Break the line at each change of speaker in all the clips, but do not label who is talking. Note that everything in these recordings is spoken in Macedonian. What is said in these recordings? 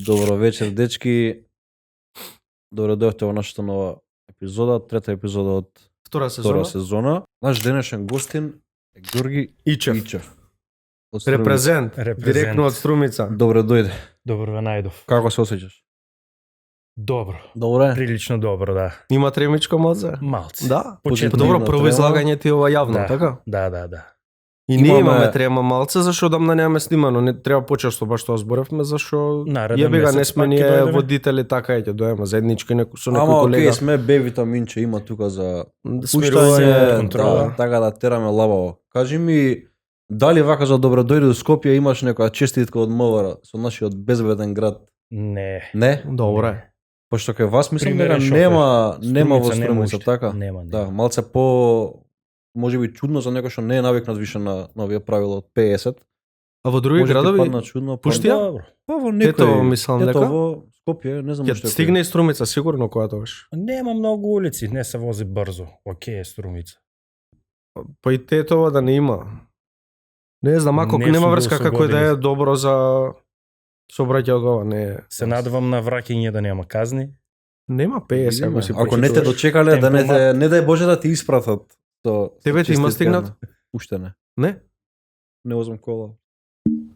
Добро вечер, дечки. Добре дојдовте во нашата нова епизода, трета епизода од
Втора
втора сезона. Наш денешен гостин е Ѓорги
Ичев.
Од Струмица.
Репрезент, директно од Струмица.
Добре дојде.
Добро ве најдов.
Како се осеќаш?
Добро.
Добре.
Прилично добро, да.
Има тремичко моце?
Малце.
Да.
Почетно
Добро,
има
прво
трема.
излагање ти ова јавно,
Да.
така?
Да.
И ние
Имаме-
имаме трема малце, зашо дамна немаме снимано, не треба почесто баш тоа зборевме, зашо
Нареден
јеби га не
месец
сме
пак ќе
ние
дојдеме.
водители, така е ќе дојдеме заеднички со некој
Ама
колега.
окей, сме Б витаминче има тука за
Смирување,
пуштање,
контрола.
да, така да тераме лабаво. Кажи ми, дали вака за добро дојде до Скопје имаш некоја честитка од МВР со нашиот безбеден град?
Не.
Не?
Добре.
Пошто кај вас мислам дека
Примерен шофер.
нема во
Струмица нема
Струмица,
уште.
така?
Нема.
Да, малце по можеби чудно за некој што не е навикнат више на овие правила од 50.
А во други
Може ти
градови
падна чудно.
пушти ја?
Добро.
Па во
Тето,
некој,
мислам
ето
дека?
во Скопје, не знам
ќе
уште.
стигне и Струмица сигурно која тогаш.
Нема многу улици, не се вози брзо. Океј е Струмица.
Па и Тетово да не има. Не знам, ако
Не
нема
сум бил
врска
со
како и да е
години.
добро за сообраќај од ова, не е.
Се надевам на враќање да нема казни.
Нема 50, ако си
Ако не те
почитуваш.
дочекале, да не те,
Темпомат.
не дај Боже да ти испратат.
Тебе ти има стигнат?
Уште не.
Не?
Не возам кола.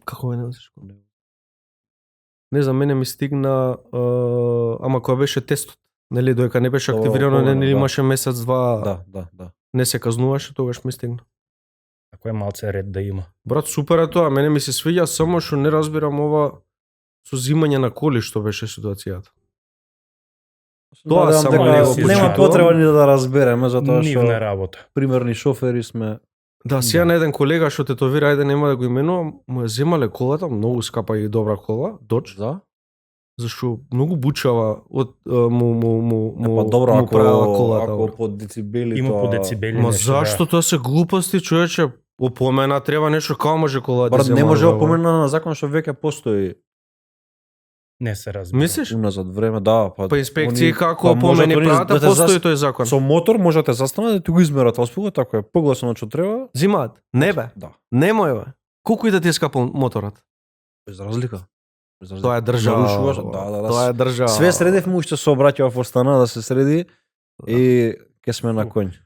Како не носиш кола? Не знам, мене ми стигна, ама која беше тестот. Нели, доека не беше
Тоа,
активирано,
поврено,
нели
да.
имаше месец-два,
Да.
не се казнуваше, тогаш ми стигна.
Ако е малце ред да има.
Брат, супер е тоа, мене ми се свиѓа, само што не разбирам ова со зимање на коли што беше ситуацијата. Тоа
Надевам
само
дека
не го
нема
почитувам.
потреба ни да разбереме, затоа
Нивна
што
работа.
примерни шофери сме.
Да, сега на еден колега што тетовира, ајде нема да го именувам, му ја земале колата, многу скапа и добра кола, Dodge,
За?
зашто многу бучава од му
Па добро,
му правела колата.
ако по децибели
Има
тоа...
по децибели
Ма
нешто,
зашто тоа се глупости, човече? Опомена треба нешто, како може кола да
Брат,
зема
не може
ова?
опомена на закон што веќе постои
Не се разбира.
Мислиш?
уназад време, да,
Па инспекции
они-
како
па можат
опомени
они
прават,
да те
постои тој закон.
Со мотор можете застанат да ти го измерат воспугот, ако е погласно од што треба.
Зимаат. Не бе,
Да.
немој бе. Колку и да ти е скапал моторот?
Без разлика. Без разлика.
Тоа е држава.
Нарушуваш- Да.
Тоа е држава.
Све средевме уште се обраќава во стана да се среди и ќе сме на конј.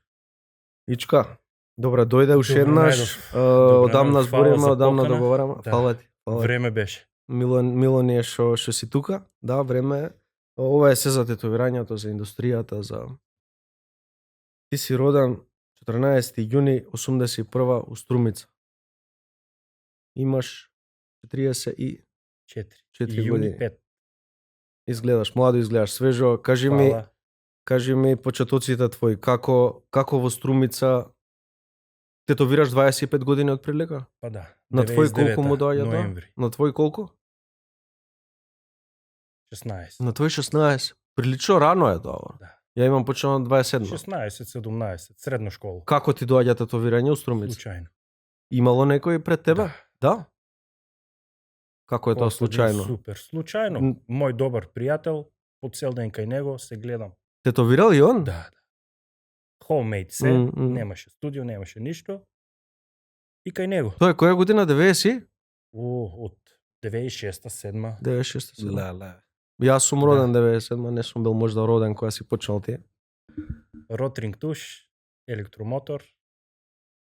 Ичка, добре, дојде уште
Добро
еднаш.
најдов. Добро
Одамна
најдов.
збориме,
Фала за
одамна
покана.
договараме.
Да.
Фала ти. Фала ти.
Време беше.
Милон е што си тука. Да, време е. Ова е се за тетовирањето, за индустријата, за... Ти си роден 14 јуни 81 у Струмица. Имаш 34
4.
години.
5.
Изгледаш младо, изгледаш свежо. Кажи ми почетоците твои, како во Струмица тетовираш 25 години од прилика?
Па да.
На твој
99-та,
колку му доаѓа тоа?
ноември.
На твој колку?
16.
На твој 16. Прилично рано е тоа.
Да.
Ја имам почнано 27.
16, 17, средна школа.
Како ти доаѓа тетовирање у Струмица?
Случајно.
Имало некој пред тебе?
Да.
Да? Како е тоа
После бил
случајно?
Супер. Случајно.
М.
Мој добар пријател, по цел ден кај него се гледам.
Тетовирал и он?
Да. Homemade се, немаше студио, немаше ништо. И кај него.
Тоа е која година? 90?
Од 96-та, 7-ма.
96.
Леле.
Јас сум роден 97, не сум бил можда роден кога си почнал ти.
Ротринг туш, електромотор.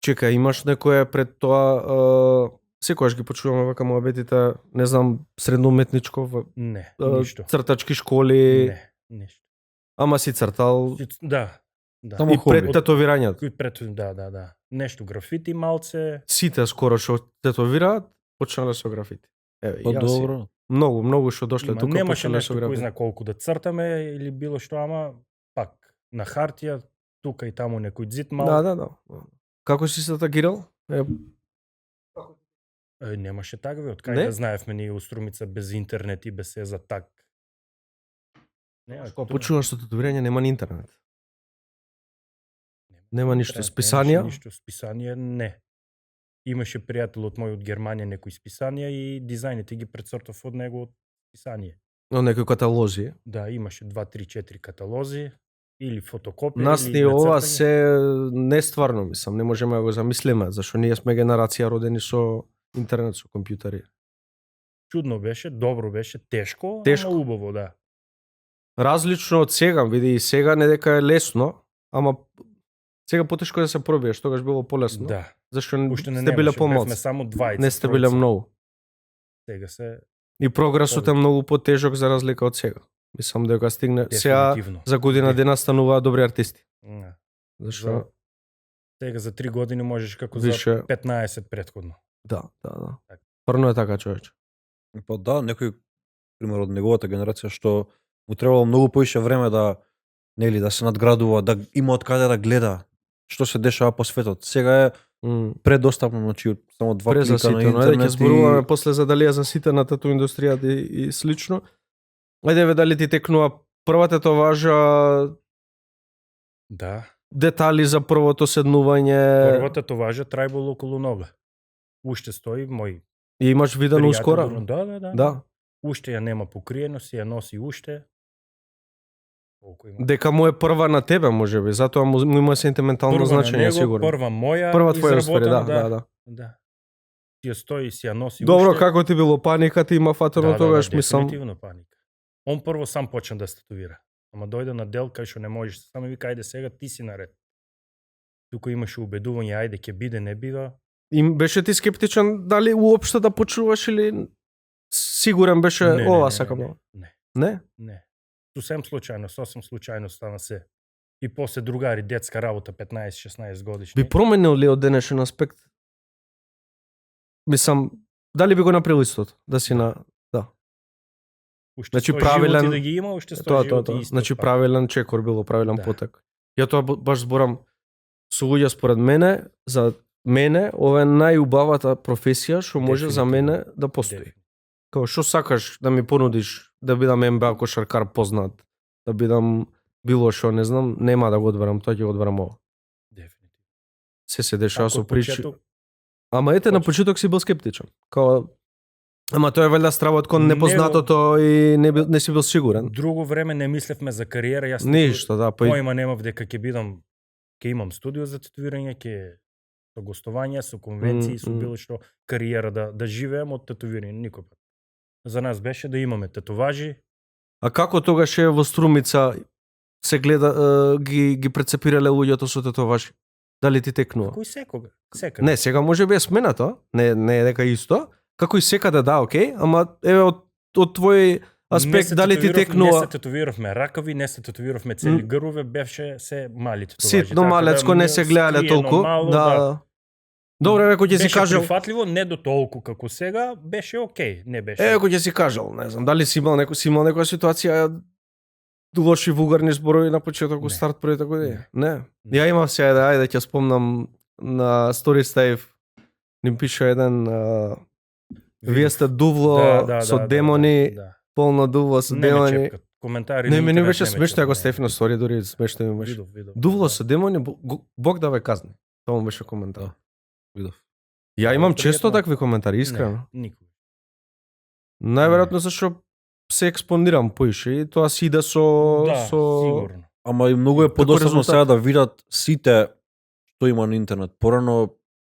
Чека, имаш некое пред тоа, секогаш ги почуваме вака муабетите, не знам, средно уметничко,
Не, ништо.
цртачки школи,
Не, ништо.
ама си цртал
Да. Да.
Само
и пред
хоби.
тетовирањето.
И пред, да. Нешто графити малце.
Сите скоро што тетовираат, почнале со графити. Еве,
Па
јас и-
добро.
Многу што дошле
Има,
тука
немаше
почнале
нешто
со
кој
графити.
зна колку да цртаме или било што, ама пак на хартија, тука и таму некој дзид мал.
Да. Како си се тагирал?
Немаше такви, од кај
Не?
да знаевме ние у Струмица без интернет и без се за так. Не,
Кога почуваш со тетовирање нема ни интернет. Нема ништо, списанија?
Ништо, списанија не. Имаше пријател од мој од Германија некои списанија и дизајните ги прецртав од него од списание.
Но некои каталози.
Да, имаше 2, 3, 4 каталози или фотокопија
Нас
или
ни ова
нацртање.
се нестварно, мислам, не можеме да го замислиме, зашто ние сме генерација родени со интернет, со компјутери.
Чудно беше, добро беше, тешко,
Тешко.
ама убаво, да.
Различно од сега, види и сега не дека е лесно, ама сега потешко е да се пробиеш, тогаш било полесно.
Да.
Зашто
Уште не
сте биле
немаше, бевме
помалци.
само двајца.
Не сте биле
тројца.
многу.
Сега се
И прогресот е многу потежок за разлика од сега. Мислам дека стигне сега
дефинитивно.
за година дена стануваат добри артисти.
Да.
Зашто
Сега за 3 години можеш како
Више-
за 15 претходно.
да.
Така.
Порно е така, човече.
Па да, некој пример од неговата генерација што му требало многу поише време да нели да се надградува, да има од каде да гледа што се дешава по светот. Сега е предостапно, значи само два клика на
Презаситено. Ајде ќе
интернет
зборуваме после за дали е заситена тату индустријата и слично. Ајде ве дали ти текнува првата товажа,
Да.
детали за првото седнување.
Првата товажа трајбол околу нога. Уште стои мој
И имаш видено
пријател,
ускоро.
Да.
Да.
Уште ја нема покриено, си ја носи уште. Колку има?
Дека му е прва на тебе, можеби, затоа му има сентиментално
Прва на
значење,
него,
сигурно.
прва моја,
Прва твоја успери,
изработена,
да.
Да. Си ја стои, си ја носи
Добро,
уште.
како ти било паниката, има фатено тогаш, мислам.
Дефинитивно паника. Он прво сам почна да статувира. Ама дојде на дел кај што не можеш, само вика ајде сега ти си наред. Тука имаше убедување ајде ќе биде, не бива.
Им беше ти скептичен дали уопште да почуваш или сигурен беше ова сакам да.
Не.
Не?
Не. Сосем случајно стана се. И после другари, детска работа, 15-16 годишни.
Би променил ли од денешен аспект? Мислам, дали би го направил истото? Да си на...
Уште
значи,
100
правилен-
животи да ги има, уште 100
Тоа.
животи исто.
Значи
пак.
правилен чекор било, правилен
Да.
потек. Ја тоа баш зборам со луѓе според мене, за мене ова е најубавата професија што може за
Дефинитивно.
мене да постои.
Дефинитивно.
Као што сакаш да ми понудиш да бидам НБА кошаркар познат, да бидам било што, не знам, нема да го одберам, тоа ќе го одберам ова.
Дефинитивно.
Се дешава
Ако
со
од
причи.
почеток,
Ама ете, на почеток си бил скептичен. Као ама тоа е валјда стравот кон
Не
непознатото и не си бил сигурен.
Друго време не мислевме за кариера, јас
Ништо, да, па и
појма немав дека ќе имам студио за тетувирање, ќе со гостувања, со конвенции, со било што кариера да живеем од тетувирање никој пат. За нас беше да имаме тетуважи.
А како тогаш е во Струмица се гледа ги прецепирале луѓето со тетоважи? Дали ти текнува?
Кој секаде.
Не, сега може би е сменато, не е дека исто. Како и секаде да, окей, ама еве од твој аспект дали ти
Не
текнува
се тетувиравме ракави, не се тетувиравме цели грвове, беше се мали тетуважи.
ситно малецко, не се гледале
скриено
толку.
мало,
Да. Добре, ако ќе си
Беше
кажал,
прифатливо, не до толку како сега, беше окей, не беше.
ако ќе си кажал, не знам, дали си имал некоја ситуација лоши вулгарни зборови на почеток
Не.
старт првите години? Не.
Не.
Ја имав сега ајде ќе спомнам на Story Stave ни пише еден вие сте дувло со демони,
да.
полно дувло со
Не ме
демони.
чепкат. Коментари
Не,
на
ми не
интернет
беше
ме
смешно, ако
чепкат,
Стеф на Story дури смешно ми беше.
Видов.
Дувло со демони, Бог да ве казни. Тоа му беше коментар.
Да. Видов.
Ја имам
Пријатно.
често такви коментари, искрено.
Не, никога.
Најверојатно зашто се експонирам поише и тоа си иде со
Да,
со
сигурно.
Ама и многу е
Како
подосадно
резултат.
сега да видат сите што има на интернет. Порано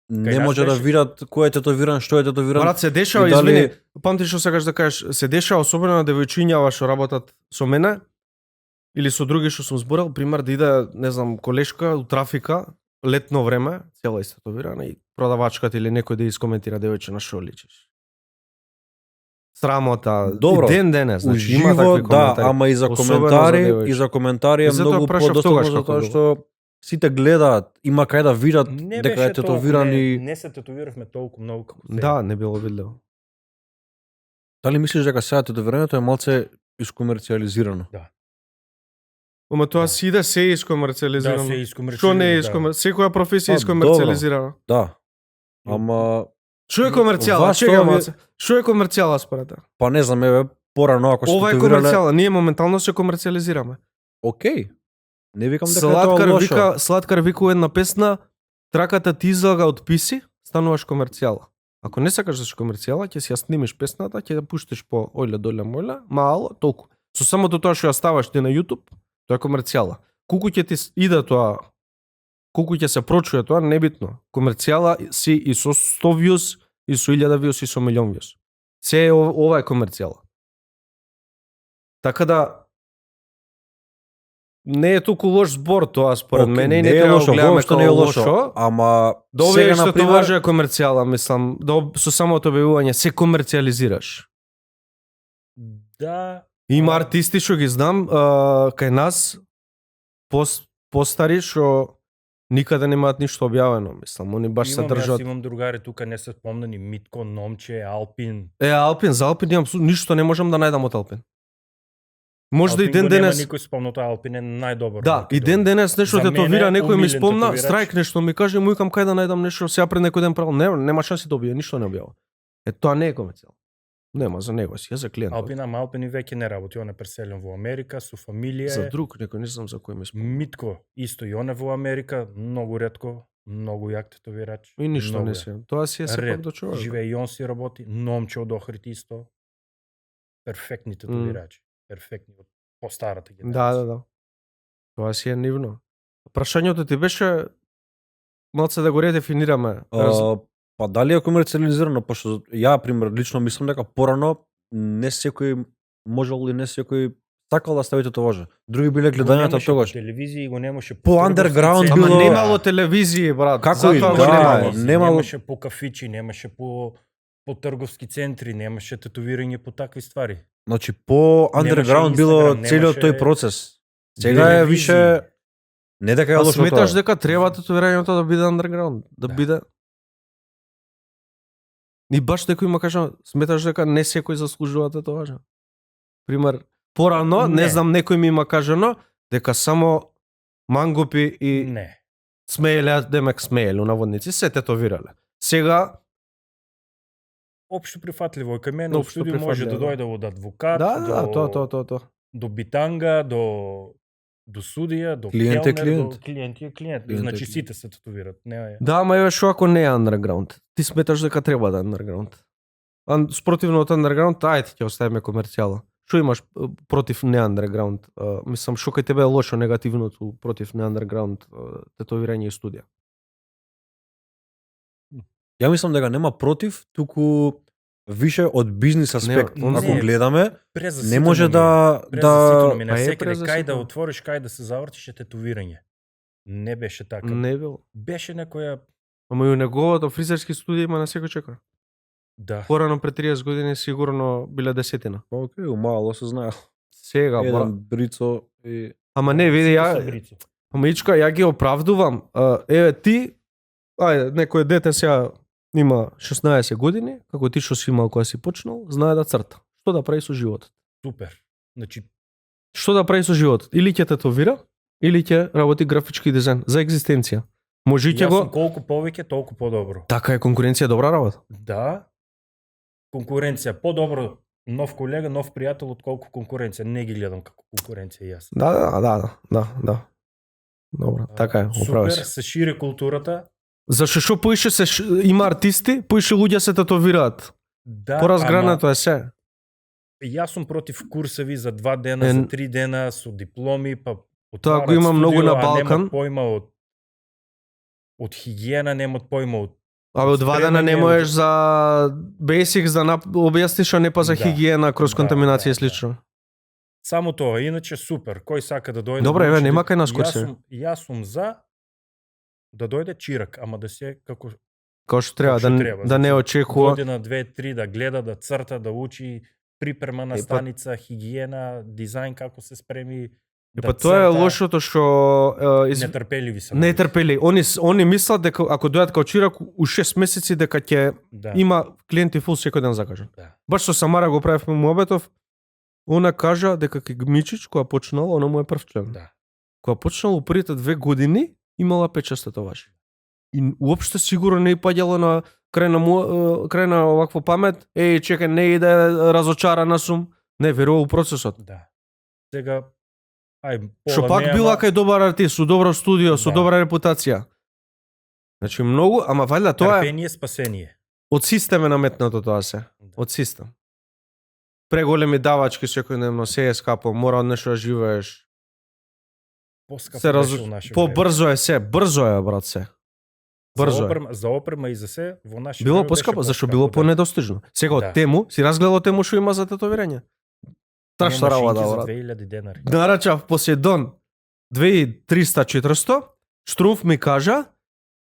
не
нас
може да
беше.
видат кој е тетовиран, што е тетовиран.
Брат, се дешава,
И дали-
извини, памти што сакаш да кажеш, се дешава особено на девојчињава што работат со мене или со други што сум зборал, пример да иде, не знам, колешка у трафика, летно време, цела истетовирана и продавачката или некој да искоментира девојче на што личиш. Срамота,
Добро,
и ден денес, значи има
Уживо,
такви
да,
коментари.
ама и за
Особено
коментари,
за девојче.
и за коментари е
И затоа
многу
прашав
подоцна
тогаш
затоа
како
што сите гледаат, има кај да видат
Не
дека е
беше
тетовиран
толку,
и
не се тетовиравме толку многу како сега.
Да, не било видливо.
дали мислиш дека сега тетовирањето е малце искомерцијализирано?
Ама тоа
Да.
си иде се
Да,
искомерцијализирано.
се искомерцијализира.
Што не е искомерцијализирано? Секоја професија е
Па,
искомерцијализирана.
Да. Ама
Што е комерцијала?
Вас
Чекај
тоа ви-
малце. Што е комерцијала според те?
па не знам, еве порано ако
Ова е
тетовирале-
комерцијала, ние моментално се комерцијализираме.
Океј. Не викам дека е тоа лошо.
Сладкар вика една песна, траката ти излага од писи, стануваш комерцијала. Ако не сакаш да си комерцијала, ќе си ја снимиш песната, ќе ја пуштиш по ојле доле мојле, мало, толку. Со самото тоа што ја ставаш ти на YouTube, тоа е комерцијала. Колку ќе ти иде тоа, колку ќе се прочуе тоа, небитно. Комерцијала си и со 100 views, и со 1000 views, и со милион views. Се е ова е комерцијала. Така да не е толку лош збор тоа според мене и не
е
треба
лошо,
да гледаме
воопшто
како
не е
лошо.
лошо, ама
Да
сега
објавиш што
например
тоа е комерцијала, мислам, со самото објавување се комерцијализираш.
Да,
Има артисти што ги знам кај нас постари што никаде немаат ништо објавено, мислам, они баш се
Јас
држат.
имам другари тука, не се спомнани, Митко, Номче, Алпин.
Алпин, за Алпин имам ништо не можам да најдам од Алпин. Може да и ден денес.
Нема никој спомнато, Алпин е најдобар.
Да, и ден денес нешто
За
тетовира,
мене
некој ми
умилен
спомна,
тетовирач.
страйк нешто ми каже, му викам кај да најдам нешто, сега пред некој ден правил. Нема шанси да објави, ништо не објавува. Тоа не е комерцијално. Нема за него си, за клиент.
Алпин и веќе не работи, он е преселен во Америка со фамилија.
За друг некој, не знам за кој ми спомна.
Митко исто и он е во Америка, многу ретко, многу јак тетовирач.
И ништо
многу
не
јак.
се. Тоа си е сепак до човек.
Живее и он си работи, Номче од Охрид исто. Перфектни тетовирачи, перфектни од постарата генерација.
Да. Тоа си е нивно. Прашањето ти беше малце да го редефинираме.
Па дали е комерцијализирано, пошто ја пример лично мислам дека порано не секој можел и не секој сакал да стави тетоважа. Други биле гледањата тогаш.
По телевизија го немаше
По underground
Ама
било-
немало телевизии, брат.
Како
Затоа
и
го
да,
немало.
немало-
Немаше по кафичи, немаше по трговски центри, немаше тетовирање по такви ствари.
Значи по underground било
Instagram,
целиот
немаше
тој процес. Сега е
телевизии.
више не дека е
А
лошо
сметаш
тоа.
дека треба тетовирањето да биде underground, да
Да.
биде. И баш некој има кажа, сметаш дека не секој заслужува тетоважа. Пример, порано, не
Не.
знам, некој ми има кажано дека само мангупи и
Не.
смееле, демек смееле, наводници, се тетовирале. Сега,
Општо прифатливо, кај мене во
Општо
студио може да
прифатливо,
дојде од адвокат,
да, тоа.
до битанга, до судија, до
Клиент е
келнер,
клиент.
до клиент е клиент.
Клиент е
Значи
клиент.
сите се тетовират. Не е.
Да, ама еве што ако не е underground? Ти сметаш дека треба да е underground? Спротивно од underground, ајде ќе оставиме комерцијала. Што имаш против не underground? Мислам, што кај тебе е лошо негативното против не underground тетовирање и студија?
Ја мислам дека нема против, туку више од бизнис аспект.
Не,
Ако
не.
гледаме,
Презаситено
не може
ми е.
да
Презаситено ми е.
Па е
На секаде кај да
презаситено.
отвориш, кај да се завртиш е тетовирање. Не беше така.
Не било.
Беше некоја
Ама и у неговото фризерски студија има на секој чека.
да.
Порано пред 30 години сигурно биле десетина.
Океј, мало се знае.
Сега,
Еден
брат.
брицо и
Ама не, види,
Сите се
ја,
брици.
Ичка, ја ги оправдувам. Еве ти, ајде, некој дете сега има 16 години, како ти што си имал кога си почнал, знае да црта. Што да прави со животот?
Супер. Значи
Што да прави со животот? Или ќе тетовира, или ќе работи графички дизајн за екзистенција. Можете
јас сум
го.
колку повеќе, толку подобро.
Така е, конкуренција добра работа.
Да. Конкуренција подобро, нов колега, нов пријател од колку конкуренција. Не ги гледам како конкуренција јас.
Да. Добро, така е, управа
Супер,
си.
се шири културата.
Зашто што поише има артисти, поише луѓе се тетовираат.
Да,
Поразгранато е се.
ама јас сум против курсеви за 2 дена, за 3 дена со дипломи, па
Тоа го има многу на Балкан.
Немат појма од хигиена, немат појма од
Абе, од 2 дена не
спремање,
можеш за basics да објасниш, а не па за
Да.
хигиена кроз
Да,
контаминација и
да,
слично.
само тоа, иначе супер. Кој сака да дојде?
Добре,
да
еве,
учи,
нема кај нас курси.
Јас сум за да дојде чирак, ама да се како
Како што треба,
што
да,
треба.
да не
Значи,
очекува.
година, 2-3 да гледа, да црта, да учи припрема на
Па-
станица, хигиена, дизајн како се спреми.
Па тоа е лошото што
Нетрпеливи се.
нетрпели. Они мислат дека ако дојдат као чирак у 6 месеци дека ќе
Да.
има клиенти фул секој ден закажан.
Да.
Баш со Самара го правевме муабетов. Она кажа дека кај Мичич кога почнал, она му е прв член.
Да.
Кога почнал у првите 2 години, имала 5-6 тетоважи. И уопште сигурно не паѓало на крај на овакво памет, чекај, не иде, разочарана сум. Не, верува у процесот.
Да. Сега
Што пак била кај добар артист, со добро студио, со
Да.
добра репутација. Значи многу, ама валјда тоа е
трпение, спасение.
од систем е наметнато тоа се.
Да.
Од систем. Преголеми давачки секојдневно, се е скапо, мора од нешто да живееш.
Поскапо
Се
беше у наше време.
побрзо е се, брзо е брат се. Брзо е.
За опрема и за се во наше
Било
време
поскапо,
беше
зашто
поскапо,
било
да.
понедостижно. Сега од
Да.
тему, си разгледал тему што има за тетовирање. Трашна
Има
работа,
машинки за
брат.
2000 денари.
Нарачав Посейдон 2300-400, Штрумф ми кажа,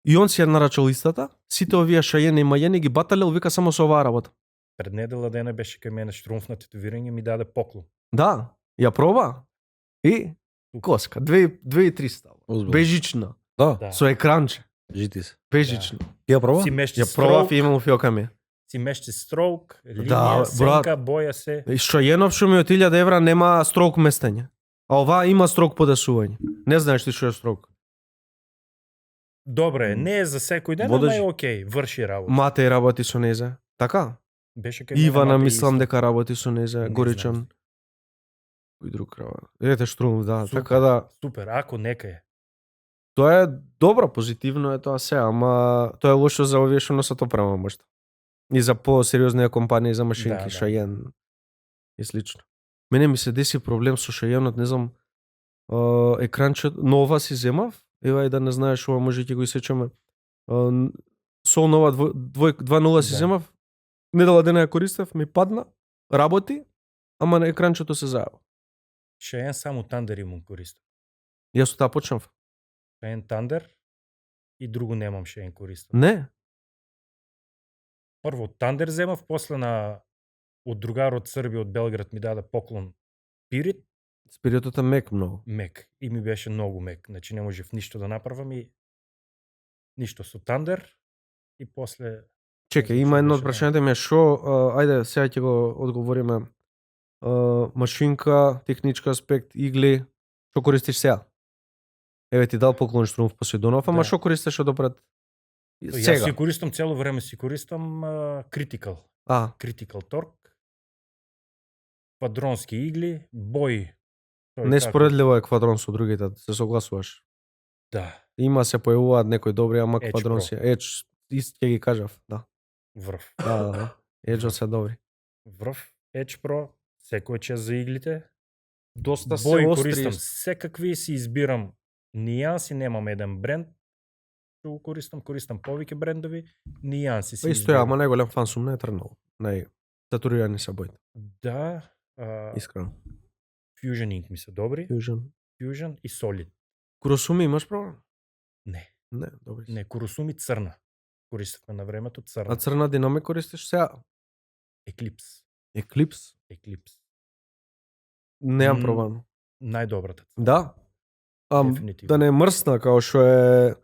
и он си ја нарачал истата, сите овие шајени и мајени ги баталел, вика само со оваа работа.
Пред недела дена беше кај мене Штрумф на тетовирање, ми даде поклон.
Да, ја проба и коска, 2300.
Озбилно.
Бежична,
Да,
Да.
со екранче,
жити се.
бежична.
Ти ја проба?
Си мешти
Ја пробав
строук,
и имам фиока ми.
си мешти строук,
Да,
линија,
брат.
сенка, боја се.
И шајенов што ми од 1000 евра нема строк местење. А оваа има строк подесување. Не знаеш ти што е строк.
Добре, не е за секој ден,
Водеш-
ама е окей, врши работа.
Мате и работи со незе. Така?
Беше кај мене
Ивана
Мате
мислам
исто.
дека работи со незе,
Не
Горичан.
знам.
Кој друг крава? Ете Штрумф, да.
Супер.
Така да,
Супер, ако нека е.
тоа е добро, позитивно е тоа се, ама тоа е лошо за овие што носат опрема можда. И за посериозни компании за машинки,
Да, да.
Шајен и слично. Мене ми се деси проблем со Шајенот, не знам, екранче, нова си земав, ева и да не знаеш ова може ќе го исечеме. Со нова 2.0 си
Да.
земав, недела дена ја користев, ми падна, работи, ама на екранчето се зајава.
Шаен само Тандер имам користам.
Јас со таа почнав.
Шаен Тандер и друго немам Шаен користам.
Не,
Прво Тандер земав, после од другар од Србија, од Белград ми даде поклон Пирит,
спириотот е мек многу.
мек. И ми беше многу мек. Значи не можев ништо да направам и ништо со Тандер и после
Чекај,
Не знам
има
што
едно од
беше,
прашањето ми е шо, ајде сега ќе го одговориме. Машинка, технички аспект, игли, што користиш сега? Еве ти дал поклон Штрумф Посейдонов, ама
Да.
што користиш од допред?
Јас
Сега.
си користам цело време си користам Critical. Critical Torque, квадронски игли, бои. Тој
Неспоредливо е квадрон со другите, се согласуваш.
Да,
Има се појавуваат некои добри, ама
Edge
квадрон
Pro.
си. Edge, ист ќе ги кажав, да.
врв.
Да. Edge се добри.
Врв, Edge Pro, секој час за иглите.
Доста се
Бои
остри.
користам секакви, си избирам нијанси, немам еден бренд. Што го користам повеќе брендови, нијанси си
Па исто ја, ама најголем фан сум на Eternal. Сатурирани се боите,
Да,
искрено.
Fusion Ink ми се добри,
Fusion.
Fusion и Solid.
Куросуми имаш проблем?
Не,
Не, добри.
не, Kurosumi црна. Користевме на времето црна.
А црна динамик користиш сега?
Eclipse.
Eclipse? Неам пробано.
Најдобрата.
Да?
Дефинитивно.
Да не е мрсна, као што е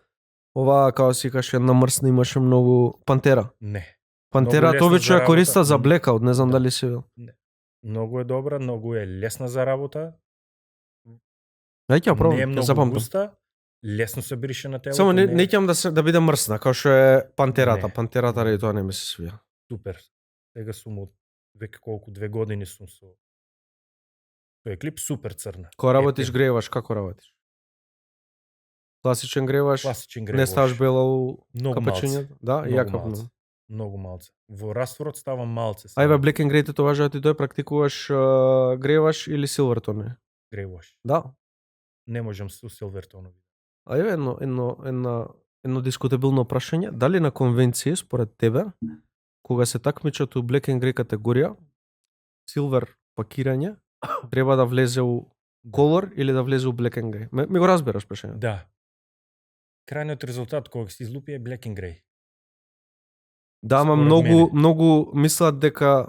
оваа, као си каше една мрсна имаше многу Пантера.
Не.
Пантера
Многу лесна
тоа
за
што ја
работа.
користа за Blackout, не знам
Да.
дали си видел.
Многу е добра, многу е лесна за работа.
Ај ќе ја
Не е
пробам, ќе
многу
запамтам.
густа, лесно се брише на телото.
Само не
е
ќе да биде мрсна, као што е Пантерата.
Не.
Пантерата ради тоа не ми се свија.
Супер. Сега сум од веќе колку 2 години сум со Eclipse супер црна.
Кога работиш
Епен.
грееваш, како работиш? Класичен грееваш,
Класичен
не
гревош.
ставаш бела у
Многу малце.
капачињата? Да,
Многу
јакав
малце.
многу.
Многу малце. Во растворот става малце.
Ајве Black and Grey тоа важи да ти тој практикуваш грееваш или Silvertone?
гревош.
Да.
Не можам со Silvertone.
А еве едно дискутабилно прашање, дали на конвенција според тебе кога се такмичат у Black and Grey категорија, Silver пакирање треба да влезе у Color или да влезе у Black and Grey? Ми го разбираш прашањето?
Да. Крајниот резултат кога се излупи е Black and Grey.
Да, ама
Според
многу мислат дека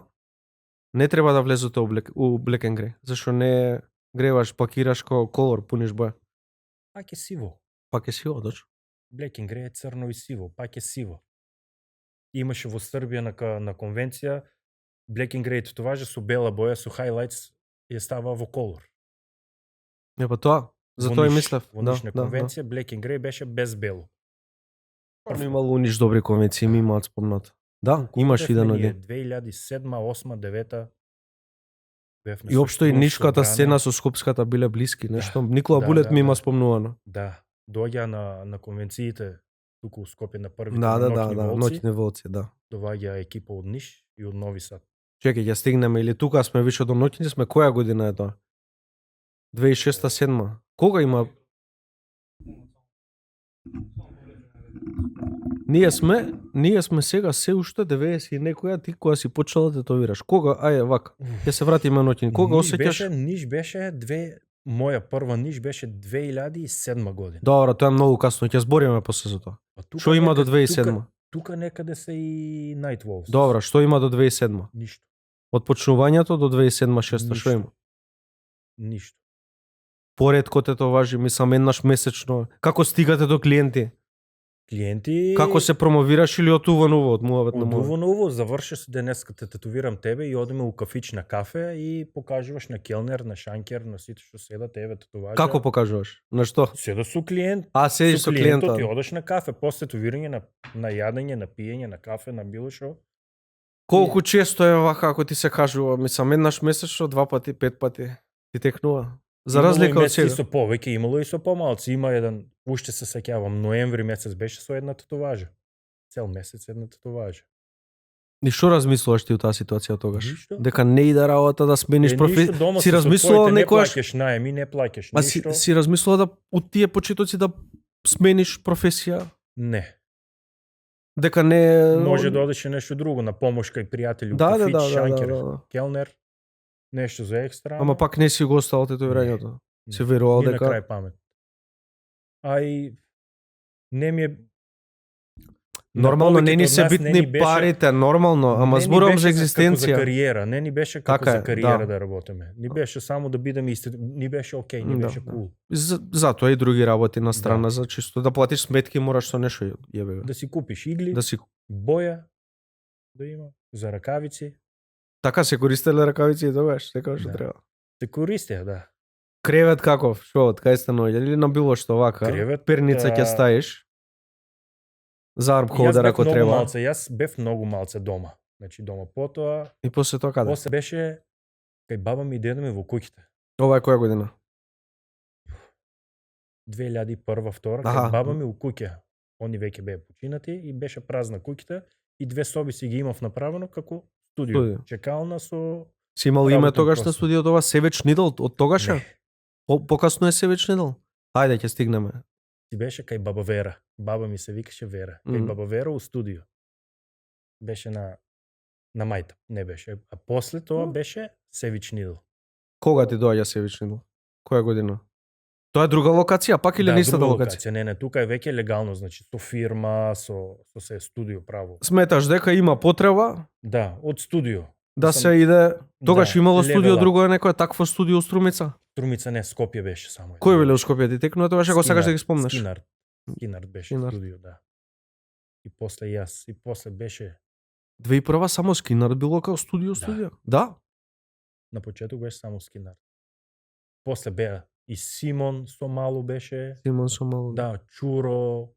не треба да влезете у Black and Grey, зашто не греваш, пакираш ко Color, пуниш боја.
Пак е сиво.
Пак е сиво, точно.
Black and Grey е црно и сиво, пак е сиво. Имаше во Србија на конвенција Black and Grey татуажа со бела боја, со highlights ја става во Color.
Не па тоа, за тоа и мислев.
Во Ниш на конвенција Black and Grey беше без бело.
Па имало у Ниш добри конвенции, ми имаат спомнато. Да, имаш и да нади.
2007, 8, 9 бевме
И
со
општо и
Штрумф,
нишката
со Бране.
сцена со Скопската биле блиски, нешто. Никола
да,
Булет
да,
ми има
да.
спомнувано.
Да, доаѓа на конвенциите туку у Скопје на првите
Да,
ноќни волци.
ноќни волци, да.
Доаѓа екипа од Ниш и од Нови Сад.
Чекај, ќе стигнеме или тука сме више до ноќни, сме која година е тоа? 2006-2007. Кога има Ние сме сега се уште 90 и некоја, ти кога си почела да тетовираш. Кога, вака, ќе се вратиме ноќни. Кога осеќаш?
Ниш беше моја прва ниш беше 2007 година.
Добро, тоа е многу касно, ќе збориме после за тоа. Што има до 2007?
Тука некаде се и Night Wolves.
Добро, што има до 2007?
Ништо.
Од почнувањето до 2007-6, што има?
Ништо.
Поредко тетоважи, мислам еднаш месечно. Како стигате до клиенти?
Клиенти...
Како се промовираш или од уво на уво, од муавет на
Од
муавет?
уво на уво, завршиш денеска те тетовирам тебе и одиме у кафич на кафе и покажуваш на келнер, на шанкер, на сите што седат, тебе тетоважа.
Како покажуваш? На што?
Седаш со клиент.
Седиш со клиентот.
Ти одеш на кафе, после тетовирање на јадење, на пиење, на кафе, на било што.
Колку често е вака, ако ти се кажува, мислам еднаш месечно, 2 пати, 5 пати ти текнува? За разлика од сега.
Имало и со повеќе, имало и со помалци. Има еден, уште се сеќавам, ноември месец беше со една тетоважа. Цел месец една тетоважа.
И што размислуваш ти у таа ситуација тогаш?
Ништо.
Дека не иде работа да смениш професија?
Ништо, дома
си
со
размислувал
твоите,
некојаш?
Не плаќаш наеми, не плаќаш
А
ништо.
си размислувал да од тие почетоци да смениш професија?
Не.
Дека не
Може да одиш и нешто друго, на помош кај пријатели,
Да,
кафич,
да.
шанкер, келнер, нешто за екстра.
Ама пак не си го оставал тетовирањето. Си верувал
Ни на
дека
крај памет. А и не ми е
нормално
на
не ни
повеќето
се
од нас
битни
ни беше-
парите, нормално, ама
не ни
зборувам
беше
за
како
екзистенција.
За кариера, не ни беше како
Така е,
за кариера
да.
да работиме. Ни беше само да бидеме ни беше окей, ни
Да,
беше
да.
кул.
Затоа и други работи на страна,
Да.
за чисто да платиш сметки, мораш со нешто јебе.
Да си купиш игли,
Да си
боја, да има, за ракавици,
така се користеле ракавици и тогаш, секој што
Да.
треба.
се користеа, да.
Кревет каков? Што, од кај сте наоѓали или на било што вака?
Кревет,
Перница ќе ставиш. За арм холдер ако треба.
Јас бев многу малце дома. Значи дома потоа,
И после тоа каде?
после беше кај баба ми и дедо ми во куќите.
Ова е која година?
2001 втора,
Аха.
кај баба ми у куќа. Они веќе беа починати и беше празна куќата и 2 соби си ги имав направено како студио.
Студио.
Чекална со
Си имал име
Работен
тогаш на
простор.
студиото ова Севич Нидл од тогаш?
Не.
Покасно е Севич Нидл. Ајде ќе стигнеме.
Ти беше кај баба Вера. Баба ми се викаше Вера. Кај
Мгм.
баба Вера у студио. Беше на Мајта, не беше. А после тоа беше Севич Нидл.
Кога ти доаѓа Севич Нидл? Која година? Тоа е друга локација, пак или не истата
друга
локација?
Не, тука е веќе легално, значи со фирма, со се студио право.
Сметаш дека има потреба
Да, од студио.
да
Сам-
се иде. Тогаш
да,
имало
level
студио,
up.
друго е некое такво студио у Струмица.
Струмица не, Скопје беше само.
Кој биле у Скопје ти текнува тогаш ако сакаш да ги спомнеш?
Скинард беше
Скинард.
студио, да. И после јас, и после беше
2001 само Скинард било као студио. Да.
на почеток беше само Скинард. После беа и Симон со мало беше.
Симон со мало.
Да, Чуро,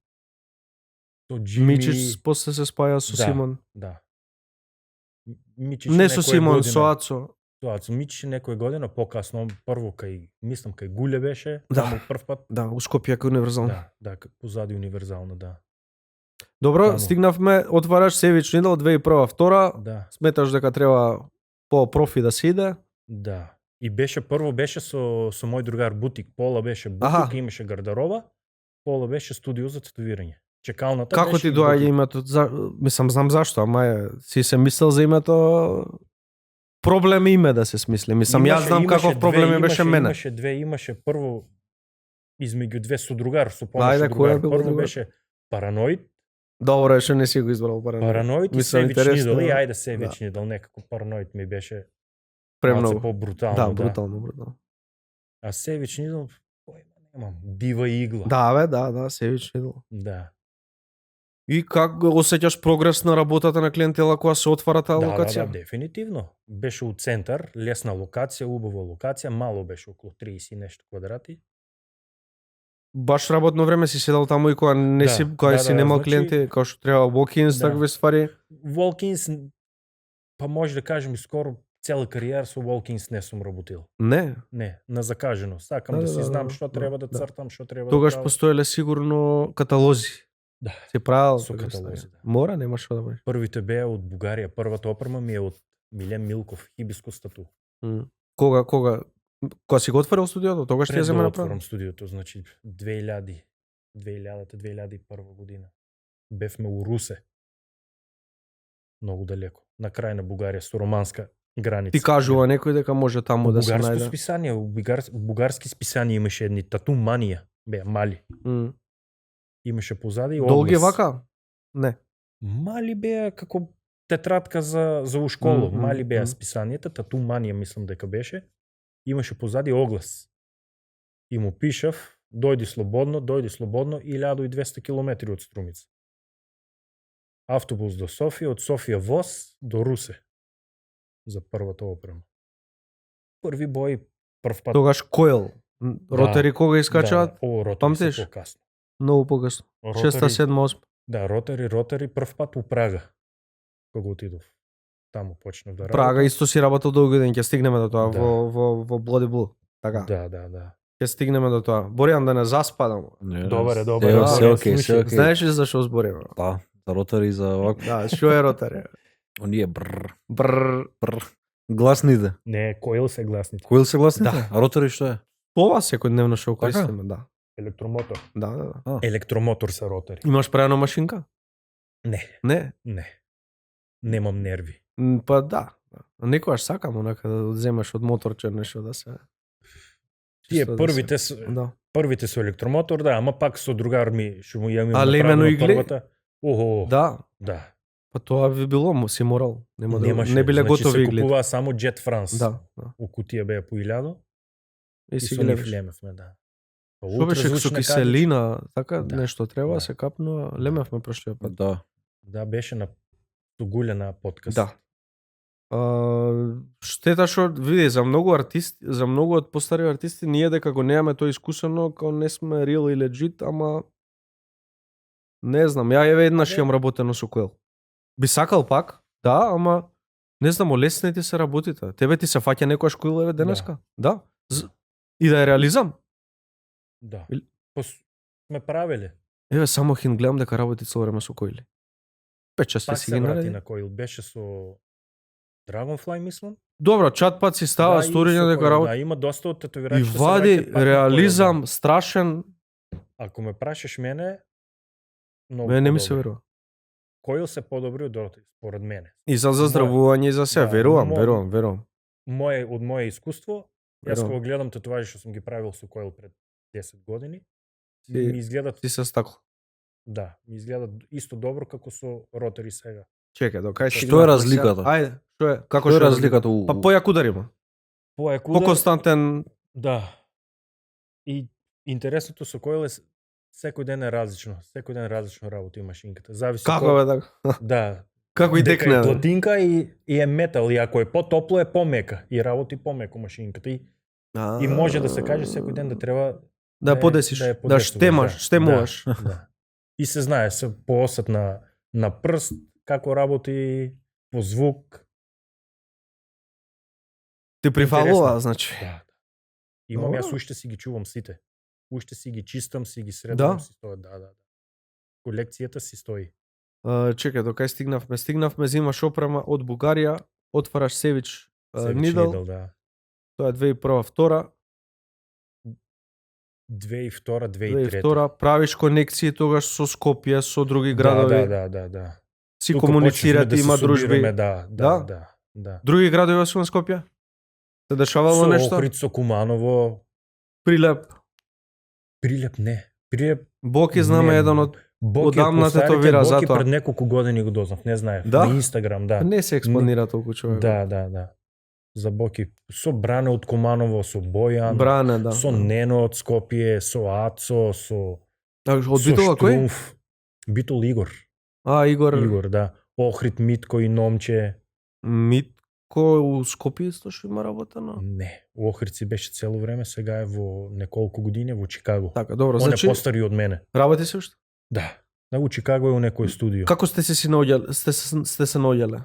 со Джими.
Мичич после се спаја со
Да.
Симон.
Да. Мичич
Не со
некоја
Симон,
година-
со Ацо.
Тоа, Мичич некоја година покасно, прво кај, мислам кај Гуле беше,
Да.
таму прв пат.
Да, у Скопје кај универзално.
Да, позади универзално, да.
Добро,
Таму.
стигнавме, отвараш Севич Нидл 2001 втора.
Да,
Сметаш дека треба по профи да се иде.
да. И беше прво беше со мој другар бутик, Пола беше бутик,
Аха.
имаше гардероба, Пола беше студио за тетовирање. Чекалната
Како
беше
ти
и
доаѓа
бутик.
името? Мислам, знам зашто, ама си се мислел за името проблем име да се смисли. Мислам, јас знам каков проблем ми беше мене.
Имаше прво измеѓу две со другар, со помош
Ајде,
од
кој е
другар.
бил
Прво
другар?
беше Параноид,
Добро е што не си го избрал параноид.
Параноид и
Мислам,
Севич
интересно,
Нидл. И
да.
ајде Севич Нидл, некако Параноид ми беше малце
Премногу.
по-брутално.
Да, брутално.
А Севич Нидл, појма немам, дива игла.
Да, да, Севич Нидл.
Да.
И как го осеќаш прогрес на работата на клиентела кога се отвара таа локација?
Да, дефинитивно. Беше у центар, лесна локација, убава локација, мало беше околу 30 и нешто квадрати.
Баш работно време си седал таму и кога не
Да,
си, кога
да,
си
да,
немал
значи-
клиенти, како што треба walk-ins,
Да.
такви ствари.
Walk-ins, па може да кажем и скоро цела кариера со Walk-ins не сум работил.
Не,
Не, на закажено. Сакам
Да,
да,
да,
си
да,
знам
да,
што
да,
треба да
да.
цртам, што треба
тогаш
да правам.
постоеле сигурно каталози.
Да.
Се правил
Со
такви
каталози,
ствари.
да.
Мора, нема што да бъде.
Првите беа од Бугарија, првата опрема ми е од Милен Милков, Хибискус тату.
Кога си го отворил студиото, тогаш ти ја
Пред
зема
да
направо.
отворам студиото, значи 2000-2001 година. Бевме у Русе. Многу далеко. На крај на Бугарија, со романска граница.
Ти кажува некој дека може таму да се
бугарско
најде.
списание, бугарски списание имаше едни тату манија, беа мали. Имаше позади и
Долги
оглас.
вака? Не.
Мали беа како тетрадка за у школу, мали беа
мм.
списанијата, тату манија мислам дека беше. Имаше позади оглас. И му пишав, дојди слободно, 1200 километри од Струмица. Автобус до Софија, од Софија воз до Русе. За првата опрема. Први бој, прв пат.
Тогаш коел. Ротери кога искачаат?
Да, ротери
Памтиш?
се покасно.
Многу покасно. 6-та, 7-та, 8-та.
Да, ротери прв пат у Прага. Кога отидов. Таму почнав да работам.
Прага исто си работел долго ден, ќе стигнеме до тоа
Да.
во Bloody Blue. Така.
Да.
Ќе стигнеме до тоа. Боријан да не заспадам.
Добре.
Се окей, се окей.
Знаеш ли зашо збориме?
Да, за ротари, за овако.
Да, што е ротари?
Оние брр,
Брр.
брр. Гласните.
Не, коил се гласните.
Кои се гласните?
Да.
А ротари што е?
Ова секојдневно што
Така?
користиме, да.
Електромотор.
Да.
Електромотор се ротари.
Имаш прајана машинка?
Не.
Не.
Немам нерви.
Па да. Некојаш сакам онака да одземеш од моторче нешто да се.
Тие
чисто да
првите
се-
се,
Да.
првите со електромотор, да, ама пак со другар ми што му ја имам
А лемено
направено
игли?
првата. Охо.
Да.
Да.
Па тоа би било, си морал. Нема да,
Немаше.
не биле
Значи,
готови
се
игли.
купуваа само Jet France.
Да.
У кутија беа по 1000
И
и
си
со
ги
нив
лемеш.
лемевме, да. Па
Што беше со
ултразвучна
киселина, така
Да.
нешто треба
Да.
се капнува, лемевме прошлиот пат.
Да.
Да, беше на Тугулена подкаст.
Да. Штета што види за многу артисти, за многу од постари артисти ние дека го немаме тоа искусено, као не сме real и legit, ама не знам, ја еве еднаш
Абе.
имам работено со коел. Би сакал пак, да, ама не знам, олесни ти се работите. Тебе ти се фаќа некоја коел еве денеска? Да. И да ја реализам.
Да.
Или-
Сме правеле.
Еве само хин гледам дека работи цело време со коили. 5-6
Пак
си
се
ги
врати
нареди.
на коил. Беше со Dragonfly, мислам.
Добро, чат пат си става
Да, и
сториња
со
дека
коил,
работи.
Да, има доста од
И
тетовирачи што се
вади
враќаат пак на коил,
реализам
да.
страшен,
Ако ме прашаш мене, многу
мене не ми се
подобро.
верува.
Коил се подобри од ротари, според мене.
И за заздравување и за се,
Да,
верувам,
мо-
верувам.
Од мое искуство, јас
Верувам.
кога гледам татуажи што сум ги правил со коил пред 10 години,
Ти-
ми изгледат,
Ти се стакло.
да, ми изгледат исто добро како со ротари сега.
Чекај, докај
Што
стигнавме
е разликата?
сега. Ајде, што е? Како
Што е
што
разликата у...
Па појак удар има.
Појак
Поконстантен,
Да. И интересното со коил е секој ден е различно. Секој ден различно работи машинката. Зависи
како бе така?
Да.
Како и
Дека
декне.
е
бе.
платинка и е метал, и ако е потопло е помека и работи помеко машинката и може да се каже секој ден да треба
Да ја подесиш,
ја
да
подесуваш,
штемаш, штемуваш.
Да. И се знае се по осет на прст како работи, по звук.
Ти прифалува,
Интересно.
значи.
Да. Имам
Добро.
јас уште си ги чувам сите. Уште си ги чистам, си ги средам,
Да?
си стои, да. Колекцијата си стои.
Чекај, докај стигнавме? Стигнавме, зимаш опрема од Бугарија, отвараш Севич Нидл,
да.
тоа е 2001-2002,
2002, 2003.
2002, правиш конекции тогаш со Скопје, со други градови,
Да.
си
Тука
комуницирате,
почнавме
има
се
дружби.
собираме,
Да?
да.
Други градови освен Скопје? Се дешавало
Со
нешто?
Охрид, со Куманово,
Прилеп.
Прилеп не. Прилеп
Боки знаме
Не,
еден од
Боки
Одамна
од постарите
тетовира
Боки
затоа.
пред неколку години го дознав, не знаев.
Да?
На Инстаграм, да.
не се експонира толку човек.
Да. За Боки. Со Бране од Куманово, со Бојан,
Бране, да.
со Нено од Скопје, со Ацо, со
Од
со
Битола кој?
Штрумф. Битол Игор.
Игор.
Да. Охрид, Митко и Номче.
Митко у Скопје исто што има работено?
Не. У Охрид си беше цело време, сега е во неколку години во Чикаго.
Така, добро,
Он
значи
е постари од мене.
работи се уште?
Да. Да, у Чикаго е у некој студио.
Како сте се наоѓале? Сте се наоѓале?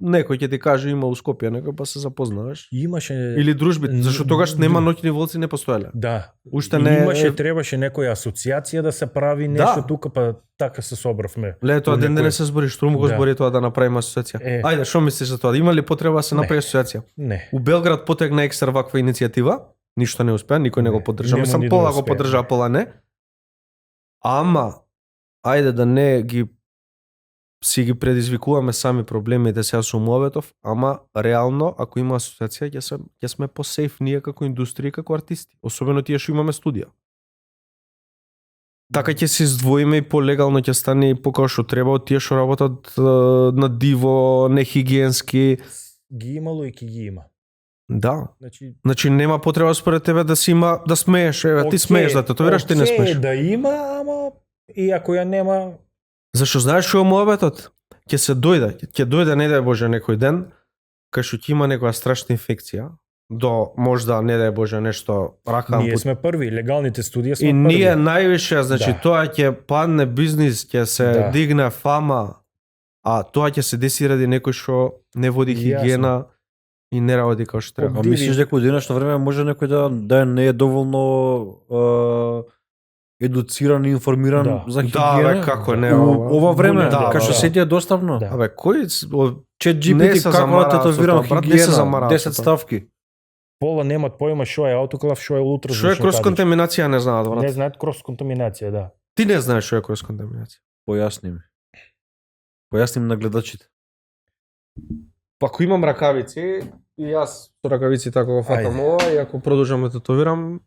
Некој ќе ти каже има у Скопје, некој па се запознаваш.
Имаше
Или дружби, зашто тогаш нема ноќни волци не постоеле.
Да.
Уште
И
не
имаше,
е-
требаше некоја асоциација да се прави нешто
Да.
тука, па така се собравме.
Ле, тоа
У
ден
некој-
денес се збори, Штрум го
Да.
збори тоа да направиме асоциација. Ајде, што мислиш за тоа? Има ли потреба да се
Не.
направи асоциација?
Не.
У Белград потегна екстра ваква иницијатива, ништо не успеа, никој не го
Не,
поддржа.
нема
Мислам
ни да
пола го
успее,
поддржа,
не.
пола не. Ама ајде да не ги си ги предизвикуваме сами проблемите сега со муабетов, ама реално ако има асоциација ќе сме по-сейф ние како индустрија, како артисти, особено тие што имаме студија. Така ќе се издвоиме и полегално ќе стане и покао што треба од тие што работат на диво, нехигиенски.
Ги имало и ќе ги има.
Да.
Значи
нема потреба според тебе да си има да смееш, ти смееш да тетовираш, ти не смееш.
Да има, ама и ако ја нема.
Зашо знаеш што е муабетот? Ќе дојде не дај Боже некој ден кај што ќе има некоја страшна инфекција, до можда не дај Боже нешто рака.
Ние сме први, легалните студија сме
и
први.
ние највише, значи
Да.
тоа ќе падне бизнис, ќе се
Да.
дигне фама, а тоа ќе се деси ради некој што не води
Јасно.
хигиена и не работи како што треба.
А мислиш дека во денешно време може некој да не е доволно едуциран и информиран
Да.
за
Да,
хигиена?
бе, како не,
Ова време,
Да,
кај што
да.
се ти е доставно.
Да.
Абе, кој
Чет
Не
GPT
се
како да
замараат со
тетовирам
тоа, брат, не се
хигиена,
замараат
10
со тоа.
ставки.
Пола немат појма што е аутоклав, што е ултразвучна
Што е крос
кадичка.
контаминација не знаат, брат.
Не знаат крос контаминација, да.
Ти не знаеш што е крос контаминација.
Појасни ми. Појасни ми на гледачите.
Па ако имам ракавици, и јас со ракавици така го фатам
Ајде.
ова, и ако продолжам да тетовирам,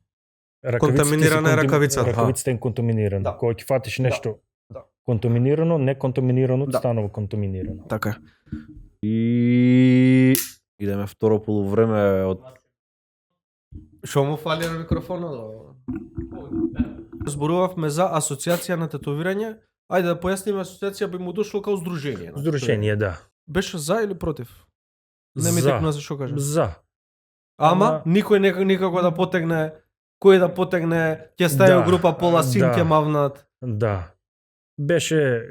Контаминирана е ракавицата.
Ракавицата е контаминирана.
Да.
Кога ќе фатиш нешто
Да.
контаминирано, неконтаминирано,
Да.
станува контаминирано.
така.
И идеме второ полувреме од
Што му фали на микрофонот? Зборувавме за асоциација на тетовирање. Ајде да појасниме, асоциација би му дошло као здружение.
Здружение, да.
Беше за или против? Не ми
За.
текна за што кажеш.
За.
Ама никој никако да потегне, кој да потегне, ќе стави
Да.
група пола син
Да.
ќе мавнат.
Да. Беше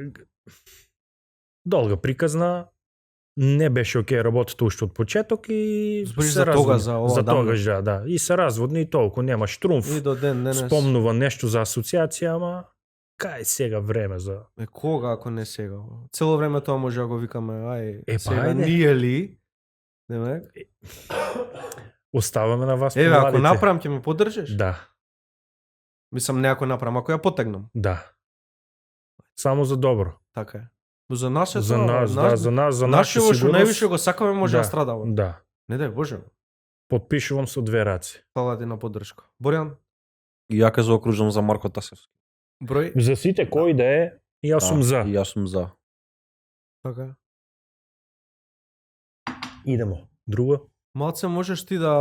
долга приказна, не беше окей работата уште од почеток и
Збориш
се
за
разводни.
тога, за ова
за
давно.
тогаш, да. И се разводни и толку, нема штрумф.
И до ден денес.
Спомнува нешто за асоциација, ама кај сега време за...
Кога ако не сега? Цело време тоа може да го викаме,
Па,
сега
ајде.
ние ли? Демек?
Оставаме на вас
Еве, ако
помладите.
направам ќе ме поддржиш?
Да,
Мислам не ако направам, ако ја потегнам.
да. Само за добро.
Така е. Но за нас е
За
тоа,
нас, да, за нас, за наша
нашиво што
сигурност.
највише го сакаме може да страдава.
Да.
Не дај Боже.
Подпишувам со две раци.
Фала ти на поддршка. Борјан,
и ја ке заокружам за Марко Тасевски.
број.
За сите кој да е, јас сум за.
И јас сум за.
Така е.
Идемо. Друго?
Малце можеш ти да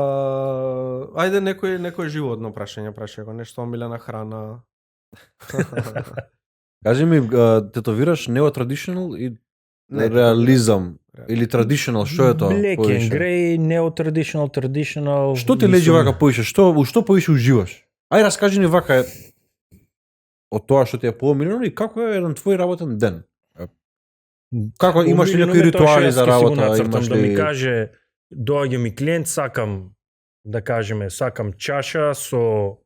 ајде некој животно прашање го, нешто омилена храна.
Кажи ми, тетовираш неотрадиционал и
Не,
реализам или traditional, што е тоа?
Black and
Поише?
grey, traditional.
Што ти лежи вака поише? Што поише уживаш? Ај раскажи ни вака од тоа што ти е поомилено и како е еден твој работен ден? Како имаш ли некои ритуали за работа, имаш
да ми
ли
каже доаѓа ми клиент, сакам да кажеме, сакам чаша со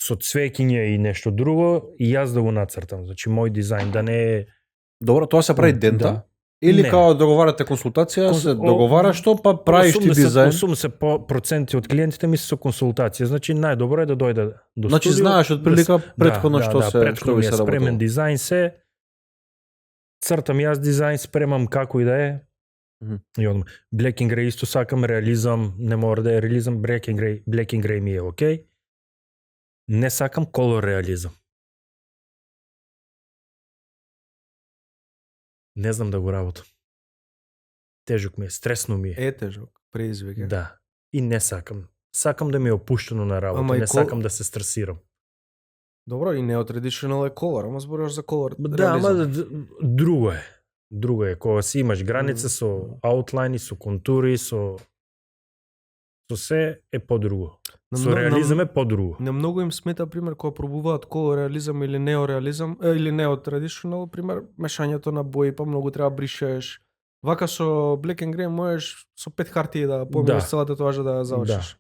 цвеќиња и нешто друго и јас да го нацртам. Значи мој дизајн да не е
Добро, тоа се прави дента?
Да.
Или
Не.
као договарате консултација, се договараш што, па правиш ти
80%
дизајн?
80% од клиентите ми се со консултација. Значи најдобро е да дојде до
Значи
студио.
знаеш од прилика претходно што се
претходно
што би
ми
се
е спремен
работело.
дизајн се цртам јас дизајн, спремам како и да е.
Мгм.
И одма. Black and Grey исто сакам, реализам, не мора да е реализам, Black and Grey ми е окей. Не сакам колор реализам. Не знам да го работам. Тежок ми е, стресно ми е.
Е тежок, преизвик е.
Да. И не сакам. Сакам да ми е опуштено на работа,
Ама и
не сакам да се стресирам.
Добро, и неотрадиционал е колор, ама зборуваш за колор.
Да,
реализам.
ама друго е. Друго е кога си имаш граница со аутлайни, со контури, со се е подруго.
На
Со
мно-
реализам е подруго.
На многу им смета пример кога пробуваат колореализам или неореализам или неотрадиционал, пример мешањето на бои, па многу треба бришеш. Вака со Black and Grey можеш со 5 хартии да поминеш
Да.
целата тоа да ја завршиш.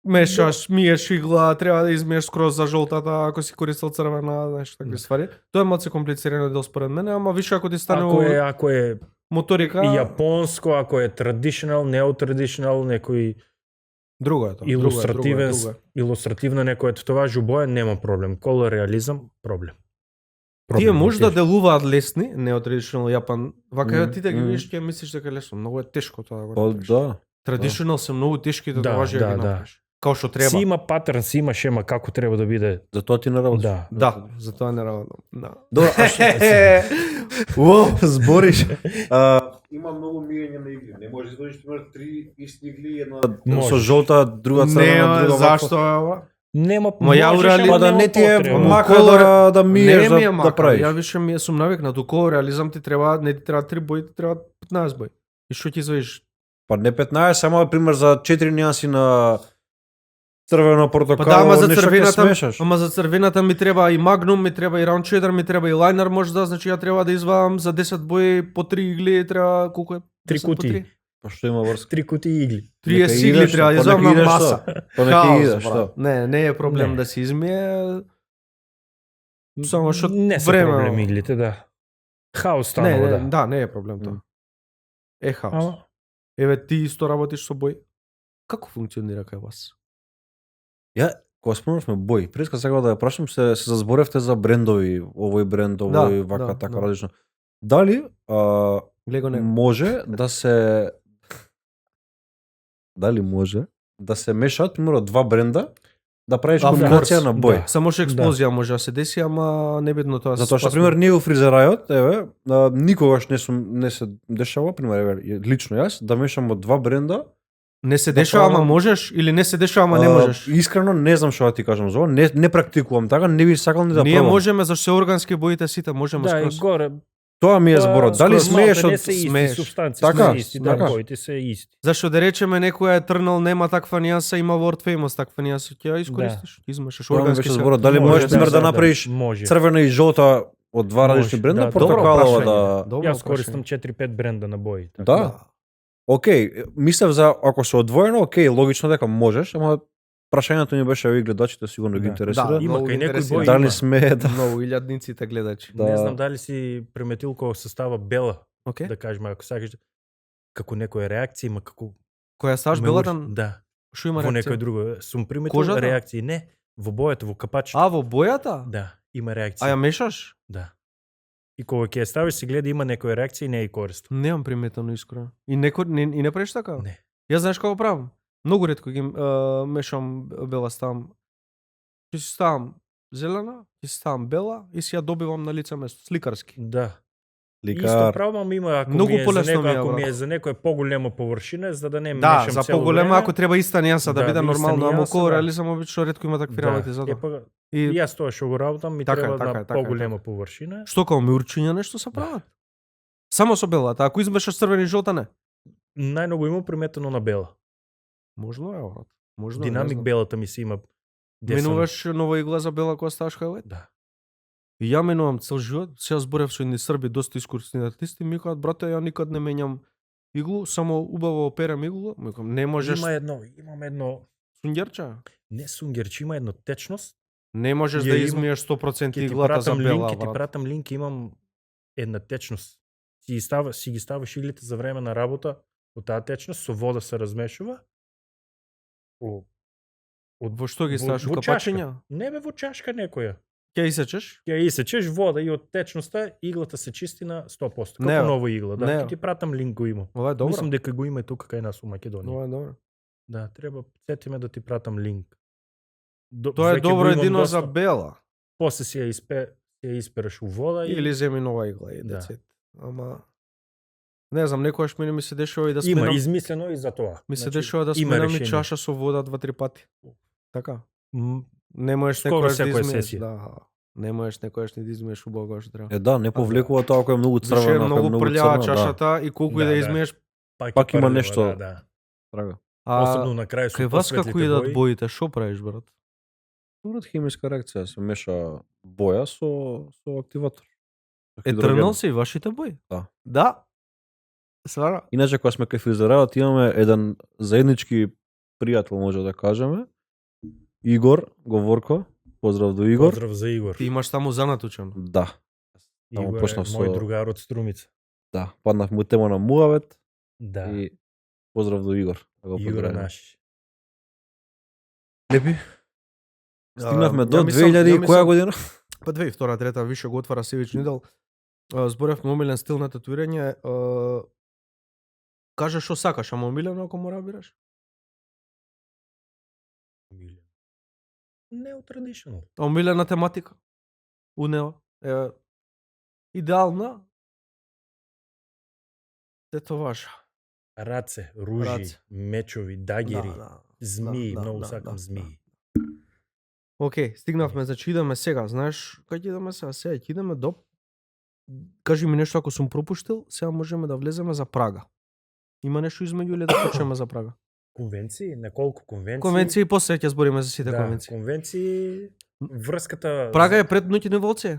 Мешаш, миеш игла, треба да измиеш скроз за жолтата, ако си користел црвена, знаеш, такви
Да.
ствари. Тоа е малце комплицирано дел според мене, ама више ако ти стане
Ако е
моторика,
јапонско, ако е traditional, неотрадиционал, некој
друго е тоа.
илустративен,
друго е.
илустративно некој тоа жубоја, нема проблем. Колор реализам, проблем.
Тие може да
тешко.
делуваат лесни, не од traditional Japan. Вака ти да ги
Мм.
видиш, ќе мислиш дека е лесно. Многу е тешко тоа да го
Па
направиш.
да.
Traditional се многу тешки да
Да,
доважи
да,
да ги
да.
направиш. Као што треба.
Си има патерн, си има шема како треба да биде.
Затоа ти не работиш.
Да.
Да, затоа не работам. Да.
Добро, а што? Уо, збориш. Има многу мијање на игли. Не можеш да извадиш пример 3 исти игли, една
Можеш.
со жолта, друга црвена,
Не,
друга
зашто?
Нема
Ма ја
можеш,
урали-
ама
Па да
нема
не ти е
потреба.
мака
Колор-
да миеш
Не ми е
да
мака.
правиш.
Ја више ми сум навикнат. Уколо реализам ти треба, не ти треба 3 бои, ти треба 15 бои. И што ти извадиш?
Па не 15, само пример за 4 нијанси на црвено, портокало,
Па да, ама за
нешто ќе
црвената,
смешаш.
ама за црвената ми треба и магнум, ми треба и раунд шедер, ми треба и лајнер, може да, значи ја треба да извадам за 10 бои по 3 игли, треба колку е?
3
10 по
кутии.
3?
Па што има врска?
3 кутии игли.
30
Нека
игли
идеш,
треба да
па
извадам
нека
на
идеш
маса.
Па нека
Хаос,
идеш,
брат.
што?
Не е проблем
Не.
да се измие. Само што
не се
време-
проблем иглите, да. Хаос
Не,
станува,
не,
да.
да, не е проблем тоа.
Мм.
Е хаос.
Ама
Еве ти исто работиш со бој. Како функционира кај вас?
Ја, кога спомнавме бој, преска сакав да ја прашам, се зазборевте за брендови, овој бренд, овој,
Да,
вака,
да,
така,
да.
различно. Дали
Лего не.
може да се дали може да се мешаат примерно два бренда да правиш
Да,
комбинација
of
на
course,
бој.
да.
Само што експлозија може да се деси, ама небитно тоа.
Затоа што пример ние у фризерајот, еве, никогаш не се дешава, пример еве, лично јас да мешам од два бренда.
не се
да
дешава, ама
правам-
можеш или не се дешава, ама не можеш.
Искрено не знам што да ти кажам за ова, не практикувам така, не би сакал ни да
Ние
пробам.
можеме зашто се органски боите сите, можеме
да, и
скроз.
горе.
Тоа ми е зборот. Дали
скроз
смееш
малте не
од
се исти
смееш.
супстанции,
Така,
се исти, да,
така.
боите се исти.
Зашто да речеме некоја Eternal нема таква нијанса, има World Famous таква нијанса, ќе ја искористиш, ќе измешаш
Тоа ми
органски
беше
се.
зборот. Дали
Може,
можеш пример да
да,
направиш
може.
црвена и жолта од два
Може,
различни бренда,
да,
портокалова
добро
да.
Добро
Јас користам
прашање.
4-5 бренда на бои. така.
Да. Океј, мислев за ако се одвоено, океј, логично дека можеш, ама прашањето ми беше овие гледачите сигурно ги
Да.
интересира.
Да,
Има
многу
кај некои
интересира.
бои.
Дали
има.
смее да.
Многу илјадниците гледачи.
Да.
Не знам дали си приметил кога се става бела,
Океј.
да кажеме, ако сакаш како некоја реакција има како
Која ставаш
ме
белата,
ури- Да,
што има
во
реакција?
некој друго. Сум приметил
Кожата?
реакции, не, во бојата, во капачето.
А во бојата?
Да, има реакција.
А ја мешаш?
Да. И кога ќе ја ставиш се гледа има некоја реакција и не ја користам.
Немам приметено искрено. И и не правиш така?
Не.
Јас знаеш како правам? Многу ретко ги мешам бела ставам. Ќе си ставам зелена, ќе си ставам бела и си ја добивам на лице место, сликарски.
Да. Исто
Ликар.
правам има ако
Многу
ми е за
полесно ми е,
ако ми
брат.
е за некоја поголема површина, за да не
Да,
мешам
за
цело
поголема
време.
ако треба иста нијанса да
Да,
биде
иста
нормално, ама
нијанса,
околу
да.
реализам обично ретко има такви работи за тоа.
Епа,
И
јас тоа што го работам ми
Така е,
треба
така е,
на
така е,
поголема
така.
површина.
што као мирчиња нешто се прават? Само со белата, ако измешаш црвени и жолта не.
Најмногу имам приметено на бела.
Можно е, брат. Можно. е, не
Динамик
знам.
белата ми се има. десен.
Менуваш нова игла за бела кога ставаш кај лед?
Да.
И ја менувам цел живот, сега зборев со едни срби доста искусни артисти, ми кажат брате ја никад не менјам иглу, само убаво операм иглу, ми кажам не можеш
Имам едно
сунгерча.
не сунгерчи, има едно течност.
Не можеш
Ја
да
имам-
измиеш 100%
Ќе ти
иглата за
пратам
бела,
линк, ќе ти
брат.
пратам линк, имам една течност. Си ги ставаш иглите за време на работа од таа течност, со вода се размешува.
Во што ги ставаш у
во чашка.
капачиња?
Не бе во чашка некоја.
Ќе исечеш?
Ќе исечеш вода и од течноста иглата се чисти на 100%. Како
Не, бе.
нова игла, да.
Не,
Ќе
бе.
ти пратам линк го има.
Ова е добро.
Мислам дека го има и тука кај нас у Македонија.
Ова е добро.
Да, треба сетиме да ти пратам линк.
Тоа е
Веќе го
добро
имам
едино
доста.
за бела.
После си ја испереш у вода
Или земи нова игла и
Да.
децет. Ама не знам, некојаш мене ми се дешава и да
има
сменам.
измислено и за тоа.
Ми се
Значи,
дешава да
има
сменам и
решение.
чаша со вода 2-3 пати. Така.
М,
Не можеш
Скоро
некојаш да
секоја
измиеш.
сесија.
Да. Не можеш некојаш ни да измиеш убаво како што треба.
Да, не повлекува тоа ако е многу
Више е
црвена, ако е
многу
многу
прљава
црна,
чашата и колку и
Да,
да
да.
измиеш.
Пак
има
парлева,
нешто.
Да, да.
Трага.
Особено на крај со
Кај вас како
посветлите
идат
бои.
боите, што правиш брат?
Добро хемиска реакција, се меша боја со активатор. Со хидроген.
Етernal се и вашите бои?
Да.
Да. Свара.
Иначе кога сме кај фризерајот имаме еден заеднички пријател, може да кажеме. Игор Говорко. Поздрав до Игор.
Поздрав за Игор.
Ти имаш таму занатучено.
Да. Таму
Игор е
почнав
мој
со-
другар од Струмица.
Да, паднав му тема на муавет
Да.
и поздрав до Игор. Да го
Игор
поздравиме.
наш.
Лепи. Стигнавме до
Ја мислам-
2000 и
ја
која
мислам-
година?
Па 2002, трета више го отвара Savage Needle. Зборевме омилен стил на татуирање. Кажа што сакаш, ама омилено ако мора бираш?
Neo traditional.
Омилена тематика? У нео? Идеална? Тетоважа.
Раце, ружи,
Раце.
мечови, дагери, змии, многу сакам змии.
Океј, стигнавме, значи идеме сега, знаеш кај ќе идеме сега? Сега ќе идеме до... Кажи ми нешто ако сум пропуштил, сега можеме да влеземе за Прага. Има нешто измеѓу или да почнеме за Прага?
Конвенции, неколку конвенции.
Конвенции, после ќе збориме за сите
да,
конвенции.
конвенции, врската...
Прага е пред ноќни волци?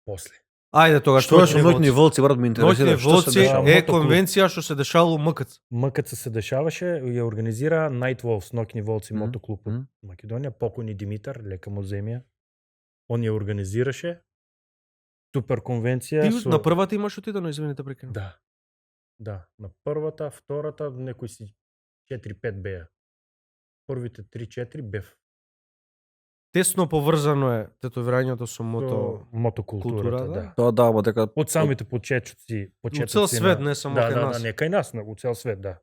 После.
Ајде тогаш
Што е со ноќни волци, брат, ме интересира.
Ноќни
Што се
волци
дешава?
е
Мотоклуб.
конвенција што се дешава у МКЦ.
МКЦ се дешаваше, ја организира Night Wolves, ноќни волци,
Мгм.
мотоклуб од
Мгм.
Македонија, покојни Димитар, лека му земја. Он ја организираше. Супер конвенција.
Ти на првата имаш отидено, извините прекинав.
Да. Да, на првата, втората, некои си 4-5 беа. Првите 3-4 бев
Тесно поврзано е тетовирањето со
со мотокултурата,
културата.
да.
Тоа да, ама дека
Од самите почетоци,
У цел свет, не само
да,
кај
да,
нас.
Да, не кај нас, у цел свет, да.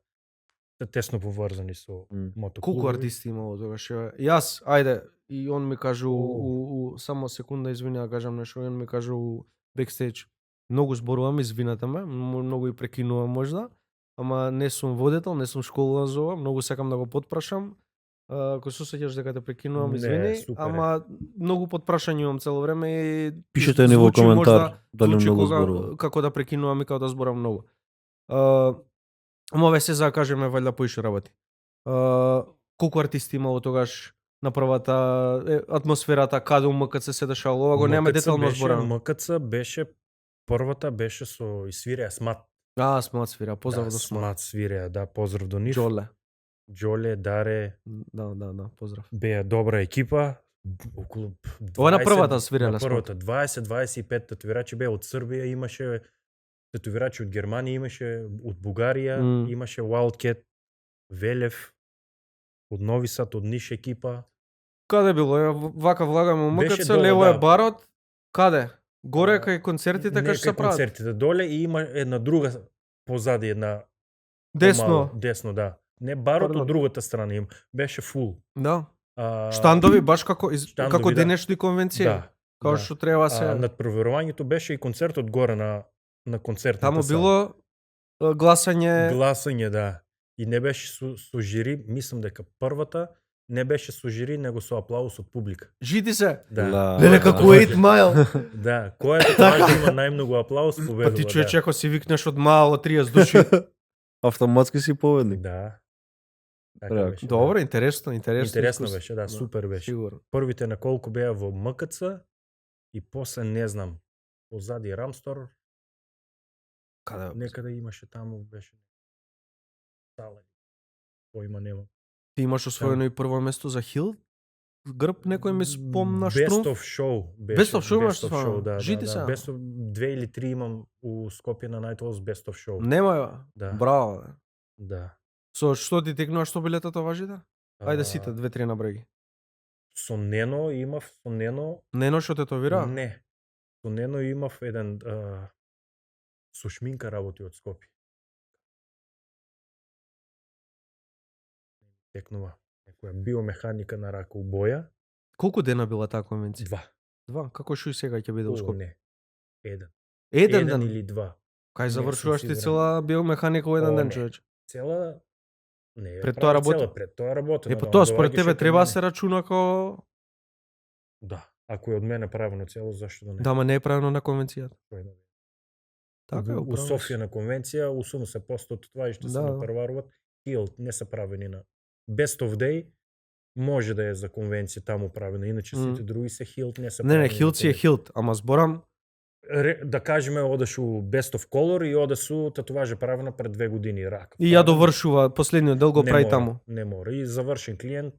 Се тесно поврзани со
М.
мотоклубови.
Колку артисти имало тогаш? Јас, ајде, и он ми каже само секунда, извини да кажам нешто, он ми каже у бекстејдж. Многу зборувам, извинете ме, многу и прекинувам можда, ама не сум водител, не сум школуван за ова, многу сакам да го потпрашам. Ако се сеќаш дека те прекинувам,
Не,
извини,
супер е.
ама многу потпрашања имам цело време и
пишете ни во
звучи
коментар
можда-
дали
звучи
многу
кога-
зборува.
како да прекинувам и како да зборам многу. Ама ове се за кажеме валјда поише работи. Колку артисти имало тогаш на првата атмосферата каде у МКЦ се дешавало, ова го нема
МКЦ
детално
беше-
зборено.
МКЦ беше првата беше со свиреа Смат.
Смат свира, поздрав
да,
до Смат.
Смат свиреа, да, поздрав до нив.
Джоле.
Джоле, Даре,
Да, поздрав.
беа добра екипа. Околу
Ова на
20
првата свиреле
на
Смат.
првата 20-25 татуирачи беа од Србија, имаше татуирачи од Германија, имаше од Бугарија,
Мм.
имаше Wildcat, Велев, од Нови Сад, од Ниш екипа.
Каде било? Вака влагаме у
Беше
МКЦ,
доле,
лево е
да.
барот. Каде? Горе кај концертите
Не
кај што се
кај
прават.
концертите доле и има една друга позади, една
Десно.
помало, десно, да. Не барот
Пардон.
од другата страна им, беше фул.
Да.
А,
Штандови баш како
штандови,
како
да.
денешни конвенции.
Да.
Како
да.
што треба се.
Над проверувањето беше и концертот горе на концертната
Таму
сала.
било гласање.
Гласање, да. И не беше со жири, мислам дека првата не беше со жири, него со аплауз од публика.
Жити се.
Да.
Леле како 8 Mile.
Да, кој е тоа има најмногу аплауз победува.
Па ти
да.
човече ако си викнеш од мало 30 души.
Автоматски си победник.
Да. Така
Реак.
беше.
Добро,
да.
интересно.
Интересно
искуство.
беше, да, супер беше.
Сигурно.
Првите на колку беа во МКЦ и после не знам, позади Рамстор,
Каде?
некаде имаше таму беше сала. Поима нема.
Ти имаш освоено и прво место за Хил? Грб некој ми спомна
Best
Штрумф.
of Show.
Best of Show имаш
Best of
стварно?
Show, да.
Жити
да,
се.
да. Best of 2 или 3 имам у Скопје на Night Wolves Best of Show.
Нема ја.
Да.
Браво. Бе.
Да.
Со што ти текнуваш што билетата важите? Ајде
А,
сите 2-3 набреги.
Со Нено имав, со Нено...
Нено што тетовира?
Не. Со Нено имав еден... со шминка работи од Скопје. Текнува. Некоја биомеханика на рака у боја.
Колку дена била таа конвенција?
2.
Како што и сега ќе биде у Скопје?
Не. Еден.
Еден ден.
или 2.
Кај
Не
завршуваш
сум
ти
сигурен.
цела биомеханика во еден
О,
ден,
не.
човече.
Цела... Не, ја
Пред
прави
тоа работа?
цела, пред тоа работа.
По тоа според тебе треба да се рачуна како
Да. Ако е од мене правено цело, зашто да не?
да, ма не е правено на конвенцијата.
Кој да не?
Така е,
у
управо си.
Софија на конвенција 80% од тоа и што се
Да.
напреваруваат Hilt не се правени на Best of Day може да е за конвенција таму правено, иначе сите други се Hilt не се
Не,
правени.
Хилт си е Хилт, ама зборам
Да кажеме одеш у Best of Color и одеш у татуажа правена пред 2 години рак.
и ја довршува последниот дел го
Не
прави
мора,
таму.
Не мора. И завршен клиент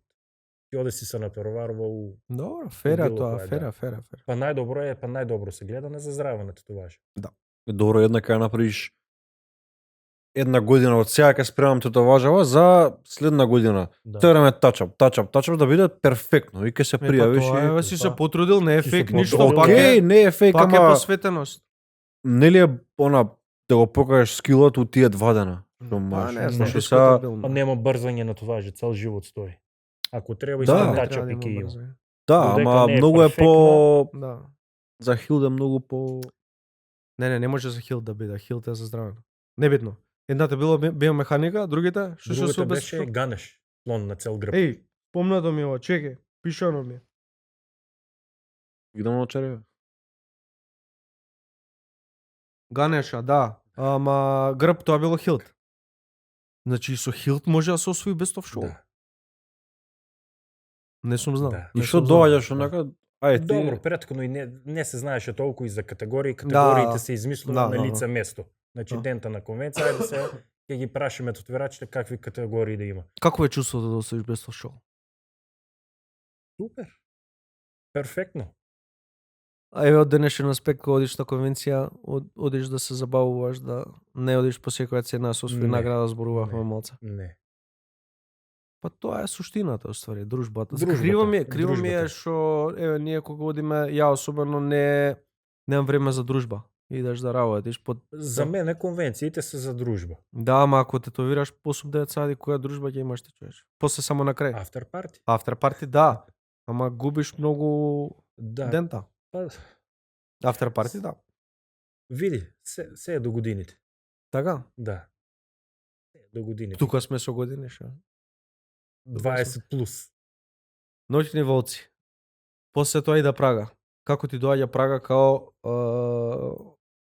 и оде си се напреварува у
Добро, фера
било
тоа,
кое,
фера,
да.
фера.
па најдобро се гледа на заздраве на татуажа.
Добро една кај направиш една година од сега ќе спремам тетоважава за следна година.
Да.
Тоа време тачап да биде перфектно и ќе се пријавиш.
Тоа си се потрудил, не е
Си се
фейк ништо,
потрудил,
пак
Океј,
е
не е фейк,
пак е
ама
посветеност.
нели е она да го покажеш скилот у тие 2 дена. Што
Па
можеш.
не знам,
Значи,
дискутабилно.
Па нема брзање на тоа, че цел живот стои. Ако треба и
Да.
да,
Не
тачап
треба
и
да
ќе
има
има.
брзање.
Да,
Додека
ама
не е
многу е по
Да.
за Хилд е многу по
Не може за хилт да биде, хилт е за здраве. Небитно. Едната било биомеханика, другите што се
Другата
обесвршил?
беше ганеш, слон на цел грб.
Еј, спомнато ми ова, чекај, пишано ми.
Идемо на череве.
Ганеша, да. Ама грб тоа било хилт. Значи со хилт може да се освои без топ шоу.
Да.
Не сум знал.
Да.
И
Не
што
сум знал.
доаѓаш онака, ајде ти.
Добро, претходно и не се знаеше толку и за категории, категориите
Да.
се измислува
Да,
на
да,
лице место. Значи
Да.
дента на конвенција, ајде се ќе ги прашаме татуирачите какви категории да има.
Како е чувството да освоиш без топ шоу?
Супер. Перфектно.
А еве од денешен аспект кога одиш на конвенција, одиш да се забавуваш, да не одиш по секоја цена со освои
Не,
награда, зборувавме
не.
малце.
Не.
Па тоа е суштината, уствари, дружбата.
Дружбата,
Криво ми е
дружбата.
што еве ние кога одиме, ја особено немам време за дружба. Идеш да работиш под
За мене конвенциите се за дружба.
Да, ама ако тетовираш по 8-9 сади, која дружба ќе имаш ти човече? После само на крај.
After party.
After party, да. Ама губиш многу
Да.
дента.
Па,
After party, да.
види, се е до годините.
Така?
Да. Се е до годините.
Тука сме со години, шо?
20 плюс.
Ноќни волци. После тоа и да Прага. Како ти доаѓа Прага као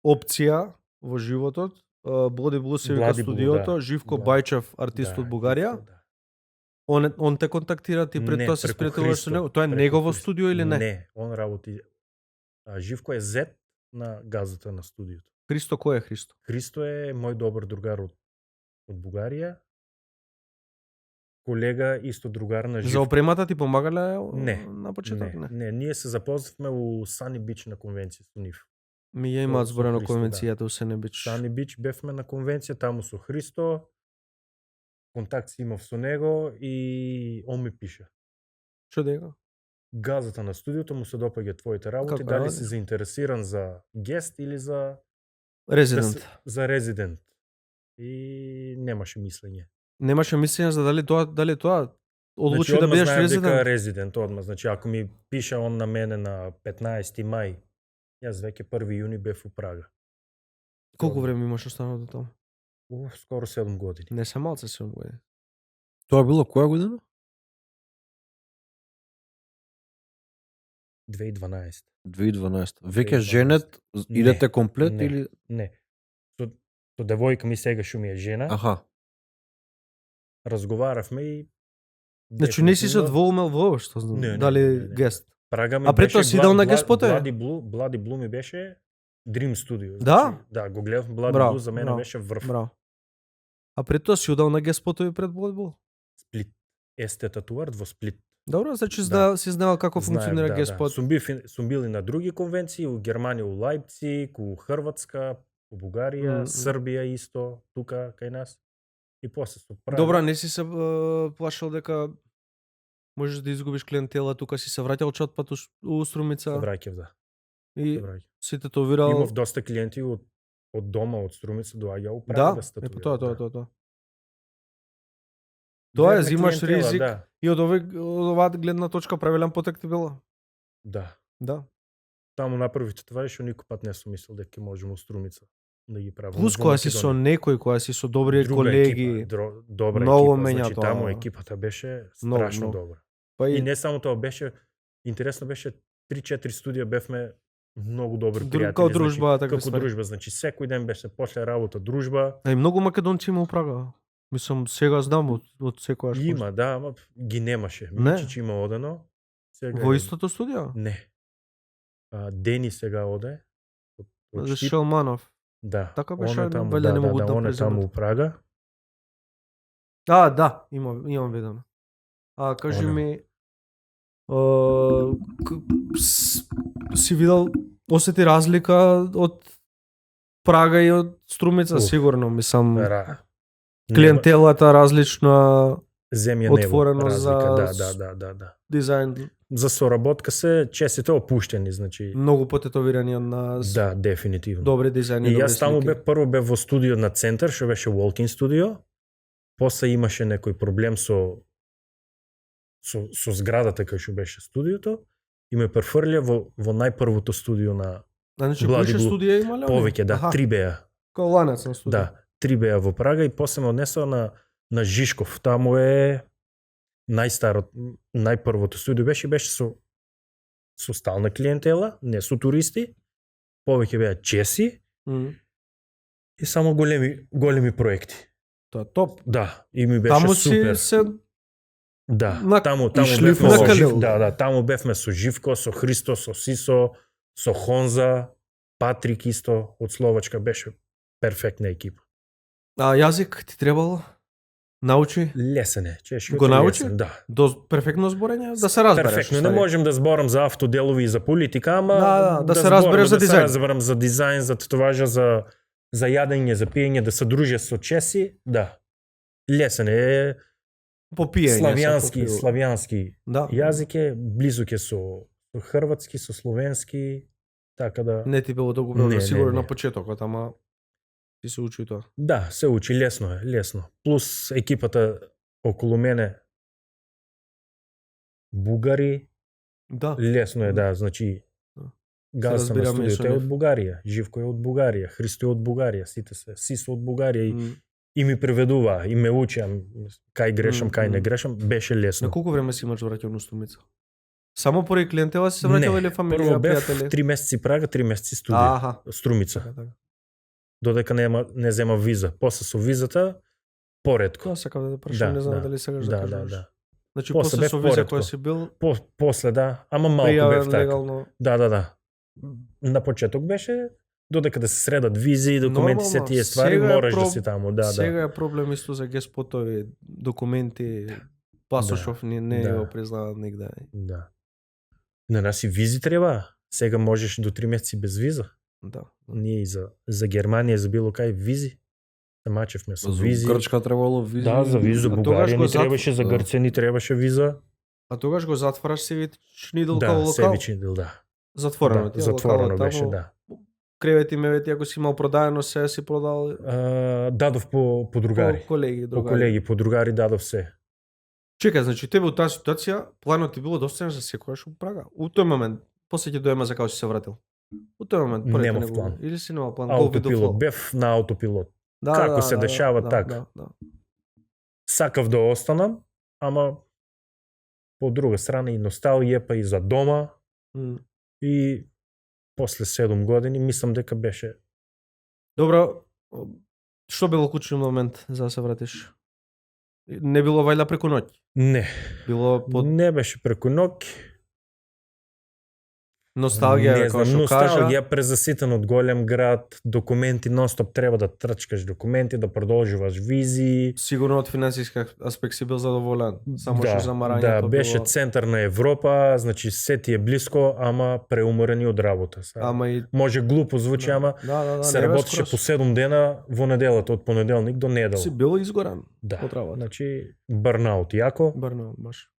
опција во животот? Bloody Blues се вика
Bloody Blue,
студиото,
да.
Живко
Да.
Бајчев, артист
Да,
од Бугарија.
да.
Он те контактира, ти пред
Не,
тоа се
преку
спријателуваш со
Христо,
него. Тоа е
преку
негово
Христо.
студио или не?
Не, он работи. Живко е зет на газата на студиото.
Христо, кој е Христо?
Христо е мој добар другар од Бугарија. Колега, исто другар на
За
Живко.
опремата ти помагале
Не,
на почеток?
Не, ние се запознавме у Сани Бич на конвенција со нив.
Ми ја имаат
Со
зборено
Христо,
конвенцијата, усе не бич.
Сани Бич бевме на конвенција таму со Христо. Контакт си имав со него и он ми пише.
Што дека?
Газата на студиото му се допаѓа твоите работи,
Како
дали
ради?
си заинтересиран за гест или за
Резидент.
за резидент. И немаше мислење.
Немаше мислење за дали тоа одлучи
Значи,
да
одма
бидеш
знаев дека
резидент.
резидент одма. Значи, ако ми пише он на мене на 15 мај, јас веќе 1 јуни бев у Прага.
Колку време имаш останало до таму?
Скоро 7 години.
Не се малце 7 години.
Тоа било која година?
2012.
2012. Веќе
2012.
женет, идете комплет
не.
или
Не. Со девојка ми сега што ми е жена,
аха.
разговаравме и
Значи не си се
дефинитивно
двоумел воопшто,
Не,
дали гест.
Прага ми
А пред тоа
беше
си идел на Guest Spot-ове?
Bloody Blue ми беше Dream Studio.
Да?
Значи, да, го гледав Bloody
Браво,
Blue, за мене
браво,
беше врв.
Браво. А пред тоа си удал на геспотови пред Bloodball?
Сплит. Есте татуар во Сплит.
Добро, значи
Да.
си знаел како
Знаев,
функционира
да,
геспот.
Сум бил и на други конвенции, у Германија, у Лајпциг, у Хрватска, у Бугарија, Србија исто, тука кај нас. И после со Прага.
Добро, не си се плашал дека можеш да изгубиш клиентела, тука си се враќал чотпат у Струмица
се враќав, да. Се
и
враќав.
си тетовирал.
Имав доста клиенти од дома, од Струмица доаѓа у Прага
Да,
се
е
татуират,
тоа.
да.
Тоа е,
Верна
зимаш
клиентела,
ризик
Да.
и од оваа гледна точка правилен потек ти било.
Да.
Да.
Таму направив татуажи што никој пат не сум мислел дека можеме у Струмица да ги правиме.
Плюс
Во
која си со
Македонија.
некој, која си со добри
Друга
колеги.
екипа, добра
Многу
екипа,
менја
значи
тоа.
таму екипата беше
Многу,
страшно
многу.
добра.
Па
И не само тоа, беше интересно, беше 3-4 студија бевме многу добри пријатели.
Као дружба, така
како
ствари.
дружба, значи секој ден беше после работа дружба.
А и многу македонци има у Прага. Мислам, сега знам од секојаш.
Има, да, ама ги немаше.
Не.
Мичич има одено. Сега
Во
е-
истото студио?
Не. Дени сега оде. Од
За
Штип.
Шелманов.
Да.
Така беше,
он е таму,
валја не могу да
он е таму
преземат.
у Прага.
Да, имам видено. А кажи
Оно.
ми, си видел, осети разлика од Прага и од Струмица
Уф.
сигурно, мислам.
Ра.
Клиентелата различна,
Земја
отворено
небо, разлика,
за
да.
дизајн,
За соработка се чесите опуштени, значи.
многу потетовирање на
Да, дефинитивно.
добри дизајни,
И
добри
јас таму
слики.
прво бев во студио на Центар, што беше walk-in студио. После имаше некој проблем со зградата кај што беше студиото и ме префрлија во најпрвото студио на
Значи,
Bloody
повеќе
Blue.
студија имале?
повеќе, да, 3 беа.
Као ланец на студија.
Да, 3 беа во Прага и после ме однесоа на Жишков. Таму е најпрвото студио беше со стална клиентела, не со туристи. Повеќе беа чеси и само големи проекти.
Тоа е топ.
Да, и ми беше
Таму
супер.
си се
Да, таму
шли
бевме
фоло.
со
Накалил.
Жив, да, таму бевме со Живко, со Христо, со Сисо, со Хонза, Патрик исто од Словачка, беше перфектна екипа.
А јазик ти требало? Научи?
Лесен е, чешкиот
Го
е
научи?
лесен, да.
До перфектно зборење? Да се разбереш.
Перфектно, не
устари.
можем да зборам за автоделови и за политика, ама
Да, се разбереш за
да
дизајн.
се разберам за дизајн, за татуажа, за јадење, за пиење, да се дружи со чеси, да. Лесен е,
По пиење.
славјански
Да.
јазик е, близук е со хрватски, со словенски, така да...
Не ти било толку проблем,
Не,
сигурно
не.
на почетокот, ама ти се учи тоа.
Да, се учи, лесно е, лесно. Плюс екипата околу мене, бугари,
Да.
лесно е, да, значи...
Да.
Газата на
разбираме и со
студиото е
нив.
од Бугарија, Живко е од Бугарија, Христо е од Бугарија, сите се, Сисо од Бугарија и ми преведува, и ме учеа кај грешам, кај не грешам, беше лесно.
На колку време си имаш враќање на Стумица? Само поради клиентела си се враќала или фамилија,
прво бев
пријатели?
3 месеци Прага, 3 месеци студија,
Аха.
Струмица,
Така, така.
додека не зема виза. После со визата, поредко.
Тоа сакав да прашам, не знам дали сакаш да
Да,
кажеш.
да.
Значи
После
после
бев
со виза
поредко.
која си бил,
После, да, ама малку бев
пријавен
така.
легално.
Да. На почеток беше, додека да се средат визи, документи, се
Нормално,
тие ствари,
сега е
мораш да си таму, да.
Сега е проблем исто за геспотови, документи, пасошов не
Да.
го признаваат нигде.
Да. На нас и визи треба. Сега можеш до 3 месеци без виза.
Да.
Ние и за Германија, за било кај визи. Самачевме со
За
визи.
Грчка требало визи.
Да, за виза, за
А тогаш
Бугарија
го
ни требаше, за
Да.
Грција ни требаше виза.
А тогаш го затвараш севични
Да,
локал.
седични дел, да.
Затворено.
Да,
ти е
затворено
локалот
беше,
таму.
да.
Кревети мевети, ако си имал продаено, се си продал
Дадов по другари.
по колеги,
По
другари.
колеги, по другари дадов се.
Чекај, значи тебе во таа ситуација планот ти било да останеш за секојаш во Прага. У тој момент, после ќе доема за како си се вратил. У тој момент поред
Немав
него-
план.
Или си немал план? Go with the
Аутопилот,
flow.
бев на аутопилот.
Да,
како се дешава, така.
Да.
Сакав да останам, ама по друга страна и носталгија, па и за дома.
М.
И после 7 години мислам дека беше
Добро, што било клучен момент за да се вратиш? Не било вајда преку ноќ.
не,
Било под
не беше преку ноќ.
носталгија,
Не
како
знам,
што кажа.
носталгија, презаситен од голем град, документи нонстоп треба да трчкаш документи, да продолжуваш визи.
Сигурно од финансиски аспект си бил задоволен. Само што замарањето
да, беше
било...
центар на Европа, значи се ти е блиско, ама преуморени од работа.
Ама и
Може глупо звучи, ама
да,
се
не бе
работеше
скроз.
по 7 дена во неделата, од понеделник до недела.
Си бил изгоран
Да,
од работа.
значи бърнаут, јако.
Барно, баш.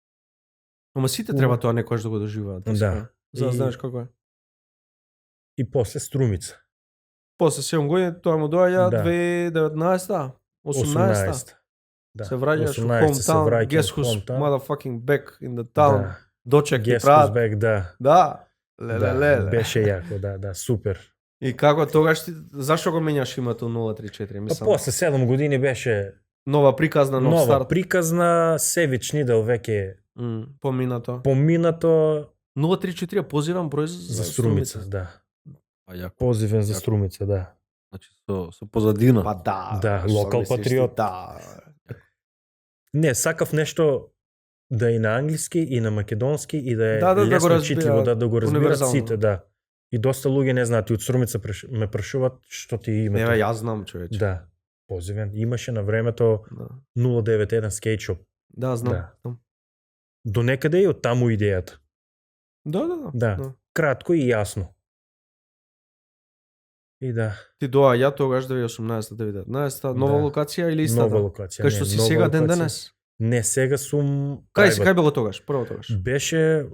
Ама сите треба тоа некојаш да го доживеат.
Да.
искрено. За да
И-
знаеш како е.
И после Струмица.
После 7 години тоа му доаѓа
Да.
2019-та, 18-та.
Да.
Се враќаш во
18 се
hometown,
враќам
guess
во
who's
hometown.
motherfucking back in the town.
Да.
Дочек ти
Guess who's
прават.
back, да.
Да.
Да,
Леле.
беше јако, да, супер.
И како тогаш ти, зашто го менјаш името 034?
Па
Мислам,
после 7 години беше
нова приказна, нов
нова
старт.
приказна, Севич Нидел веќе
Поминато.
поминато
034 позивам број
за Струмица, да.
А јако.
Позивен за
Јако.
Струмица, да.
Значи со позадина.
Па да.
Да,
што
локал
мислиш ти?
патриот.
Да.
Не, сакав нешто да е на англиски и на македонски и да е
Да го
лесно
разбираат,
читливо, да го разбират
универзално.
сите, да. И доста луѓе не знаат, и од Струмица ме прашуваат што ти е
Не,
името.
бе, јас знам, човече.
Да, позивен. Имаше на времето
Да.
091 скейт шоп.
Да, знам.
Да.
знам.
До некаде и од таму идејата.
Да.
Да. Кратко и јасно. И да,
Ти доаѓа тогаш 2018-2019, нова
Да.
локација или истата?
нова локација.
Кај што си сега ден денес?
Не, сега сум
Кај било тогаш? Прво тогаш.
Беше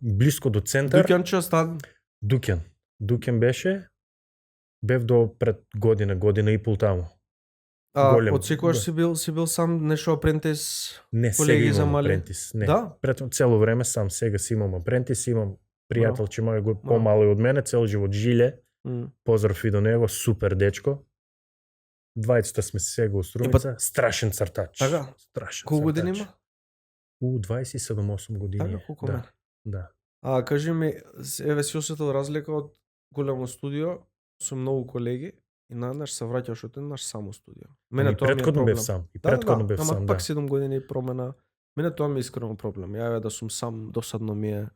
блиско до центар.
Дуќанче, стан?
Дуќан беше. Бев до пред година и пол таму. Голем.
Од секогаш си бил сам нешто апрентис?
Не,
Колеги
сега
за
имам
мали?
апрентис. Не.
Да?
Пред цело време сам, сега си имам апрентис, имам пријателче мој го помало од мене, цел живот Жиле. Поздрав и до него, супер дечко. Двајцата сме сега у Струмица, страшен цртач.
Така?
Страшен.
Колку
цртач.
години има?
27-8 години.
Така, колку
да.
мене?
Да.
Кажи ми, еве си осетил разлика од големо студио со многу колеги и наеднаш се враќаш одеднаш само студио. Мене
И
тоа ми е
претходно
проблем.
бев сам. И претходно бев сам,
ама
да.
пак 7 години промена. Мене тоа ми е искрено проблем. Ја да сум сам, досадно ми е.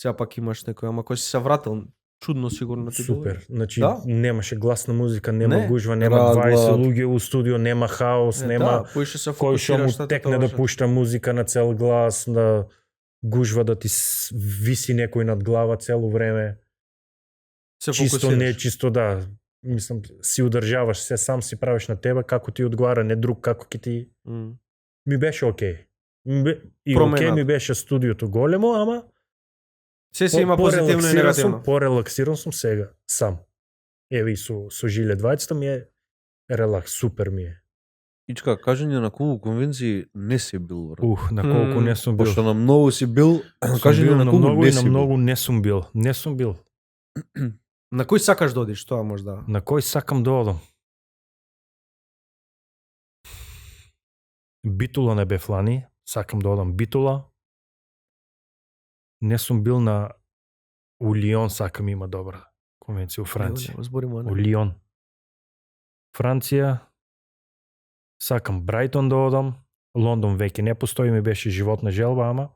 Сега пак имаш некој, ама кој си се вратил, чудно сигурно ти било.
Супер. Значи
Да?
немаше гласна музика, нема
Не.
гужва, нема
Рад,
20
глад.
луѓе у студио, нема хаос, нема
Да, кој ќе се
кој што му
фокусираш на
текне да пушта музика на цел глас, да гужва да ти виси некој над глава цело време.
се
Чисто
фокусираш.
не чисто да. Мислам, си одржаваш се, сам си правиш на тебе како ти одговара, не друг како ќе ти. Ми беше окей. И
Промената.
окей ми беше студиото големо, ама
Се си има позитивно и
порелаксиран
негативно.
сум, порелаксиран сум сега, сам. Еве и со Жиле двајцата ми е релакс, супер ми е.
Ичка, кажи ни на колку конвенции не си бил, брат?
На колку не сум бил.
Пошто на многу си бил,
Сум
кажи ни
бил
на колку
многу
не
и
си
на
бил.
многу не сум бил. Не сум бил.
На кој сакаш да одиш, тоа може да.
На кој сакам да одам? Битула не бев лани, сакам да одам Битула. Не сум бил на у Лион, сакам има добра конвенција у Франција.
Зборимо
У Лион. Франција. Сакам Брајтон да одам. Лондон веќе не постои, ми беше животна желба, ама нема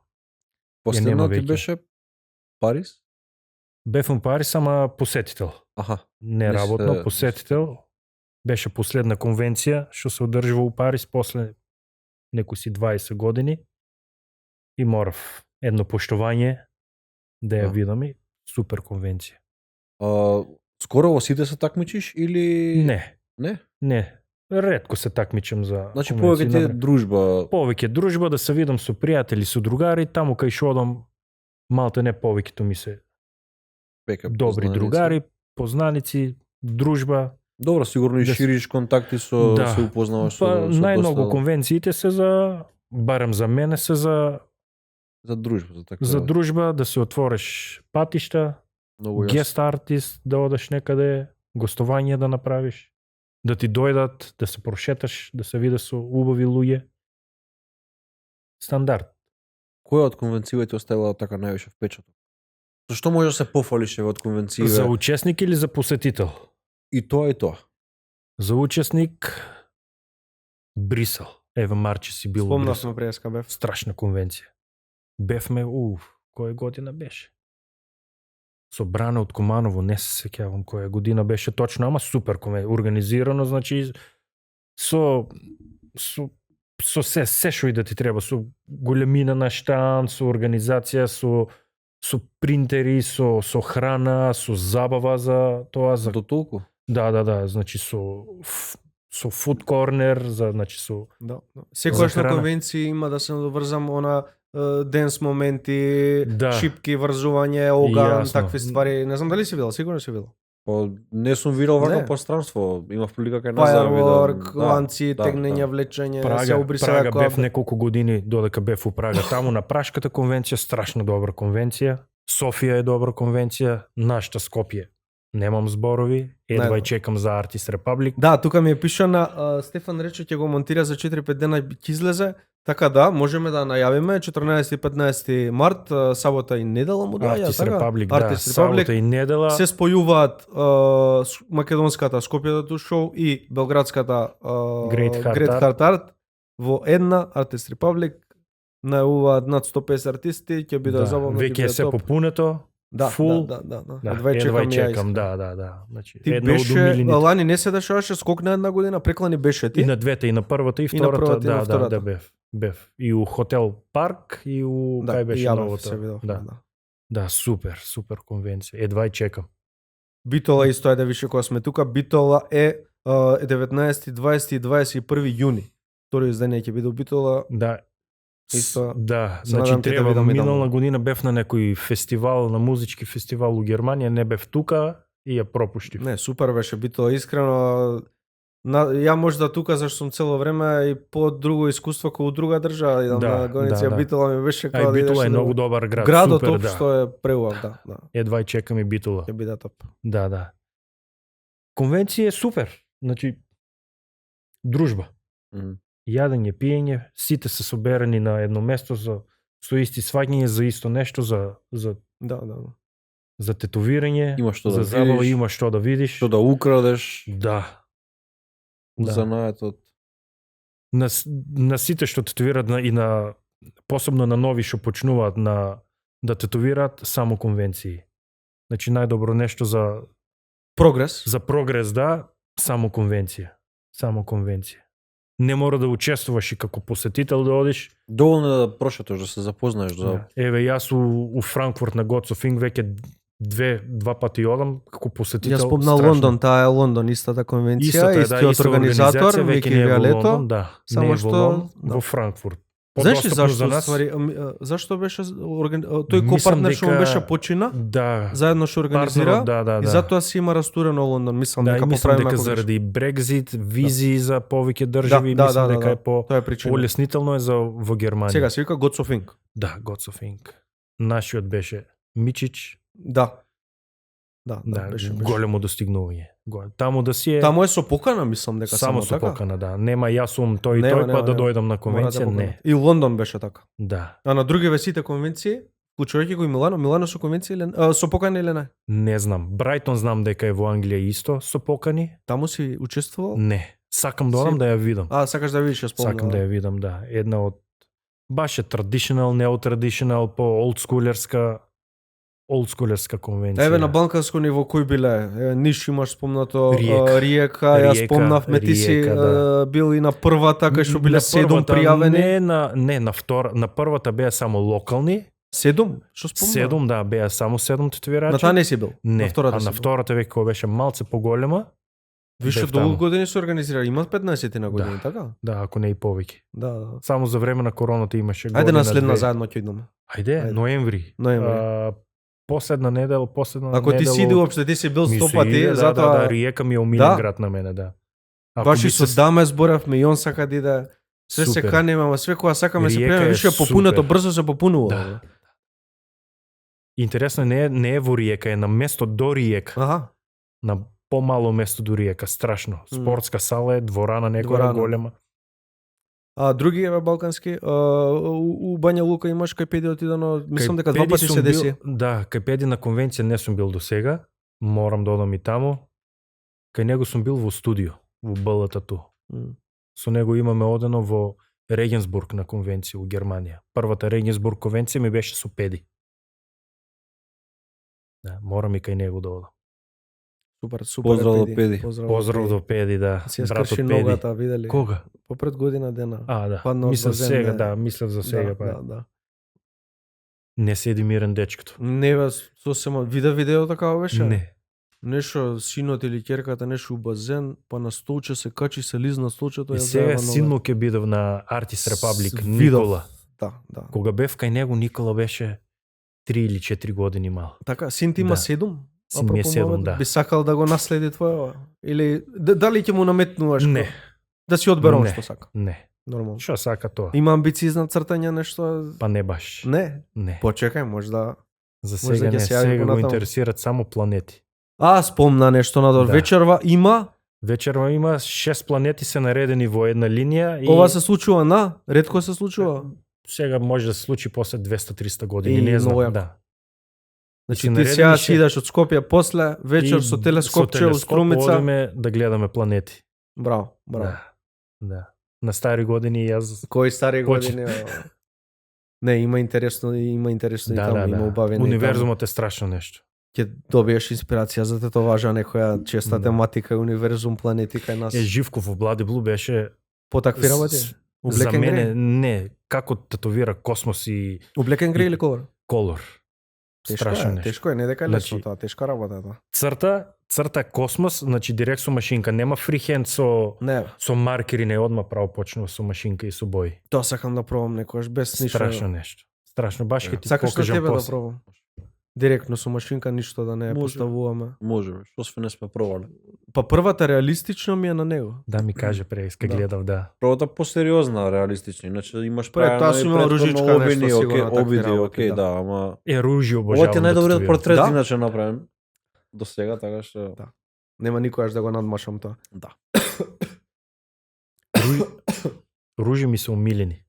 Последно ти
веќе.
беше Парис?
бев у Парис, ама посетител.
Аха.
Не
Не
работно,
се-
посетител. Беше последна конвенција што се одржува у Парис после некои си 20 години и морав едно поштовање да ја
Да.
видам и супер конвенција.
Скоро во сите се такмичиш или
Не,
Не?
не. Ретко се такмичам за
Значи
конвенции
повеќе ти е
на-
дружба.
повеќе дружба да се видам со пријатели, со другари, таму кај што одам малте не повеќето ми се
Веќе
добри
познаници.
другари, познаници, дружба.
Добро, сигурно и
Да се-
шириш контакти со
Да.
се упознаваш
Па
со
најмногу
доста-
конвенциите се за, барем за мене се за
за дружба, за така.
за дружба, да се отвориш патишта,
Многу јасно.
гест артист, да одеш некаде, гостовање да направиш, да ти дојдат, да се прошеташ, да се видиш со убави луѓе. Стандард.
Која од конвенциите оставила така највише впечаток? Зашто може да се пофалиш еве од конвенциите?
За учесник или за посетител?
И тоа и тоа.
За учесник Брисел. Еве Марче си бил у Брисел.
Спомнавме преска бев.
Страшна конвенција. Бевме, која година беше? Со Бране од Куманово, не се сеќавам која година беше точно, ама супер конвенција. Организирано, значи, со се што и да ти треба, со големина на штанд, со организација, со принтери, со храна, со забава за тоа, за
До толку?
да, значи со food corner, значи со
Да. Секојаш
За
на
храна.
конвенции има да се доврзам она денс моменти,
Да.
шипки, врзување, оган,
Јасно.
такви ствари. Не знам дали си видел, сигурно си видел.
Па не сум видел вака
Не.
пространство. Имав прилика кај нас да видам.
Firework, ланци,
да,
тегнење,
да.
влечење, се
Прага,
обриса
Прага
како
бев неколку години додека бев у Прага. Таму на Пражката конвенција, страшно добра конвенција. Софија е добра конвенција, нашата Скопје. Немам зборови, едва
Најдобро.
и чекам за Artist Republic.
Да, тука ми е пишано, Стефан рече ќе го монтира за 4-5 дена ќе излезе. Така да, можеме да најавиме 14 и 15 март, сабота и недела му доаѓа,
Artist
така?
Republic, да,
Artist
сабота
Republic.
и недела.
Се спојуваат македонската Скопје шоу и белградската
Great Heart
Great
Art.
Heart Art во една Artist Republic. Најуваат над 150 артисти, ќе биде забавно, ќе
Веќе
биде
е се
топ.
попунето.
Да,
фул.
да.
Да,
Едва ја
едва и
и ја
чекам,
искрено.
да. Значи,
Ти
една од
беше,
умилените.
лани не се дешаваше скок на една година, преклани беше ти.
И на двете, и на првата, и
И на
втората,
првата, и на
да,
втората.
бев. И у Хотел Парк, и у
Да,
кај
и
беше
јавно
новото.
се видов,
Да. Да, супер конвенција. Едва и чекам.
Битола исто е да више кога сме тука, Битола е 19, 20 и 21 јуни. Второ издание ќе биде у Битола.
Да.
Исто,
Да,
се надам
значи
ти да
треба,
видам и
минална
таму.
година бев на некој фестивал, на музички фестивал у Германија, не бев тука и ја пропуштив.
Не, супер беше Битола, искрено. Ја можда тука зашто сум цело време и по друго искуство како у друга држава, идам
Да,
на Гоница,
да, да.
Битола ми беше
Ај,
како да
Битола
идеш
е
на-
многу добар град,
Градот
супер,
општо
да.
е преубав, да.
Едва и чекам и Битола.
Ќе биде топ.
Да, да. Конвенција е супер. Значи, дружба.
Мгм.
Јадење, пиење, сите се соберени на едно место со исти сваѓање за исто нешто,
Да.
за тетовирање,
Има што
за
да
забава,
видиш,
има што да видиш.
што да украдеш,
Да. Да.
занаетот.
На сите што тетовираат и на посебно на нови што почнуваат да тетовираат само конвенции. Значи најдобро нешто
Прогрес.
за прогрес да, само конвенција. Само конвенција. Не мора да учествуваш и како посетител да одиш.
Доволно е да прошеташ, да се запознаеш, да.
Еве јас у Франкфурт на Готсофинг веќе два пати одам како посетител.
Ја спомнал
страшно.
Лондон, таа е Лондон, истата конвенција,
Истата е, да,
истиот
иста
организатор,
организација, веќе не
Мики
е во
Виолето.
Лондон, да.
само
Не е
што-
во Лондон,
да.
во Франкфурт.
Знаеш ли
Подостапно
зашто
за нас?
ствари, зашто беше тој
Мислам
копартнер што му
дека-
беше почина,
Да.
заедно што организира,
Партнерот, да.
и затоа си има растурено Лондон, мислам
Да, и
дека
мислам
поправиме
дека
ако грешам.
заради Брекзит, визи за повеќе држави,
Да,
мислам
да,
дека
да.
е
Тоа е причина.
полеснително е за во Германија.
Сега се вика Готсофинг.
Да, Готсофинг. Нашиот беше Мичич,
Да,
да,
беше.
големо достигнување. Таму да си е
Таму е со покана, мислам дека
само со
така.
покана, да. Нема јас сум тој и
Нема,
тој, па
нема,
да
нема.
дојдам на
Мора да
конвенција,
покана.
не.
И Лондон беше така.
Да.
А на други сите конвенции, вклучувајќи го и Милано со конвенција или со покана или не?
Не знам. Брајтон знам дека е во Англија исто со покани.
Таму си учествувал?
Не. Сакам да одам
Си-
да ја видам.
Сакаш да видиш, ја спомнам.
Сакам да ја видам, да. Една од баш е traditional, неотрадиционал, по олдскулерска конвенција.
Еве на балканско ниво кој биле? Ниш имаш спомнато,
Риека.
Риека, јас
Риека,
спомнавме, ти си
Риека, да.
бил и на првата кај што биле
На
7
првата,
пријавени.
Не, на втора, на првата беа само локални.
7? Што спомнав?
7, да, беа само 7 тетовирачи.
На таа не си бил?
Не,
на втората
а
си
на
бил.
втората веќе кога беше малце поголема,
Више
бев
долго
таму.
години се организира, има 15 на години, така?
Да, ако не и повеќе.
Да.
Само за време на короната имаше
Ајде
година,
на следна
две.
заедно ќе идеме.
Ајде, ноември. Последна недела,
Ако ти си иди уопште, ти си бил 100 пати, затоа
да, Риека ми е омилен
Да.
град на мене, да. Ако
баш
би
и со
се-
Даме зборавме и он сака да иде. Се
Супер.
канеме, ама све кога сакаме се
Риека
приеме,
е
више попунето,
супер.
брзо се попунува.
Да. Интересно не е во Риека, е на место до Риека.
Аха.
На помало место до Риека, страшно. Спортска сала е, дворана некоја
Дворана.
голема.
А други еве балкански, у Бања Лука имаш кај педи отидено, мислам дека два
Кај
пати
Педи
се
сум
деси.
бил- Да, кај Педи на конвенција не сум бил до сега. Морам да одам и таму. Кај него сум бил во студио, во БЛТ-ту. Со него имаме одено во Регенсбург на конвенција во Германија. Првата Регенсбург конвенција ми беше со Педи. Да, морам и кај него да одам.
Супер, супер.
Поздрав
е
до Педи.
Поздрав до Педи, да.
Си ја
Братот
скрши
Педи.
ногата, видели?
Кога?
Попред година дена.
Да.
Падна од
Мислев
базен,
сега,
не.
да, мислев за сега, па.
Да.
Не седи мирен дечкото.
Не бе, сосема виде видео такава беше?
Не.
Нешто синот или ќерката нешто у базен, па на столче се качи, се лизна столчето,
И
ја
сега
заеба
син
нога.
му ќе бидов на Artist Republic,
Видов.
Никола.
Да.
Кога бев кај него, Никола беше 3 или 4 години мал.
Така, син ти има
Да.
7?
Син ми е 7, да.
Би сакал да го наследи твојава? Или дали ќе му наметнуваш?
Не.
Да си одберам
Не.
што сака.
Не.
Нормално.
Што сака тоа?
Има амбиции на цртање нешто?
Па не баш.
Не.
Не.
Почекај, можда.
За
Можда
сега
ќе
не.
се јави
Сега го
понатаму.
интересират само планети.
Спомна нешто надор.
Да.
Вечерва има.
Вечерва има 6 планети се наредени во една линија и
Ова се случува на? Ретко се случува.
сега може да се случи после 200-300 години,
И,
не
многу
знам,
јако.
да.
Значи
се
ти
наредени
сега
се-
си идеш од Скопје после вечер
И
со телескопче у Струмица.
одиме да гледаме планети.
Браво.
Да. Да. На стари години јас
Кои стари
Поче.
години? Не, има интересно и таму, има убавено.
Универзумот е страшно нешто.
Ќе добиеш инспирација за тетоважа некоја честа
Да.
тематика, универзум, планети кај нас.
Живков во Bloody Blue беше
По такви работи? У
за
Black and
мене
Grey?
не, како тетовира космос и
У Black and Grey или Color?
колор. Страшно нешто.
Тешко е, не дека е лесно
Значи,
тоа, тешка работа е тоа.
Црта космос, значи директ со машинка, нема фрихенд
Не,
со маркери, не одма право почнува со машинка и со бои.
тоа сакам да пробам некојаш без ништо.
Страшно нешто. Страшно, баш ќе ти
Сакаш на
покажам
тебе да
после.
пробам. Директно со машинка ништо да не ја
Може.
поставуваме.
Може, бе, што све не сме пробале.
Па првата реалистично ми е на него.
Да ми каже преска
Да.
гледав, да.
Првата посериозна, реалистична, иначе имаш
Пред тоа си имал ружичка
обини,
нешто, сигурно,
окей,
такви
обиди,
работи,
окей,
да.
да, ама
Ружи
ова
обожавам.
ти е
да
најдобриот
татуирам.
портрет
Да?
иначе направен до сега, така што
Да. Нема никогаш да го надмашам тоа.
да.
Ружи ми се умилени.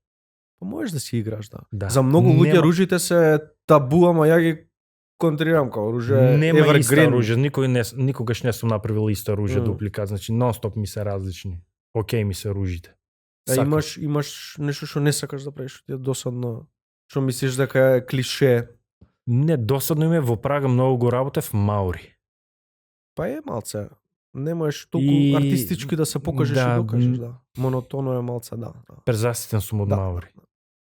Па можеш да си играш, да.
Да.
За многу луѓе
Нема-
ружите се табу, ама ја ги контрирам као руже
Нема иста
evergreen.
ружа, никогаш не сум направил иста ружа
Мм.
дупликат, значи нон-стоп ми се различни. Океј ми се ружите.
А
Сакам.
имаш нешто што не сакаш да правиш, што ти е досадно, што мислиш дека е клише.
Не, досадно ми е, во Прага многу го работев Маури.
Па е малце. Не можеш толку
И-
артистички да се покажеш
да,
и докажеш, да. Монотоно е малце, да.
Презаситен сум од
Да.
Маури.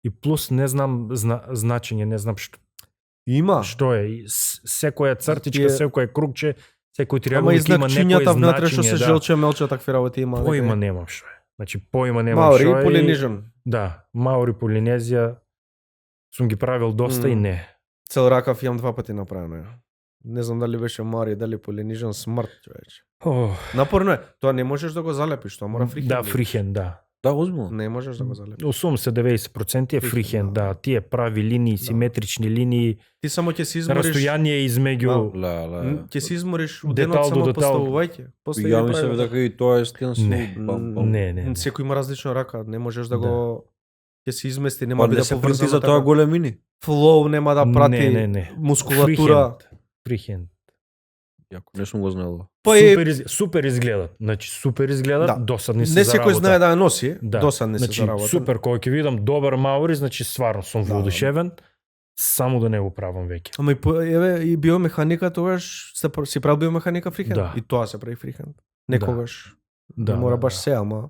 И плюс не знам значење, не знам
Има.
што е. И секоја цртичка,
Тие-
секој кругче, секој
Ама
триаголник
и
има некој
знакчињата внатре што се
значење, да.
желче, мелче, такви работи има.
Поима немам што е. Значи поима немам
Маури
што е.
и Полинижан.
Да, Маури, Полинезија сум ги правил доста и
Мм.
не.
Цел ракав имам 2 пати направено е. Не знам дали беше Маури, дали Полинижан, смрт, човече.
Ох,
Напорно е. Тоа не можеш да го залепиш, тоа мора фрихен.
да,
да
фрихен, да.
Да, озбилно.
Не можеш да го залепиш.
80-90% е
Фрихен,
фрихен,
да.
да. Тие прави линии,
Да.
симетрични линии,
Ти само ќе се измориш.
растојание измеѓу
Ла.
Ќе се измориш у
Детал
денот
до
само
детал.
поставувајќи. После
Ја
ги
мислев
прави.
дека и тоа е стилен
Не. Не, не.
Секој има различна рака, не можеш да
Да.
го ќе се измести, нема
Па
биде
не се принти
поврзано
за тоа големини.
флоу, нема да прати
Не.
мускулатура.
Фрихен.
Јако не сум го знал.
Па и
Супер изгледат. Значи супер изгледат,
Да.
досадни се
не
за
секој
работа.
знае да ја носи,
Да.
досадни се
Значи
за работа.
супер, кога ќе видам добар Маури, значи стварно сум
Да,
воодушевен, само да не го правам веќе.
Ама еве и биомеханика тогаш си прави биомеханика фрихенд.
Да.
И тоа се прави фрихенд. Некогаш.
Да,
Не мора баш
да.
се, ама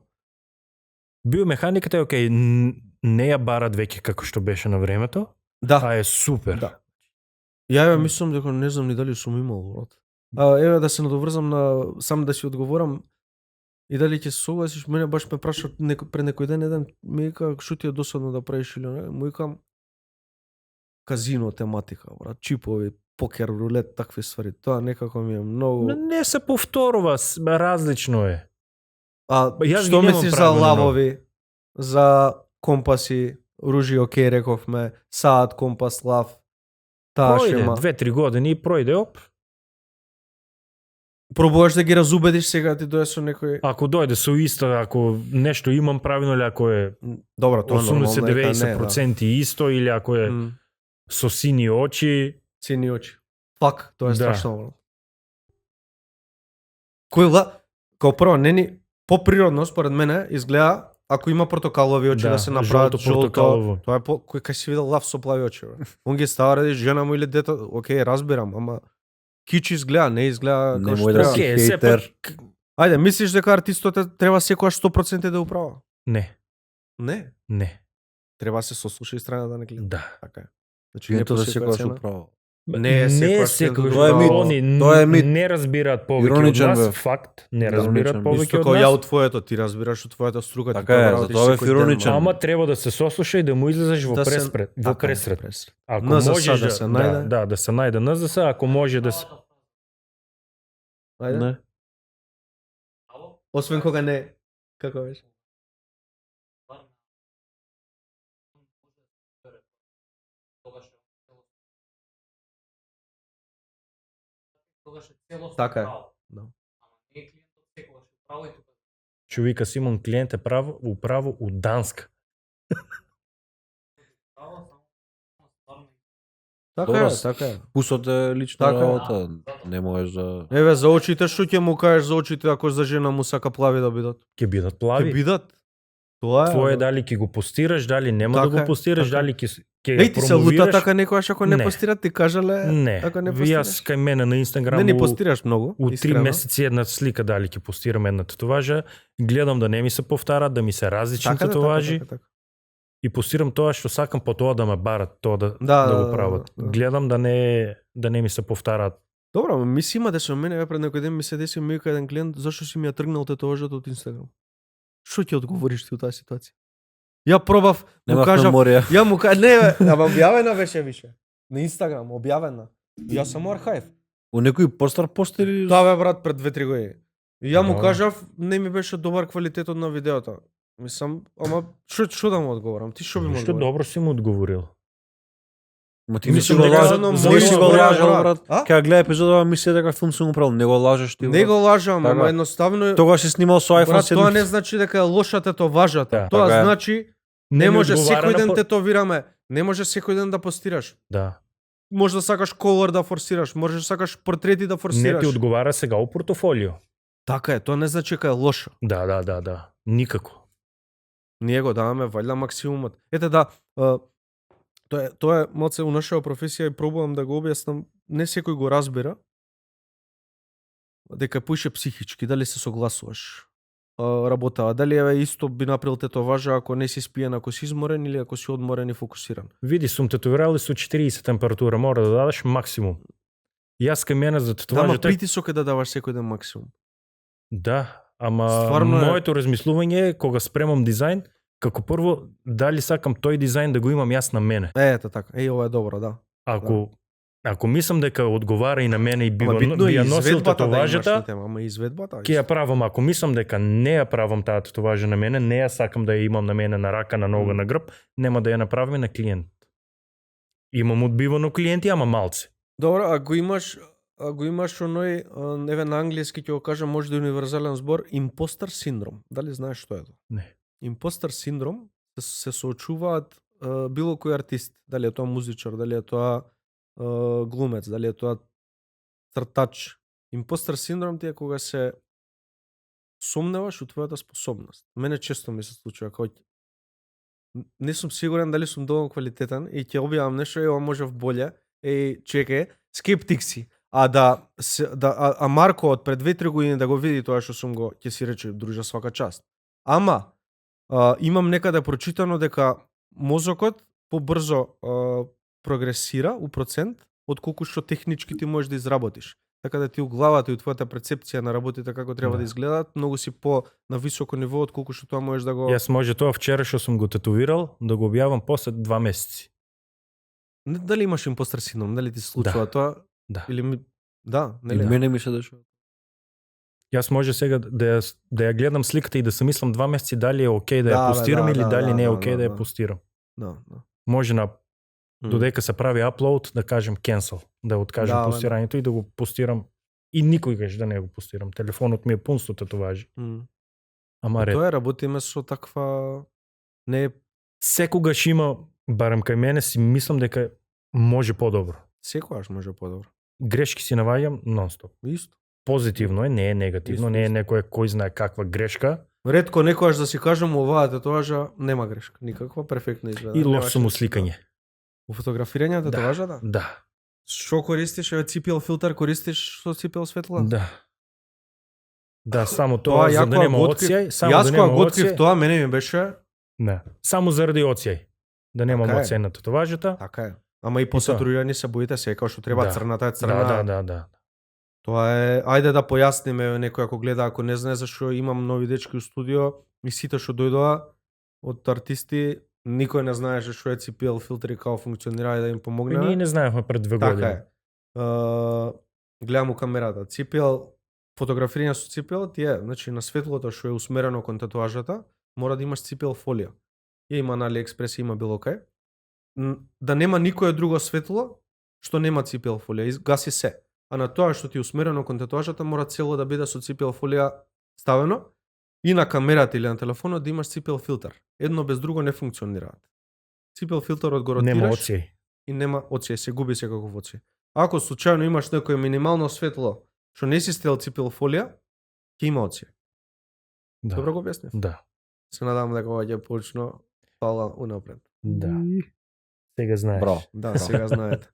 Биомеханиката е окей, не ја барат веќе како што беше на времето,
да.
а е супер.
Да. Ја мислам дека не знам ни дали сум имал брат. Еве да се надоврзам на сам да си одговорам и дали ќе се согласиш, мене баш ме праша пред некој ден еден ми вика што ти е досадно да правиш или не, му викам казино тематика, брат, чипови, покер, рулет, такви ствари. Тоа некако ми е многу.
Не се повторува, различно е. Јас
Што
ги немам
мислиш за
правилно.
лавови, за компаси, ружи, окей, рековме, саат, компас, лав, таа
Пројде
шема.
2-3 години и пројде, оп.
Пробуваш да ги разубедиш сега ти дое со некој.
Ако дојде со исто, ако нешто имам правилно или ако е
Добро, тоа нормално е,
80-90% исто или ако е
да.
со сини очи,
Сини очи. Фак, тоа е
Да.
страшно. Брат. Као прво, нени поприродно според мене изгледа ако има портокалови очи да, се направат жолто,
жолто-портокалово.
тоа е кој кај си видел лав со плави очи. Бе. Он ги става ради жена му или дете, окей, разбирам, ама кич изгледа, не изгледа како што
Немој да
треба.
си
Океј, сепак-
хейтер.
Ајде, мислиш дека артистот треба секогаш 100% да управа?
Не,
Не,
не,
треба да се сослуша и страна да не гледа.
да.
Така е. Значи не
Клиентот
по
да секогаш
цена.
управа.
Не е секогаш клиентот
Тоа е мит.
Они
Тоа е мит.
не разбираат повеќе од
Ироничен
нас,
бе.
факт, не
Да,
разбираат
ироничен.
повеќе
Исто
од
како ја
нас.
од твоето, ти разбираш од твојата струка,
Така
ти тоа
е,
работиш
затоа е
секој ден,
ироничен.
Ама треба да се сослуша и да му излезеш во
Да се-
пресред, во
Така,
пресред.
пресред.
Ако
НЗС
можеш
да се најде.
да се најде НЗС, ако може да се
Ајде.
Не.
Освен кога не. Како беше? Така е. Да.
Човека Симон клиент е право управо у Данска.
Така
Добро,
е, така е.
Вкусот е лична
Така е.
работа. Не можеш да...
Еве за очите што ќе му кажеш за очите ако за жена му сака плави да бидат?
Ќе бидат
Ќе
плави.
бидат. Тоа е.
Твое
бе.
дали ќе го постираш, дали нема да
Така
го
е,
постираш,
така е.
дали ќе
Еј ти се лута
промовираш.
така некојаш ако не
Не.
постира ти кажале
Не,
ако не
јас
постираш.
кај мене на Инстаграм
Не ни постираш многу.
у 3
искрено.
месеци една слика дали ќе постирам една татуажа, гледам да не ми се повтарат, да ми се различни
Така да,
татуажи.
така.
и постирам тоа што сакам, по тоа да ме барат тоа да
Да,
го прават.
да.
Гледам да не ми се повтараат.
Добро, ама ми си има дешо мене пред некој ден ми се деси ми вика еден клиент, зашто си ми ја тргнал тетуажата од Инстаграм? Што ќе одговориш ти у таа ситуација? Ја пробав, му
Немав
кажав,
меморија.
ја му кажав, не, бе, ама објавена беше више. На Инстаграм, објавена. Јас сам архив.
У некој постар пост или...
Да, бе, брат, пред 2-3 години. И ја му
Да.
кажав, не ми беше добар квалитетот на видеото. Мислам, ама што да му одговорам? Ти што би му
Што
одговорил?
добро си му одговорил.
Ма ти ми си
Мислам
го
дека
лажал,
за
не си го
мој
лажал,
брат.
брат.
А?
Кога гледа епизодава, мисли дека филм сум го правил. Не го лажеш ти,
Не
брат.
го лажам, ама
Така.
едноставно
Тогаш си снимал со iPhone
брат,
7.
тоа не значи дека е лоша тетоважата.
Да.
Тоа
Така е.
значи не
ми
може
одговара
секој
на
ден
по-
тетовираме. Не може секој ден да постираш.
Да.
Може да сакаш колор да форсираш, може да сакаш портрети да
Не
форсираш.
ти одговара сега о портофолио.
Така е, тоа не значи дека е лошо.
Да. Никако.
Ние го даваме валја максимумот. Ете да, тоа е малце у нашава професија и пробувам да го објаснам, не секој го разбира дека е поише психички, дали се согласуваш работава, дали е исто би направил тетоважа ако не си спиен, ако си изморен или ако си одморен и фокусиран.
Види, сум тетовирал и со 40 температура, мора да дадеш максимум. Јас кај мене за
Ама
тетоважата...
притисок е да даваш секој ден максимум.
Да, ама
Стварно е-
моето размислување е кога спремам дизајн, како прво дали сакам тој дизајн да го имам јас на мене.
Ето така. Ова е добро, да.
Ако мислам дека одговара и на мене и би
Ама битно
би
е
ја носил
изведбата да имаш на
тетоважата,
тема, ама изведбата.
ќе ја правам. Ако мислам дека не ја правам таа тетоважа на мене, не ја сакам да ја имам на мене на рака, на нога, на грб, нема да ја направиме на клиент. Имам одбивано клиенти, ама малце.
Добро, ако имаш оној, еве на англиски ќе го кажам, може да е универзален збор, импостер синдром. Дали знаеш што е тоа?
Не.
Импостер синдром се соочуваат било кој артист, дали е тоа музичар, дали е тоа глумец, дали е тоа цртач. Импостер синдром ти е кога се сомневаш у твојата способност. Мене често ми се случува кога не сум сигурен дали сум доволно квалитетен и ќе објавам нешто и ова можев боле. Чекај, скептик си. А Марко од пред 2-3 години да го види тоа што сум го, ќе си рече дружа свака част. Ама имам некаде прочитано дека мозокот побрзо прогресира у процент отколку што технички ти можеш да изработиш. Така да ти у главата и у твојата перцепција на работите како треба да изгледаат, многу си по на високо ниво отколку што тоа можеш да го...
Јас може тоа вчера што сум го тетовирал да го објавам после 2 месеци.
Не, дали имаш импостер синдром, дали ти се случува тоа?
Да.
Или ми... Да,
И
нели?
мене ми се дешава.
Јас може сега да ја гледам сликата и да се мислам 2 месеци дали е окей да ја
Да, бе,
постирам
да,
или
да,
дали
да,
не е
да,
окей
да,
да ја
да.
постирам.
Да.
Може на додека се прави аплоуд да кажем cancel, да откажам
Да, бе, да.
постирањето и да го постирам и никогаш да не го постирам. Телефонот ми е пун со тетоважи. Ама ред.
Тоа е, работиме со таква... Не е...
Секогаш има, барем кај мене си мислам дека може подобро.
Секогаш може подобро.
Грешки си наваѓам нонстоп.
Исто.
Позитивно е, не е негативно,
Исто,
не е
исто.
некоја кој знае каква грешка
Ретко некојаш да си кажам оваа тетуажа нема грешка, никаква, перфектно изгледа.
и лош
Немаше
само
да-
сликање.
У фотографирање
Да.
тетуажа, да?
Да,
Што користиш? Еве CPL филтер користиш со CPL светла?
да. Да, само тоа за
ја
да
кога
нема
го открив-
оцјај, само
Јас
да
кога
нема
го открив
оцјај.
тоа, мене ми беше
Да. Само заради оцјај. Да немам
Така е.
оцјај на тетоважата.
така е. Ама и по
тоа.
сатурирани се боите се, како што треба
Да.
црната е црна.
Да.
Тоа е, ајде да појасниме некој ако гледа, ако не знае зашо имам нови дечки у студио и сите што дојдоа од артисти, никој не знаеше што е CPL филтер и како функционира и да им помогне.
Ние не знаевме пред 2 години.
Така е. Гледам у камерата. CPL, фотографирање со CPL ти е, значи на светлото што е усмерено кон татуажата, мора да имаш CPL фолија. Ја има на AliExpress, има било кај. Да нема никое друго светло што нема CPL фолија, гаси се. А на тоа што ти е усмерено кон татуажата мора цело да биде со CPL фолија ставено и на камерата или на телефонот да имаш CPL филтер. Едно без друго не функционираат. CPL филтерот го ротираш
Нема оцјај.
и нема оцјај, се губи секаков оцјај. Ако случајно имаш некое минимално светло што не си стел CPL фолија, ќе има оцјај.
Да.
Добро го објаснив?
Да.
Се надам дека ова ќе е поучно. Фала унапред.
Да. Сега знаеш.
Браво.
Да, сега знаете.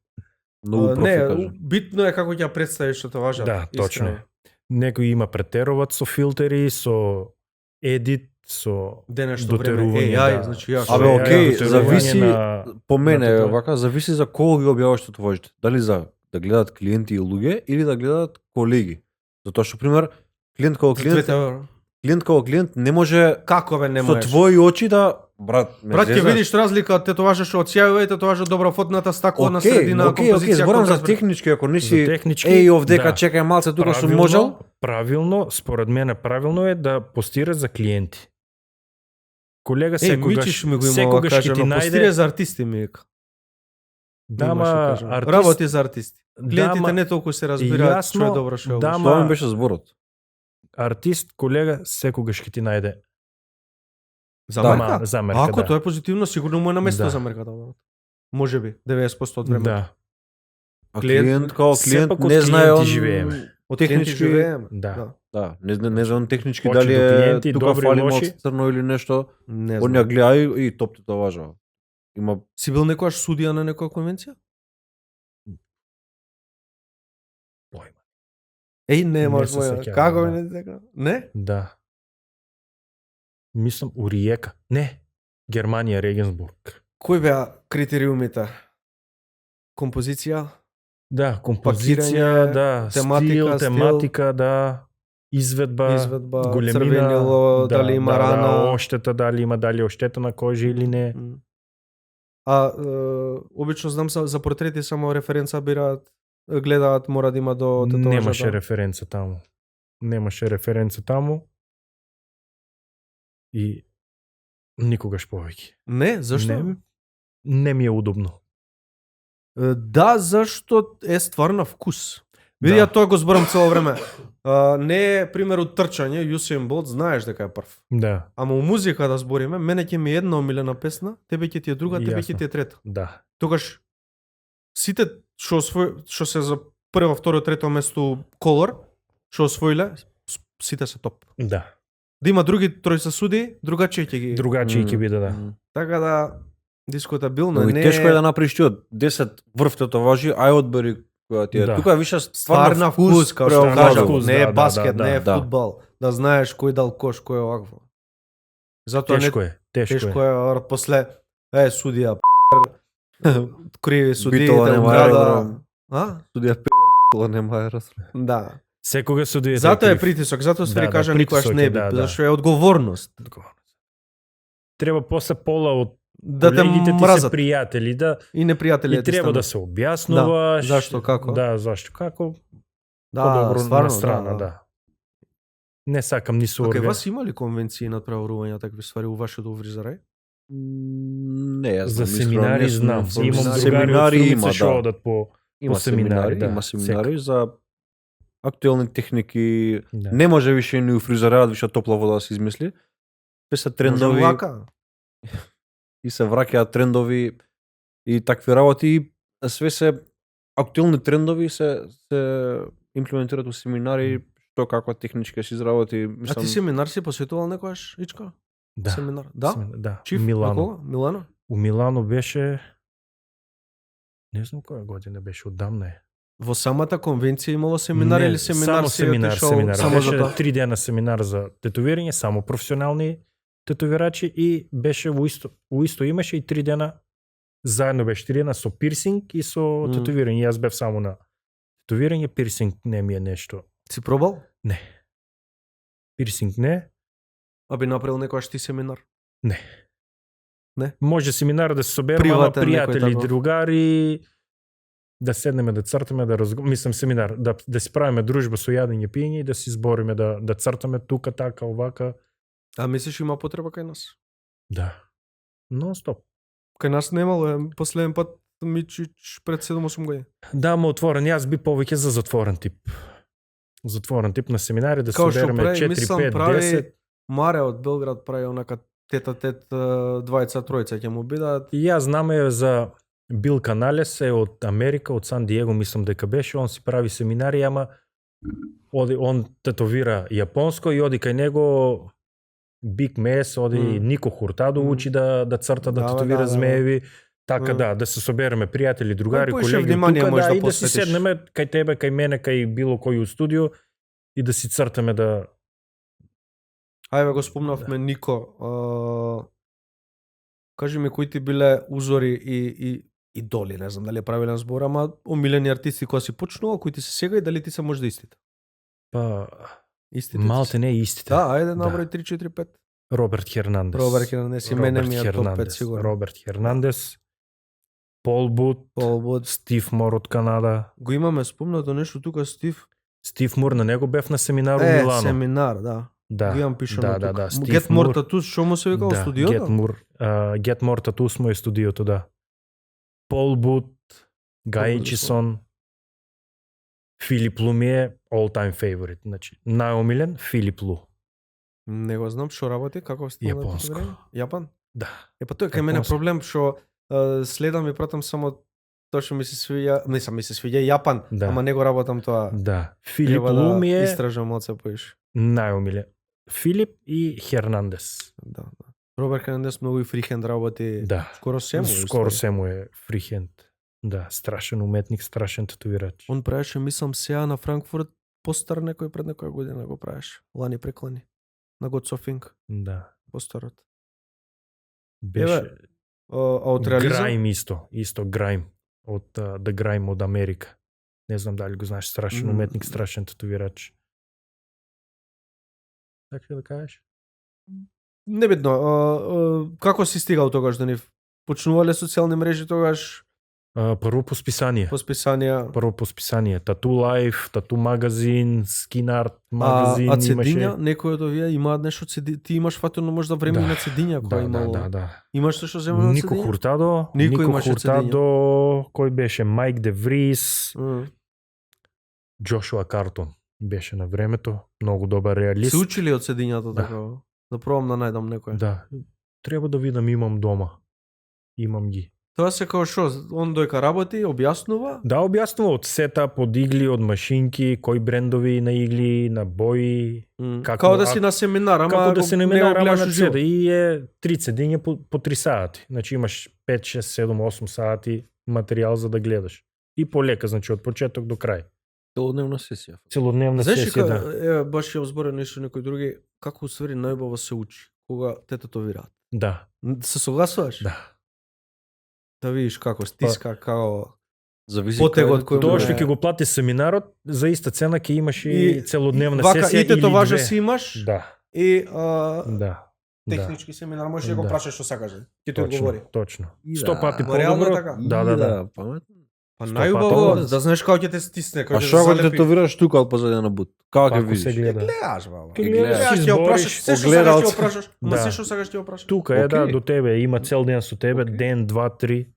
Многу профи
Не,
кажа.
битно е како ќе ја представиш што тоа важат.
Да, точно е. Некои има претеруваат со филтери, со едит, со
Денешно време
дотерување,
AI,
да.
значи ја
Абе,
што
окей,
дотерување
зависи
на-
по мене,
на тоа.
вака, зависи за кого ги објаваш татуажите. Дали за да гледат клиенти и луѓе или да гледат колеги. Затоа што пример клиент како клиент не може
Како бе не
со
можеш?
твои очи да брат, ме
Брат, ќе
зезаш?
видиш разлика од тетоважа што од сјајува и тетоважа добра фотната стаклона
Окей,
средина
окей,
композиција.
зборам за
контраст.
технички, ако не
За
си
технички,
еј овдека
да.
чекај малце тука сум
Правилно-
можел.
Правилно, според мене правилно е да постираш за клиенти. Колега
Мичиш ми го има
секогаш ќе ти
кажано, постире
најде
за артисти ми вика.
да,
Имаше
ма
кажано.
артист
Работи за артисти.
да,
Клиентите
ма
не толку се разбираат
јасно,
што е добро, што е
да,
лошо.
ма-
Тоа ми беше зборот.
артист колега секогаш ќе ти најде
За
Да.
мерка?
за мерка.
Ако
да.
тоа е позитивно, сигурно му е на место
Да.
за мерката. Може би, 90% од времето.
Да,
А
Клиент-
клиент како клиент
сепак од
не знае
клиенти
он
живееме.
Од технички
технички
живееме.
Да.
Да, не знам он технички
Очи
дали
до
е
клиенти,
тука
добри,
фали
лоши.
малце црно или нешто.
Не
Он
знам.
ја гледа и топ тоа важа. Има
Си бил некојаш судија на некоја конвенција?
Појма.
Еј, не
Не
можеш
се
моја.
сеќавам,
Како
да.
не дека? Не?
Да. Мислам у Риека. Не. Германија, Регенсбург.
Кои беа критериумите? Композиција?
Да,
Пакирање,
композиција, да,
тематика,
стил, тематика, да, изведба,
Изведба,
големина,
црвенило, дали има рана.
да, оштета, дали има дали оштета на кожа или не.
А обично знам за портрети само референца бираат, гледаат, мора да има до татуажата.
Немаше референца таму. Немаше референца таму. И никогаш повеќе.
Не, зашто?
Не ми е удобно.
Да, зашто е ствар на вкус. Види, ја тоа го зборам цело време. Не е пример од трчање, Usain Bolt, знаеш дека е прв.
Да,
Ама у музика да збориме, мене ќе ми е една омилена песна, тебе ќе ти е друга, тебе ќе
Јасно.
ти е трета.
да.
Тогаш сите што се за прво, второ, трето место колор, што освоиле, сите се топ.
Да.
Да има други тројца суди, другачи ќе ги.
Другачи ќе биде, да.
Така да дискутабилно
Но и
не
тешко е да направиш ти од 10 врв татуажи, ај одбери која ти е.
Да.
Тука више
стварна вкус, како што
стварна
кажам,
вкус,
не е
да,
баскет,
да,
не е
да.
фудбал, да знаеш кој дал кош, кој е овакво. Затоа
Тешко
не
е, тешко
тешко
е.
е, после судија криви судиите
Битола нема
од
аеродром.
града. А?
Судија нема аеродром.
Да.
Секога судијата
Затоа е
крив.
притисок, затоа се
Да,
ви
да,
кажа никогаш
притисок
не
е,
би,
да, да.
зашто е одговорност.
Треба после пола од
Да те
колегите ти се
мразат
пријатели, да,
и непријатели
и треба да се објаснуваш.
Да, зашто, како?
Да, зашто, како.
да,
Подобро
стварно,
на страна, да. Не сакам ни со
Кај
орга.
вас има ли конвенции над праворување такви ствари у вашето увризарај?
Не, јас
За
знам,
семинари
искрено,
знам.
не сум
Имам
информиран.
другари од
Семинари има,
Струмица што
да.
одат по
Има
семинари, да,
има семинари за актуелни техники.
да.
Не може више ни у фризерарот више топла вода да се измисли. Те се трендови
Можем вака?
и се враќаат трендови и такви работи. И све се актуелни трендови се имплементираат у семинари, што како технички се изработи.
А
Мислам,
ти семинар си посветувал некојаш, Ичко?
Да.
Семинар? Да?
Да.
Чиф?
Милано.
На кога? Милано?
У Милано беше не знам која година беше, одамна е.
Во самата конвенција имало семинар или семинар
само
си
семинар,
отишол
семинар.
само
Беше
за тоа?
3 дена семинар за тетувирање, само професионални тетувирачи и беше у исто имаше и 3 дена заедно беше 3 дена со пирсинг и со тетувирање. Јас бев само на тетувирање, пирсинг не ми е нешто.
Си пробал?
Не. Пирсинг не.
А би направил некојаш ти семинар?
Не.
Не?
Може семинар да се собереме, ама
Приватен некој
пријатели,
таков.
другари, да седнеме да цртаме, да мислам семинар, да си правиме дружба со јадење, пиење и да си збориме да цртаме тука, така, овака.
А мислиш има потреба кај нас?
Да. Нон стоп.
Кај нас немало, последен пат Мичич пред 7-8 години.
Да, ма отворен, јас би повеќе за затворен тип. Затворен тип на семинари, да
Као што
собереме
прави,
4,
мислам,
5,
прави
10.
Маре од Белград прави онака тета-тет двајца, тројца ќе му бидат.
И јас знаме за Бил Каналес е од Америка, од Сан Диего, мислам дека беше, он си прави семинари, ама он тетовира јапонско и оди кај него Биг Мес, оди Нико Хуртадо учи да црта, да тетовира змееви. Така да се собереме пријатели, другари, колеги од тука, и да си седнеме кај тебе, кај мене, кај било кој у студио и да си цртаме да
Ајде го спомнавме Нико. Кажи ми кои ти биле узори и идоли, не знам дали е правилен збор, ама омилени артисти кои си почнува, кои ти се сега и дали ти се може да истите?
Па
Истите.
малте не истите.
Да, ајде наброј 3 4 5.
Роберт Хернандес.
Роберт Хернандес и мене ми е топ 5 сигурно.
Роберт Хернандес, Пол Бут, Стив Мор од Канада.
Го имаме спомнато нешто тука Стив.
Стив Мур, на него бев на семинар во Милано.
Семинар, да.
Да.
Го имам пишано тука.
да. Стив
Get
Мур.
More Tattoos, што му се вика во студиото?
Get More Tattoos му е студиото, да. Пол Бут, Гајчисон, Филип Лу ми е all time favorite. Значи, најомилен Филип Лу.
Не го знам што работи, каков стил на
Јапонско.
татуирање? Јапан?
Да.
Па тоа е кај мене
Јапонско.
проблем што следам и пратам само тоа што ми се свиѓа, ми се свиѓа Јапан,
Да.
ама не го работам тоа.
Да. Филип
Треба
Лу
да
ми е
истражам малце поише.
најомилен. Филип и Хернандес.
Да, да. Роберт Хернандес многу и фрихенд работи.
Да.
Скоро се му.
Скоро се му е фрихенд. Да, страшен уметник, страшен татуирач.
Он правеше, мислам, сега на Франкфурт постар некој пред некоја година го правеше. Лани преклани. На God Sofing,
Да.
постарот.
Беше
А од реализам?
Граим исто Граим од The Grime од Америка. Не знам дали го знаеш, страшен уметник, страшен татуирач. Така да кажеш?
Небитно. Како си стигал тогаш до нив? Почнувале социјални мрежи тогаш?
Прво по списание. Тату Лайф, Тату магазин, Скин Арт магазин
а цедиња,
имаше.
некој од овие имаат нешто цедиња, ти имаш фатено можда време
Да.
на цедиња која имало.
Да.
Имаш што земе на
Нико
цедиња?
Хуртадо,
Нико
Нико
имаше
Хуртадо, кој беше Майк Де Врис, Джошуа Картон беше на времето, многу добар реалист.
Се учили од цедињата
Да.
така? Да пробам да најдам некој.
Да. Треба да видам, имам дома. Имам ги.
Тоа се како што, он дојка работи, објаснува?
Да, објаснува од сетап, од игли, од машинки, кои брендови на игли, на бои, како-
Као да си на семинар, ама
како да
го-
се
не го
наминара
гледаш
на
уживо.
цеда. И е 3 цедиња по 3 сати. Значи имаш 5, 6, 7, 8 сати материјал за да гледаш. И полека, значи од почеток до крај.
Целодневна сесија.
Целодневна
Знаеш
сесија,
дека,
да.
баш ја зборен нешто некој други, како усвари најубаво се учи кога те татуираат.
Да,
Се согласуваш?
да.
Да видиш како стиска, како
Зависи
потегот
кај-
кој
Тоа
му
што
е.
ќе го плати семинарот, за иста цена ќе имаш и
И
целодневна
вака
сесија
и тето
или
важа
две.
си имаш
Да,
и
да.
технички семинар можеш да го
Да.
прашаш што сакаш. Ти ти
Точно,
одговори.
точно.
И
100
да.
пати
Ма реално е
подобро.
така.
Да.
Паметно.
Па
100
најубаво
пати.
да знаеш како ќе те стисне, како
А
ќе те
што го
залепи.
тетовираш тука од позади на бут? Како ќе
Како се
видиш?
гледа?
Гледаш, баба.
Ќе
гледаш,
Гледаш,
си
ќе го прашаш,
збориш,
се што сакаш
огледалце.
ќе го прашаш. Ма
Да.
се што сакаш ќе го прашаш.
Тука е да
Окей.
до тебе, има цел ден со тебе,
Окей.
ден, 2, 3.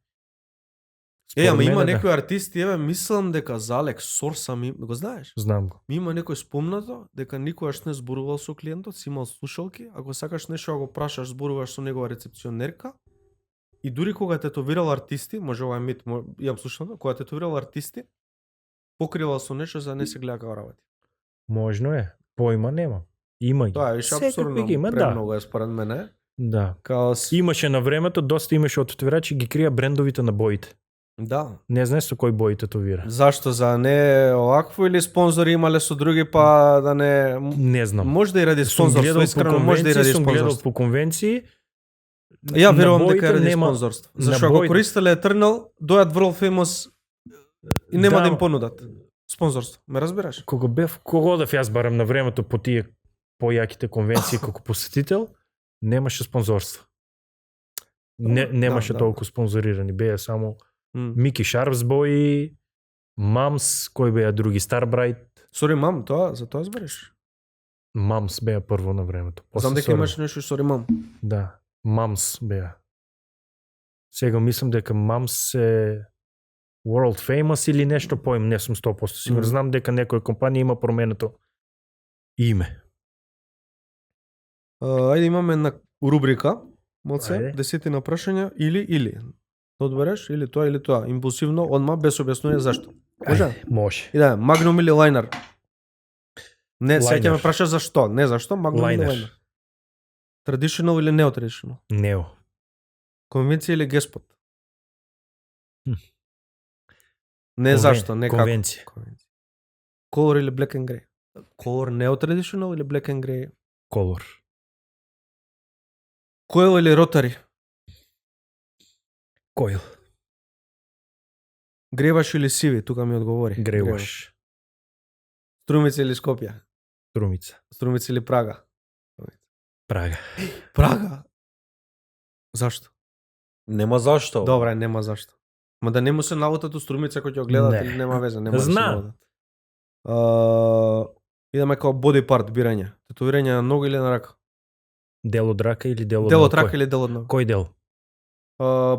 Ама има
мене,
некои артисти, еве, мислам дека Залек Сорса ми го знаеш?
Знам го.
Ми има некој спомнато дека никогаш не зборувал со клиентот, си имал слушалки, ако сакаш нешто да го прашаш, зборуваш со негова рецепционерка. И дури кога тетовирал артисти, може ова е мит, имам слушано, кога тетовирал артисти, покривал со нешто за да не се гледа како работи.
Можно е. Поима нема. Има ги.
Тоа е
Секакви
абсурдно,
ги има, да.
премногу е според мене.
Да.
Као
Имаше на времето, доста имаше од татуирачи ги крија брендовите на боите.
да.
Не знаеш со кој бој татуира.
Зашто за не овакво или спонзори имале со други па да не
Не знам.
може да и ради
Сум
спонзорство,
гледал по
искрено може да и ради
конвенции, сум гледал
спонзорство.
по конвенции.
Ја
На
верувам
боите
дека е ради
нема-
спонзорство.
на
Зашто ако
боите-
користеле Eternal, дојат World Famous и нема да
Да.
им понудат спонзорство. Ме разбираш?
Кога бев, кога одев јас барам на времето по тие појаките конвенции како посетител, немаше спонзорство. Немаше
да.
толку спонзорирани, беа само
М.
Мики Шарпс бои, Мамс, кој беа други, Старбрайт.
Сори мам, тоа за тоа збориш.
Мамс беа прво на времето. После
Знам дека
Sorry.
имаш нешто сори мам.
Да, Мамс беа. Сега мислам дека Мамс е World Famous или нешто поим, не сум 100% сигурен.
Мгм.
Знам дека некоја компанија има променето име.
Ајде имаме една рубрика, моце,
Ајде.
10 прашања или. Да одбереш или тоа, импулсивно, одма без објаснување зашто. Може?
Може.
И да, Magnum или Liner. Не, сега ќе
Liner.
ме прашаш зашто, не зашто, Magnum или
Liner.
Liner. Traditional или неотрадиционал?
Нео.
Конвенција или Геспот?
Хм.
Не зашто, не како.
Конвенција.
Конвенција. Color или Black and Grey? Color неотрадиционал или Black and Grey?
Колор.
Коел или ротари?
Коил.
Греваш или сиви? Тука ми одговори.
Греваш.
Струмица или Скопје?
Струмица.
Струмица или Прага?
Прага.
Прага? Зашто?
Нема зашто.
Добре, нема зашто. Ма да не му се навотат у Струмица кој ќе го гледат
Не.
или нема везе, нема да се
Знам.
навотат. Идеме као body part бирање. Тетовирање на нога или на рака?
Дел од рака или дел од
Дел од
нога?
рака или дел од нога?
Кој дел?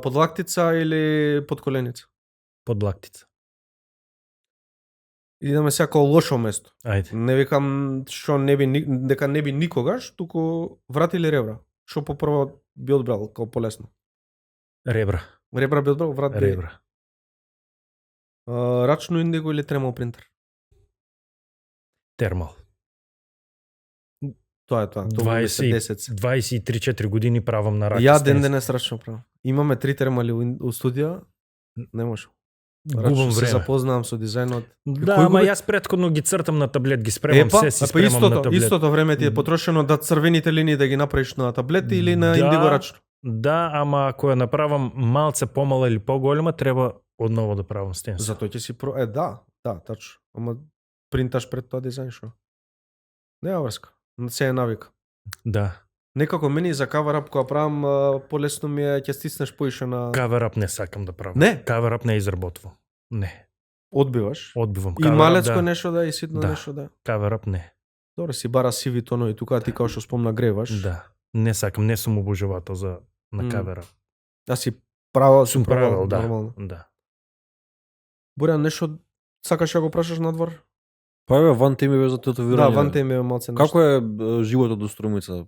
Под лактица или под коленица?
Под лактица.
Идеме сега као лошо место.
Ајде.
Не викам што не би дека не би никогаш, туку врат или ребра. Што по прво би одбрал као полесно?
Ребра.
Ребра би одбрал, врат би.
Ребра.
Рачно индиго или тремал принтер?
Термал.
Тоа е тоа. Тоа ми се 10.
23-4 години правам на рака.
Ја ден денес рачно правам. Имаме 3 термали у студија. Не може.
Губам
Рачно се
време.
запознавам со дизајнот.
Да,
Кој
ама
губи?
јас претходно ги цртам на таблет, ги спремам се, си спремам на таблет.
Истото време ти е потрошено да црвените линии да ги направиш на таблет или на индиго рачно.
Да, ама ако ја направам малце помала или поголема, треба одново да правам стенсил.
Затоа ќе си да, тачно. Ама принташ пред тоа дизајн шо? Нема врска. Се е навика.
Да.
Некако мене за cover up кога правам полесно ми е ќе стиснеш поише на
Cover up не сакам да правам.
Не.
Cover up не изработвам. Не.
одбиваш.
Одбивам.
И
Cover up,
малецко
да.
нешто да и ситно
Да.
нешто да.
Cover up не.
Добре, си бара сиви тонови тука ти као што спомна греваш.
Да. Не сакам, не сум обожавател за на cover up.
Да си правил,
Сум правил, да.
нормално.
Да.
Борјан, нешто сакаш да го прашаш надвор?
Па еве ван темиве за тетовирање.
Да, ван те ме малце нешто.
Како е животот до Струмица?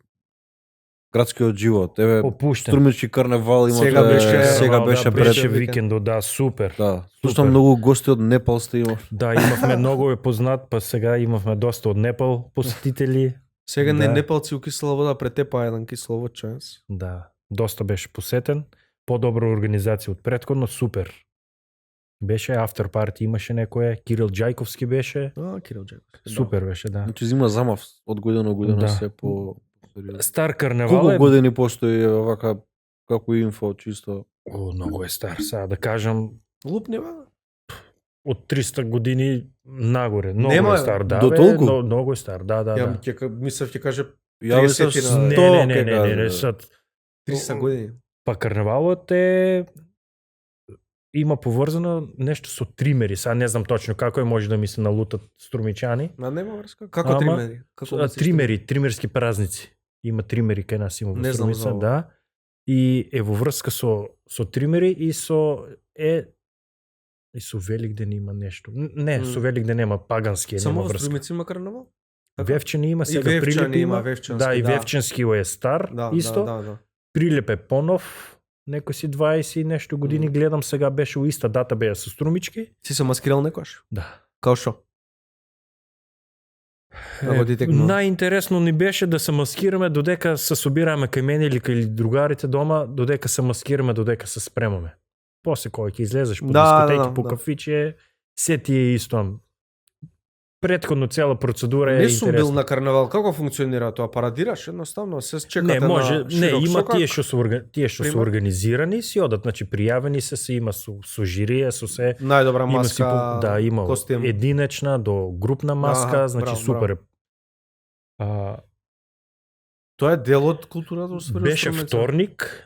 Градскиот живот. Еве
Опуштен.
Струмички карневал имате.
Сега беше-
сега
Да,
беше
беше
пред.
викендот, да, супер.
Да.
Супер.
Слушам многу гости од Непал сте имав.
Да, имавме многу е познат, па сега имавме доста од Непал посетители.
Сега не
Да.
непалци у кисела вода претепа еден кисловод ченс.
Да, доста беше посетен. Подобра организација од претходно, супер. Беше after party, имаше некое, Кирил Џајковски беше.
Кирил Џајковски.
Супер беше, да.
Значи зима замав од година до година
Да.
се по
Стар карневал
Колку
е...
години постои вака како инфо чисто?
О, многу е стар, сега да кажам,
Лупни бе?
од 300 години нагоре. Многу
Нема,
е стар, да.
до
бе,
толку?
Многу е стар, да, да,
Ја
да.
мислев ќе каже
Ја мислев
30
Не,
100
не,
ќе
не, не, не,
кажа.
сад.
300 години.
Па карневалот е има поврзано нешто со тримери. Сега не знам точно како е, може да ми се налутат струмичани.
Ма нема врска. Како
Ама,
тримери? Како мислиш
Тримери, тримерски празници. Има тримери кај нас има во
Не знам за
Струмица,
ова.
да. И е во врска со тримери и со Великден има нешто. Не, со Великден нема пагански,
Само
нема
во
врска.
Струмица има карнавал?
Вевчани има
И
сега
Вевчани
Прилеп
има,
има.
Вевчански,
Да, и
да.
Вевчански е стар,
Да,
исто.
да.
Прилеп е понов, некој си 20 и нешто години гледам, сега беше у иста дата беа со струмички.
Си се маскирал некојаш?
Да.
Као што? Како ти текнува?
Најинтересно ни беше да се маскираме додека се собираме кај мене или кај другарите дома, додека се маскираме, додека се спремаме. После кога ќе излезеш по дискотеки, по кафиче, се ти е исто. Предходно цела процедура е
Не сум бил
интересна.
на карнавал. Како функционира тоа? Парадираш едноставно, се чекате
Не, може,
на
не,
широк
има
сокак?
тие што се
Пример?
организирани, си одат, значи пријавени се има со жирија, со се.
Најдобра
Има си
маска,
да, има
костим.
единечна до групна маска,
Аха,
значи
браво,
супер. е.
Тоа е дел од културата усвоена.
Беше вторник,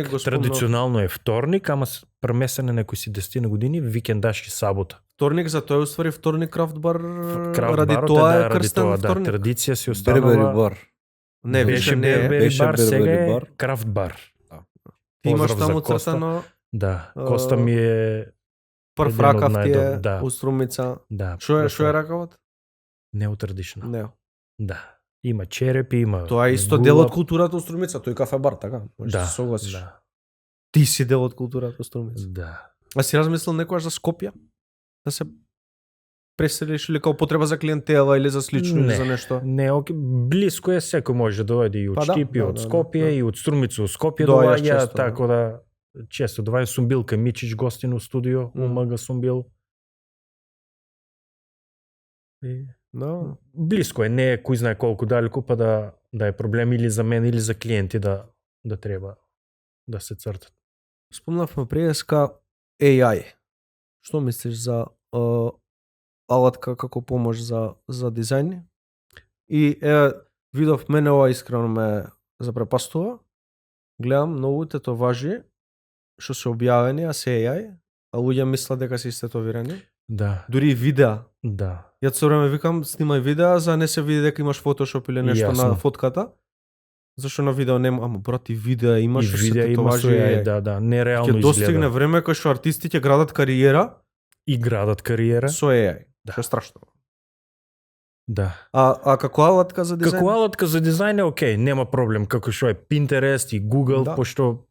го спомнав.
традиционално е вторник, ама премесен некои си 10 години, викендаш и сабота.
Вторник за тоа е уствари вторник крафт бар.
Крафт
ради
барот
тоа е
ради
крстен
тоа, да,
вторник.
традиција си
Бербери
останува.
бар.
Не,
Беше
више не е.
Бербери
Беше
бар, сега
Бербери
е
бар.
крафт бар.
Ти имаш
Поздрав за
таму
Коста.
цртано
Да, Коста ми е
прв
Еден од
ракав ти е
најдобри, да.
у Струмица.
да.
Што е ракавот?
Неотрадишно.
Не.
Да. Има черепи, има.
Тоа е исто
гулаб.
дел од културата у Струмица, тој кафе бар, така? Можеш
Да,
да се согласиш.
да.
Ти си дел од културата у Струмица.
Да.
А си размислил некојаш за Скопје? Да се преселиш или као потреба за клиентела или за слично или
Не.
за нешто?
Не, блиско е, секој може да дојде и од
Па да,
Штип, и
да,
од
да,
Скопје,
да.
и од Струмица, од Скопје
Доаѓаш
доаѓа,
често, да.
така да често доаѓа. Сум бил кај Мичич гостин у студио, у МГ сум бил. И
Да.
блиско е, не е кој знае колку далеку, па да е проблем или за мене или за клиенти да да треба да се цртат.
Спомнавме преска AI. Што мислиш за алатка како помош за дизајн? И видов, мене ова искрено ме запрепастува. Гледам многу тетоважи што се објавени, а се AI, а луѓе мислат дека се истетовирани.
Да.
Дури и видеа.
Да.
Јас со време викам, снимај видеа за не се види дека имаш фотошоп или нешто
Јасно.
на фотката. Зашто на видео нема, ама брат и видеа имаш,
И
што се
видеа има
тетоважи.
со AI, да, нереално
Ќе
изгледа.
достигне време кога што артисти ќе градат кариера
И градат кариера.
со AI.
Да.
Што е страшно.
Да.
А како алатка за дизајн?
Како алатка за дизајн е окей, нема проблем, како што е Pinterest и Google,
Да.
пошто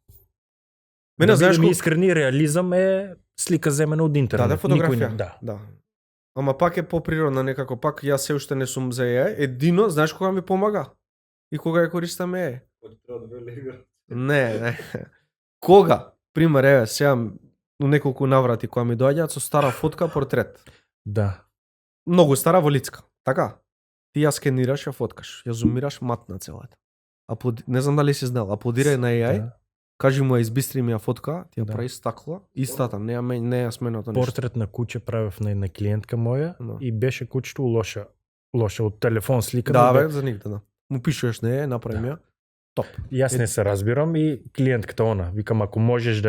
Мене
да
знаеш
бидеме
колку-
искрени, реализам е слика земена од интернет.
Да, фотографија.
Никој не, да.
Да. Ама пак е поприродна некако, пак јас се уште не сум за AI. Едино, знаеш кога ми помага? И кога ја користам AI? Не. Кога? Пример, еве, сега у неколку наврати кога ми доаѓаат со стара фотка портрет.
Да.
Многу стара во лицка. Така? Ти ја скенираш, ја фоткаш, ја зумираш матна целата. Не знам дали си знал, аплодирај на AI,
Да.
кажи му ја избистри ми ја фотка, ти ја
Да.
прави стакла, истата, не ја сменото нешто.
Портрет на куќе правев на една клиентка моја
Да.
и беше куќето лоша од телефон слика.
Да, бе, за нигде, да. Му пишуваш не, направи ми ја. Топ.
Јас не се разбирам и клиентката она, викам ако можеш да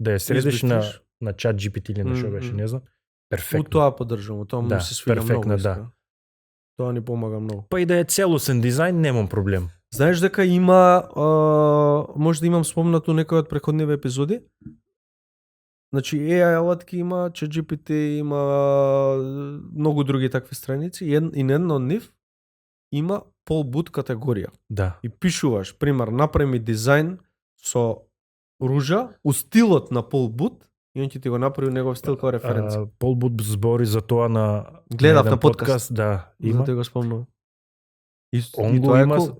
ја средиш на
Избистриш.
Chat GPT или на што беше, не знам.
У
Перфектно.
тоа поддржам, у тоа му
Да,
се свига
перфектно,
многу.
да.
искрено. Тоа ни помага многу.
Па и да е целосен дизајн, немам проблем.
Знаеш дека има, може да имам спомнато некој од претходниве епизоди? Значи AI алатки има, ChatGPT има многу други такви страници и на една од нив има полбут категорија.
Да.
И пишуваш, пример, направи ми дизајн со ружа, у стилот на полбут, и он ќе ти го направи негов стил како референца.
Пол Бут збори за тоа на
Гледав
еден
на подкаст.
Да, има.
Затоа го спомнувам.
Он
и
го
тоа е
има,
cool.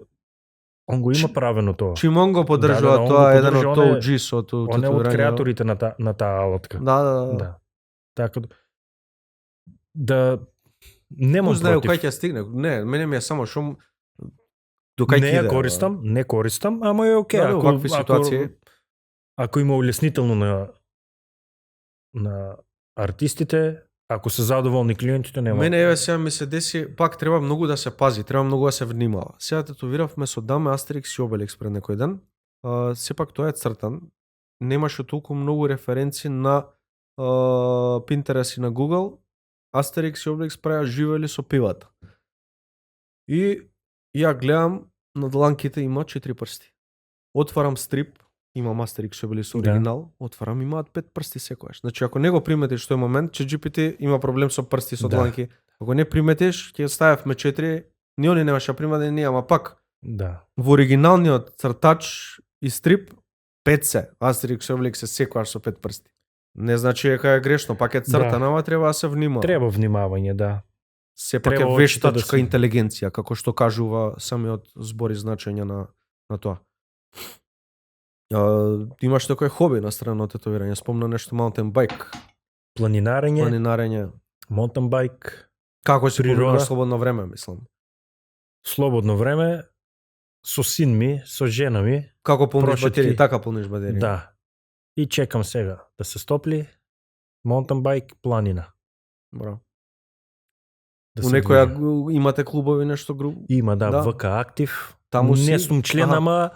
он го има правено тоа.
Чимон го поддржува,
Да, он
тоа
го
е еден од
поддржува, он е-
OG-с од
Он е од креаторите на таа алатка.
Да.
Да. Така да немам
Кој знае
против.
кај ќе стигне. Не, мене ми е само шум до кај
Не
ќе
ја
иде,
користам, не користам, ама е окей.
Да, во вакви ситуации.
Ако има улеснително на артистите, ако се задоволни клиентите, нема.
Мене еве сега ми се деси, пак треба многу да се пази, треба многу да се внимава. Сега тетовиравме со Даме Астерикс и Обеликс пред некој ден. Сепак тоа е цртан. Немаше толку многу референци на Pinterest и на Google. Астерикс и Обеликс правеа живели со пивата. И ја гледам на дланките има 4 прсти. Отварам стрип, имам Астерикс и Обеликс
Да.
оригинал, отварам имаат 5 прсти секојаш. Значи ако не го приметиш тој момент, че GPT има проблем со прсти со
Да.
дланки. Ако не приметиш, ќе ставевме 4, ни они немаше приметен, ни ама пак
Да.
во оригиналниот цртач и стрип 5 се. Астерикс и Обеликс се секојаш со 5 прсти. Не значи дека е грешно, пак е цртан, ама треба да се внимава.
Треба внимавање, да.
Сепак е
треба очите
вештачка
да се-
интелигенција, како што кажува самиот збор и значење на тоа. Имаш некој хоби на страна од тетовирање, спомна нешто mountain bike,
Планинарење,
планинарење.
mountain bike,
Како се
Природа.
проведуваш слободно време, мислам.
слободно време со син ми, со жена ми,
Како полниш
Прошетки.
батерии, така полниш батерии.
да. И чекам сега да се стопли mountain bike планина.
Браво.
Да
У
се
некоја
движам.
имате клубови нешто груп?
Има, да,
Да.
ВК актив.
Таму си?
Не сум член,
Аха.
ама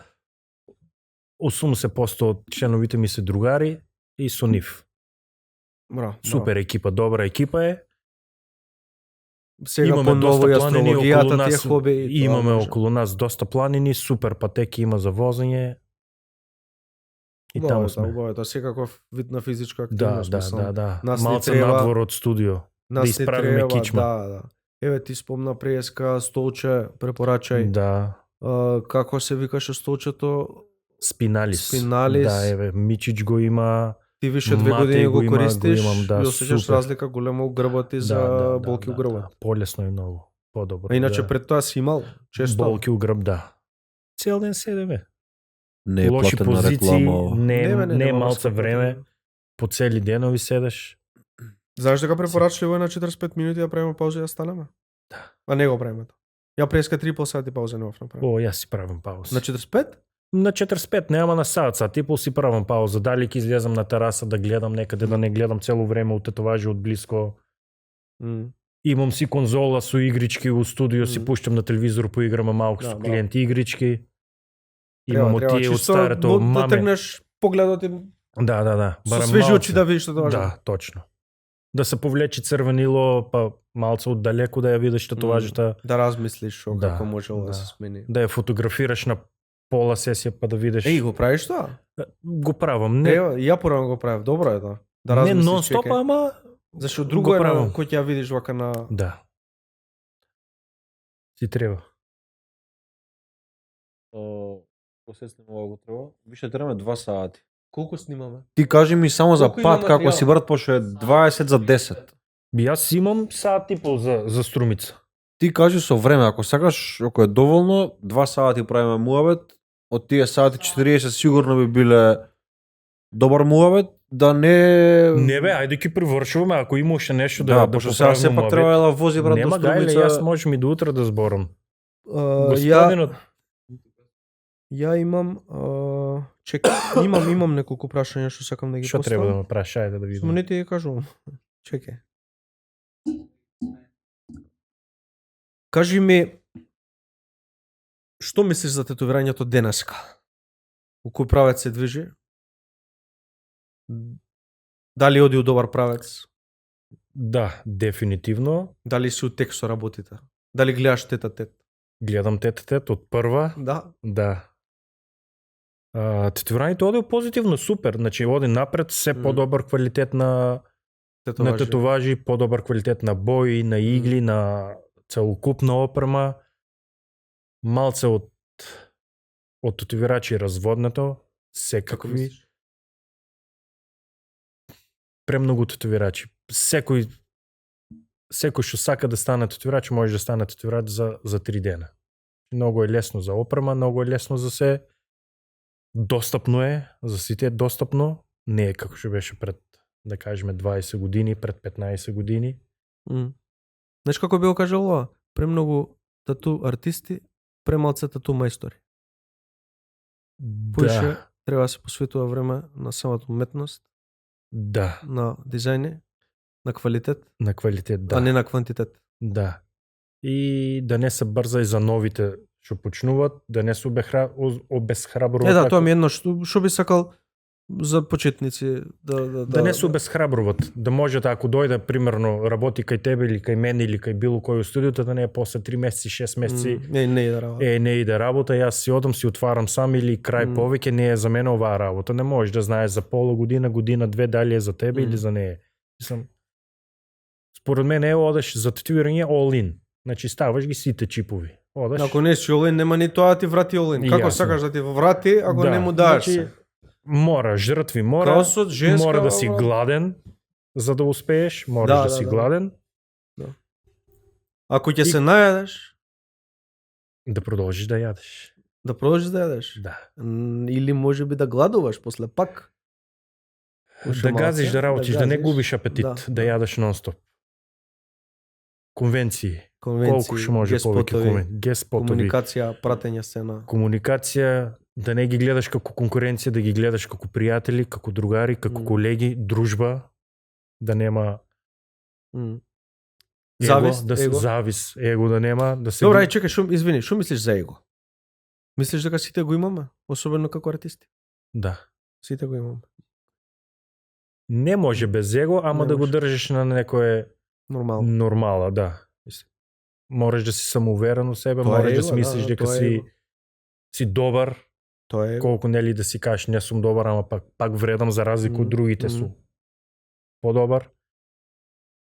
80% од членовите ми се другари и со нив.
Браво.
Супер екипа, добра екипа е.
Сега
Имаме
по ново
доста
и
планини околу
астрологијата,
нас.
тие хоби. тоа
Имаме
може.
околу нас доста планини, супер патеки има за возење. И
Убаво
таму
е тоа,
сме.
убаво е тоа, секаков вид на физичка
Да,
активност.
да,
мислам.
да, да.
Нас ни
Малце
треба-
надвор од студио.
Нас
Да
ни
исправиме
треба,
кичма.
Да. Еве ти спомна преска, столче, препорачај.
Да.
Како се викаше столчето?
Спиналис.
Спиналис.
Да, еве, Мичич го има.
Ти више 2
Матеј
години
го
го
има,
користиш
го имам, да,
и осеќаш
супер.
разлика големо у грбот и за болки у грбот.
Да. Полесно и многу. Подобро.
А иначе
да.
пред тоа си имал често?
болки у грб, да. Цел ден седеме.
Не е
Лоши
платена
позиции,
реклама.
не,
бе,
не,
нема
малце
врска,
време,
потреба.
по цели денови седеш.
Знаеш дека препорачливо е на 45 минути да правиме пауза и да станеме?
Да.
А не го правиме тоа. Ја преска 3,5 сати пауза не направиме.
О, јас си правам пауз.
На 45?
На 45, нема на саат, типу си правам пауза, дали ќе излезам на тераса да гледам некаде, да не гледам цело време од татуажи од блиско. Имам си конзола со игрички у студио, си пуштам на телевизор, поиграм малку со клиенти игрички. Имам од тие од старото маме.
Да тргнеш погледот и
Да.
со свежи очи да видиш татуажа.
Да, точно. Да се повлече црвенило, па малце оддалеку да ја видиш татуажата.
Да размислиш
Да,
како можело да се смени.
Да ја фотографираш на пола сесија па да видиш.
Го правиш тоа?
Го правам. Не,
Ја порано го правев, добро е тоа. Да
не
размислиш.
нон-стоп, ама
Зашто
го
друго е
правам.
кој ќе ја видиш вака на...
да. Си треба.
Се снимува го треба. Више требаме 2 сати.
Колку снимаме?
Ти кажи ми само за
Колку има
пат како
материјал?
си брат, пошто е 20 за 10.
Јас имам саат типо за струмица.
Ти кажи со време, ако сакаш, ако е доволно, 2 сати правиме муабет, од тие сати 40 сигурно би биле добар муабет, да не...
Не бе, ајде ќе привршуваме, ако има уште нешто да
пошто сега
поправиме
сепак треба да вози брат до
Нема гајле,
Струмица.
јас можем и до утре да зборам.
Ја имам имам неколку прашања што сакам да ги
Што треба да
поставам.
ме прашаш, ајде да видам.
Само не ти ја кажувам. Чекај. Кажи ми, што мислиш за тетовирањето денеска? У кој правец се движи? Дали оди у добар правец?
Да, дефинитивно.
Дали си у тек со работите? Дали гледаш тет-а-тет?
Гледам тет од прва.
Да.
Да. Тетовирањето оде позитивно, супер. Значи оди напред, се подобар квалитет на тетоважи, подобар квалитет на бои, на игли, на целокупна опрема. Малце од тетовирачи разводнато, секакви. Премногу тетовирачи. Секој што сака да стане тетовирач може да стане тетовирач за 3 дена. Многу е лесно за опрема, многу е лесно за се. Достапно е, за сите е достапно. Не е како што беше пред, да кажеме, 20 години, пред 15 години.
Знаеш како би го кажал ова? Премногу тату артисти, премалце тату мајстори. Поише треба да се посветува време на самата уметност,
Да.
на дизајни, на квалитет,
На квалитет, да.
а не на квантитет.
Да. И да не се брза и за новите што почнуваат, да не се обесхрабруваат.
Да, тоа ми е едно што би сакал за почетници
да не се обесхрабруваат, да можете ако дојде примерно работи кај тебе или кај мене или кај било кој у студиото, да не е после 3 месеци, 6 месеци.
Не иде работа.
Не иде работа, јас си одам, си отварам сам или крај повеќе не е за мене оваа работа. Не можеш да знаеш за пола година, година, две дали е за тебе или за неја. Мислам, според мене е одеш за тетуирање all in. Значи ставаш ги сите чипови. Одеш.
Ако не си олин, нема ни тоа ти врати олин. Како
Јасно.
сакаш да ти врати, ако не му даеш
значи,
се?
Мора, жртви мора.
Кросот, женска,
мора да си
брат.
гладен за да успееш, мораш да си гладен.
Ако ќе се најадеш,
Да продолжиш да јадеш.
да продолжиш да јадеш.
Да.
Или можеби да гладуваш после пак.
Да газиш, да работиш, да не
газиш.
губиш апетит, да јадеш нон-стоп. Конвенции. Колку што може повеќе конвенции. Геспотови.
Комуникација, пратење сцена.
Комуникација, да не ги гледаш како конкуренција, да ги гледаш како пријатели, како другари, како колеги, дружба, да нема
Завист,
да се
его.
завис, его да нема, да се
Добра, чекај, извини, што мислиш за его? Мислиш дека сите го имаме, особено како артисти?
Да.
Сите го имаме.
Не може без его, ама
Не
да го
може.
држиш на некое
Нормално.
нормала, да. Можеш да си самоуверен у себе,
Тоа е
можеш да
его,
си мислиш
да,
дека
тоа е
си
его.
си добар,
Тоа е.
колку нели да си кажеш не сум добар, ама пак вредам за разлика од другите сум подобар.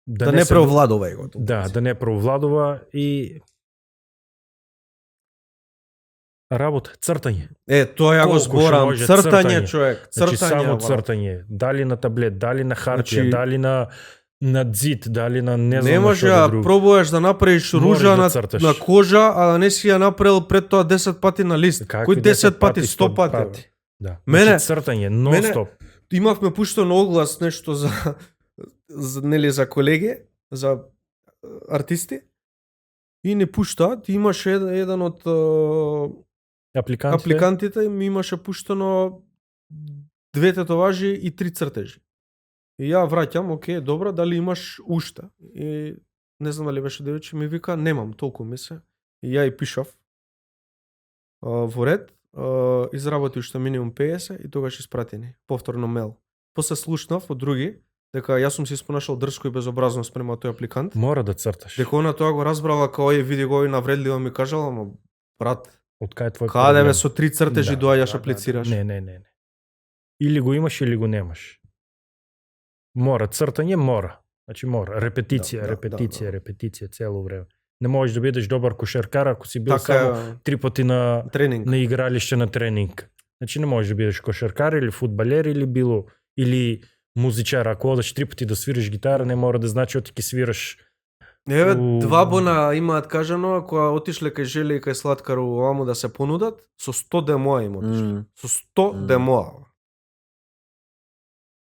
Да не преовладува егото.
Да не преовладува и работа, цртање.
Тоа ја го
Колку што
зборам,
може
цртање,
цртање.
човек,
Значи
цртање.
само
брат.
цртање, дали на таблет, дали на хартија,
Значи,
дали на зид, дали на не знам
Не
на
може
што
да
друго.
пробуваш да направиш
Мораш
ружа
да
на,
црташ.
на кожа, а да не си ја направил пред тоа 10 пати на лист.
Какви
Кој 10 пати, 100 пати. бе?
Да.
Мене-
Значи, цртање, нон-стоп.
Имавме пуштено оглас нешто нели за колеги, за артисти. И не пуштаат, имаше еден од Апликантите им имаше пуштено 2 татуажи и 3 цртежи. И ја враќам, окей, добро, дали имаш уште? И не знам дали беше девојче, ми вика, немам, толку ми се. И ја и пишав во ред, изработи уште минимум 50 и тогаш испратени, повторно мейл. После слушнав од други, дека јас сум се испонашал дрско и безобразно спрема тој апликант.
Мора да црташ.
Дека она тоа го разбрала као види го и навредливо ми кажала, ама брат,
Од кај е твој
каде
проблем?
бе со 3 цртежи
Да,
доаѓаш
да,
аплицираш?
Не. Или го имаш или го немаш. Мора цртање, мора. Значи мора репетиција,
Да,
репетиција цело време. Не можеш да бидеш добар кошаркар ако си бил
Така
само
е,
3 пати на
тренинг.
игралиште на тренинг. Значи не можеш да бидеш кошаркар или фудбалер или музичар. Ако одеш 3 пати да свириш гитара, не мора да значи оти ќе свираш.
Еве,
У-
2 бона имаат кажано, кога отишле кај Жели и кај Слаткар оваму да се понудат, со 100 демоа им отишле. Со 100 демоа.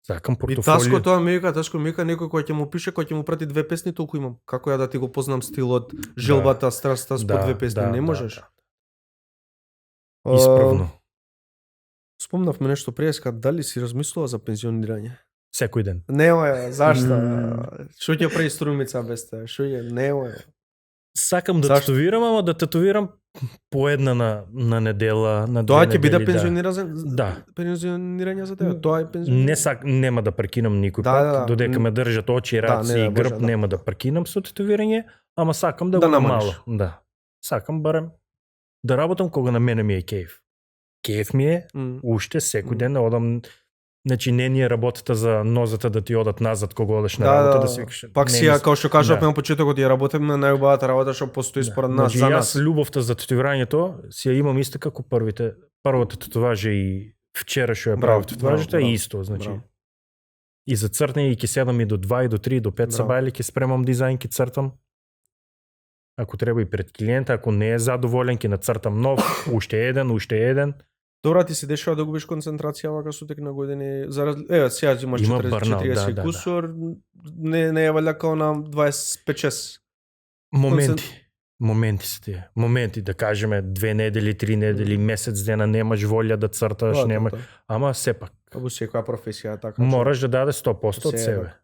Сакам
И
портофолио.
Таско тоа ми вика, некој кој ќе му пише, кој ќе му прати 2 песни, толку имам. Како ја да ти го познам стилот, желбата, страста по 2 песни, не можеш. А,
Исправно.
Спомнавме нешто преска, дали си размислува за пензионирање?
Секој ден.
Немој, зашто?
М.
Што ќе прави струмица без те? Што е? Немој.
Сакам да
Зашто?
татуирам, ама да татуирам по една на недела, на
Тоа
две
ќе биде
недели,
пензионирање? Пензионирање за тебе. Тоа е пензионирање.
Нема да прекинам никој
Да,
пат,
да, да.
додека ме држат очи, раци
не,
и
може,
грб,
да.
нема да прекинам со татуирање, ама сакам да
Да
го
намалиш.
мало. Да. Сакам барем да работам кога на мене ми е кејф. Кејф ми е уште секој ден да одам. Значи не ни е работата за нозата да ти одат назад кога одеш на работа да си викаш.
Пак
не
си
ми
ја,
се-
као што кажавме
Да.
на почетокот, ја работиме на најубавата работа што постои според нас,
Значи,
за
јас
нас.
љубовта за татуирањето си ја имам иста како првата татуажа и вчера што ја
Браво,
правев татуажата
браво,
е исто, значи.
браво.
И за цртање и ќе седам и до 2 и до 3 и до 5
Браво.
сабајли ќе спремам дизајн, ќе цртам. Ако треба и пред клиента, ако не е задоволен, ќе нацртам нов, уште еден.
Добра, ти се дешава да губиш концентрација вака со тек на години. Еве, сега имаш
Има
40
бърнаут,
40
да.
кусор, не е валја као на 25-6.
Моменти се тие. Моменти, да кажеме 2 недели, 3 недели, месец дена немаш волја да црташ, нема. Ама сепак
Како секоја професија е така.
мораш да даде 100% од
Се е
себе.
така.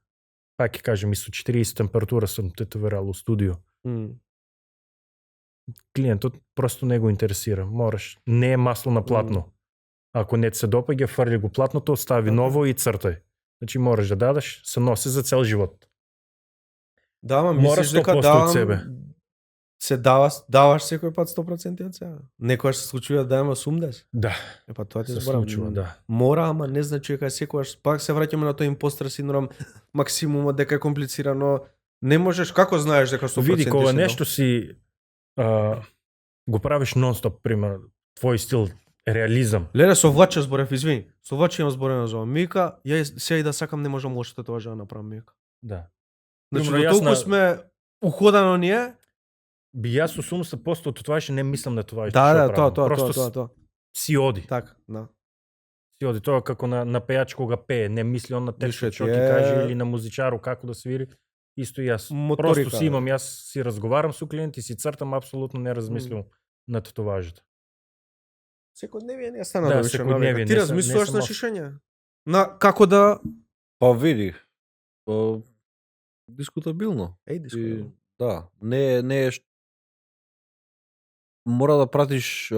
Пак ќе кажем, и со 40 температура сум тетувирал у студио. Клиентот просто не го интересира. Мораш. Не е масло на платно. Ако не ти се допаѓа, фрли го платното, остави ново и цртај. Значи мораш да дадеш, се носи за цел живот.
Да, ама
Мораш
мислиш дека
100% од себе.
Се даваш секој пат 100% од себе. Некојаш се случува да даваме 80.
Да,
Па тоа ти
се
зборам.
случува, да.
Мора, ама не значи дека секогаш пак се враќаме на тој импостер синдром, максимумот дека е комплицирано. Не можеш, како знаеш дека 100%
Види, кога
си
нешто си го правиш нон-стоп, пример, твој стил реализам.
Леле, со влаче зборев, извини. Со влаче имам зборено за ова. Мика, ја сега и да сакам не можам лошото тоа да направам, Мика.
Да.
Значи,
Примерно,
до
јас
толку
на-
сме уходано ние.
Би јас со 80% од тоа не мислам на тоа што
Да,
правам.
тоа.
Просто си оди.
Така, да.
Си оди тоа како на пејач кога пее, не мисли он на
Више
текстот што
ти
ќе
е-
каже или на музичару како да свири. Исто и јас.
Моторика,
Просто си имам, јас си разговарам со клиенти, си цртам, апсолутно не размислувам на татуажите.
Секојдневие не стана
Да,
да, више
секојдневие,
навика.
не
Ти
се-
размислуваш
не
на
се
шишење? На како да
Па види. Дискутабилно.
Еј, дискутабилно.
И, да, не е мора да пратиш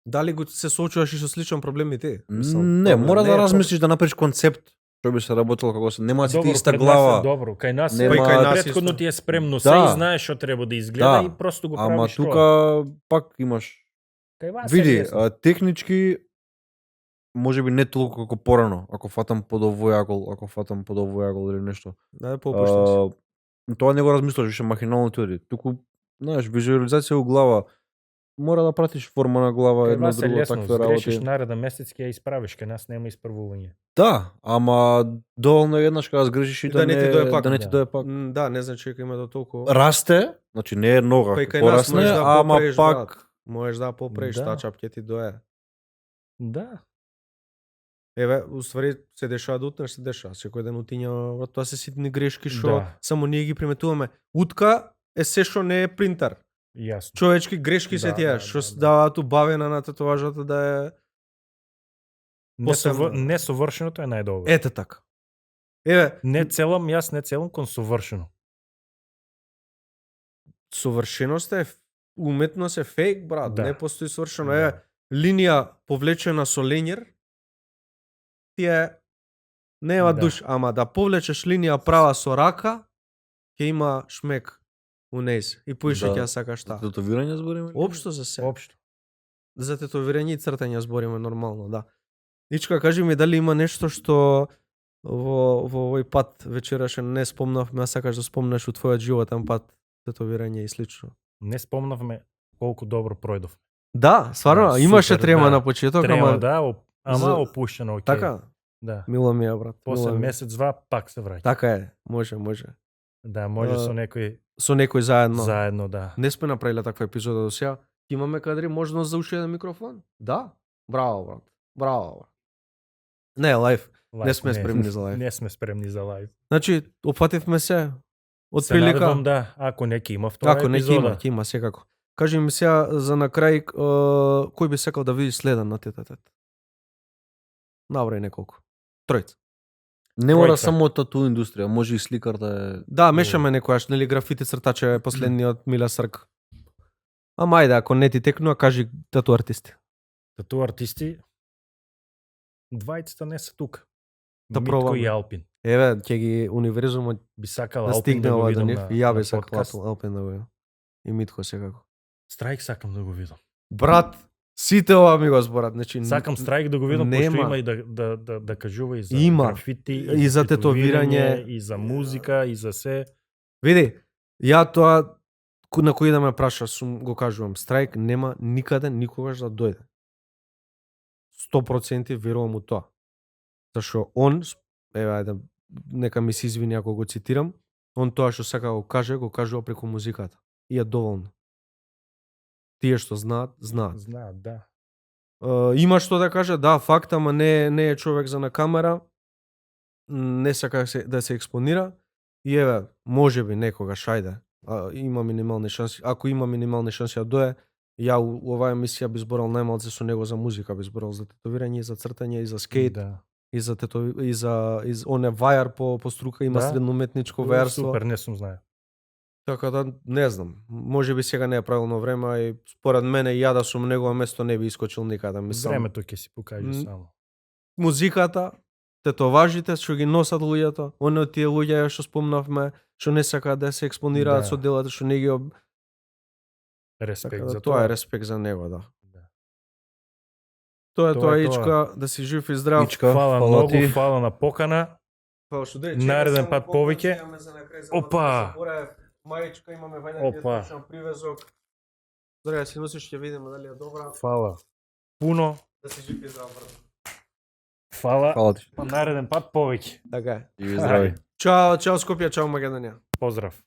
Дали го се соочуваш и со сличен проблем и ти?
не, мора да размислиш да направиш концепт што би се работело како се нема сите иста
пред нас
глава.
е добро. Кај нас
Нема-
е,
Па и кај
нас
претходно
исто.
ти е спремно, се
Да.
и знаеш што треба да изгледа
Да.
и просто го
Ама
правиш тоа.
тука пак имаш
Кај вас е
види,
лесно.
технички можеби не толку како порано, ако фатам под овој агол или нешто.
Да, попуштам се.
Тоа не го размислуваш, више махинално ти оди. Туку, знаеш, визуализација у глава, мора да пратиш форма на глава,
Кај
едно
вас е
друго,
лесно,
такви
сгрешиш
работи.
нареда месец ќе ја исправиш, кај нас нема исправување.
Да, ама доволно е еднаш кога сгрешиш и
Да не ти дое пак.
да не ти
Да.
дое пак.
Да, не значи дека има до толку.
Расте, значи не е нога,
Па и кај нас
порасне,
можеш да
ама
поправиш,
пак
брат. Можеш да поправиш,
Да.
тачап ќе ти дое.
Да.
Еве, уствари се дешава да утнеш, се дешава. Секој ден утиња, брат, тоа се ситни грешки што
Да.
само ние ги приметуваме. Утка е се што не е принтер.
Јасно.
човечки грешки се
Да,
тие,
да,
што
да, да.
даваат убавена на татуажата да е посебно.
Несовршеното е најдобро.
ете така. Еве,
Не целам, јас не целам кон совршено.
совршеност е уметност е фейк, брат,
Да.
не постои совршено.
Да.
Еве, линија повлечена со ленјер ти е нема
Да.
душ, ама да повлечеш линија права со рака, ќе има шмек у нејз. И поише ќе ја сакаш таа.
Татуирање збориме?
Општо за се.
Општо.
За тетовирање и цртање збориме нормално, да. Ичка, кажи ми дали има нешто што во овој пат вечерашен не спомнавме, а сакаш да спомнеш у твојот животен пат, тетовирање и слично.
Не спомнавме колку добро пројдов.
Да, стварно,
Да,
имаше
супер,
трема
да.
на почеток,
Трема,
ама
да, ама
за-
опуштено, окей.
така,
Да.
мило ми е, брат.
После
мило ми е.
месец-два пак се враќа.
Така е, може.
Да, може
А,
со некој
Со некој заедно.
заедно, да.
Не сме направиле таква епизода до сега. Имаме кадри можност за уште еден микрофон? Да. Браво, брат. Браво, брат. Не, лайф.
Лајф,
сме спремни за лајф.
Не сме спремни за лајф.
Значи, опфативме се. Од
Се
прилика.
надевам, да, ако неки има втора
Ако не
епизода.
ќе има секако. Кажи ми сега за на крај, кој би сакал да види следен на тет-а-тет? Набрај неколку. Тројца.
Не мора
Тројца.
само тату индустрија, може и сликар да е.
Да, мешаме некојаш, нели графити цртаче е последниот Миле Срк. Ама ајде, ако не ти текнува, кажи тату артисти.
Тату артисти, двајцата не се тука.
Да
Митко
пробаме.
и Алпин.
Еве, ќе ги универзумот
Би сакал
да
Алпин
стигне
да го
ова до
видам
нив.
на,
И ја
на
би сакал
подкаст.
Алпин да го видам. И Митко секако.
Страйк сакам да го видам.
Брат, сите ова ми го зборат. Значи,
Сакам Страйк да го видам,
нема.
пошто има и да кажува и за
Има.
графити,
И за тетовирање.
и за музика, и за се.
Види, ја тоа на кој да ме праша, сум го кажувам, Страйк нема никаде никогаш да дојде. 100% верувам у тоа. Зашо он, еве ајде, нека ми се извини ако го цитирам, он тоа што сака го каже, го кажува преку музиката. И е доволно. Тие што знаат, знаат.
Знаат, да.
Има што да каже, да, факт, ама не е човек за на камера, не сака да се експонира, и еве, можеби некогаш, ајде, има минимални шанси, ако има минимални шанси да дое, ја у оваа емисија би зборал најмалце со него за музика, би зборал за тетовирање и за цртање и за скейт,
Да.
и за оне вајар по струка, има
Да.
средноуметничко вајарство.
Супер, не сум знаел.
Така да, не знам, можеби сега не е правилно време, а и според мене ја да сум негово место не би искочил никаде. Мислам,
Времето ќе си покаже
М,
само.
музиката, тетоважите што ги носат луѓето, оне од тие луѓе што спомнавме, што не сакаат да се експонираат
Да.
со делата што не ги
Респект
така
за
да,
тоа.
тоа е респект за него, да.
Да.
Тоа е
Тоа
тоа,
е
Ичка, да си жив и здрав.
Ичка,
Фала
фала
многу,
ти.
фала на покана.
Па што де,
Нареден пат повеќе. Опа!
Мајчка имаме
Опа!
вајде привезок. Здраве, си носиш, ќе видиме дали е добра.
Фала. Пуно.
Да си жив и здрав, брат.
Фала.
Фала ти.
Нареден пат повеќе.
Така е.
Живи здрави.
Чао, чао Скопје, чао Македонија.
Поздрав.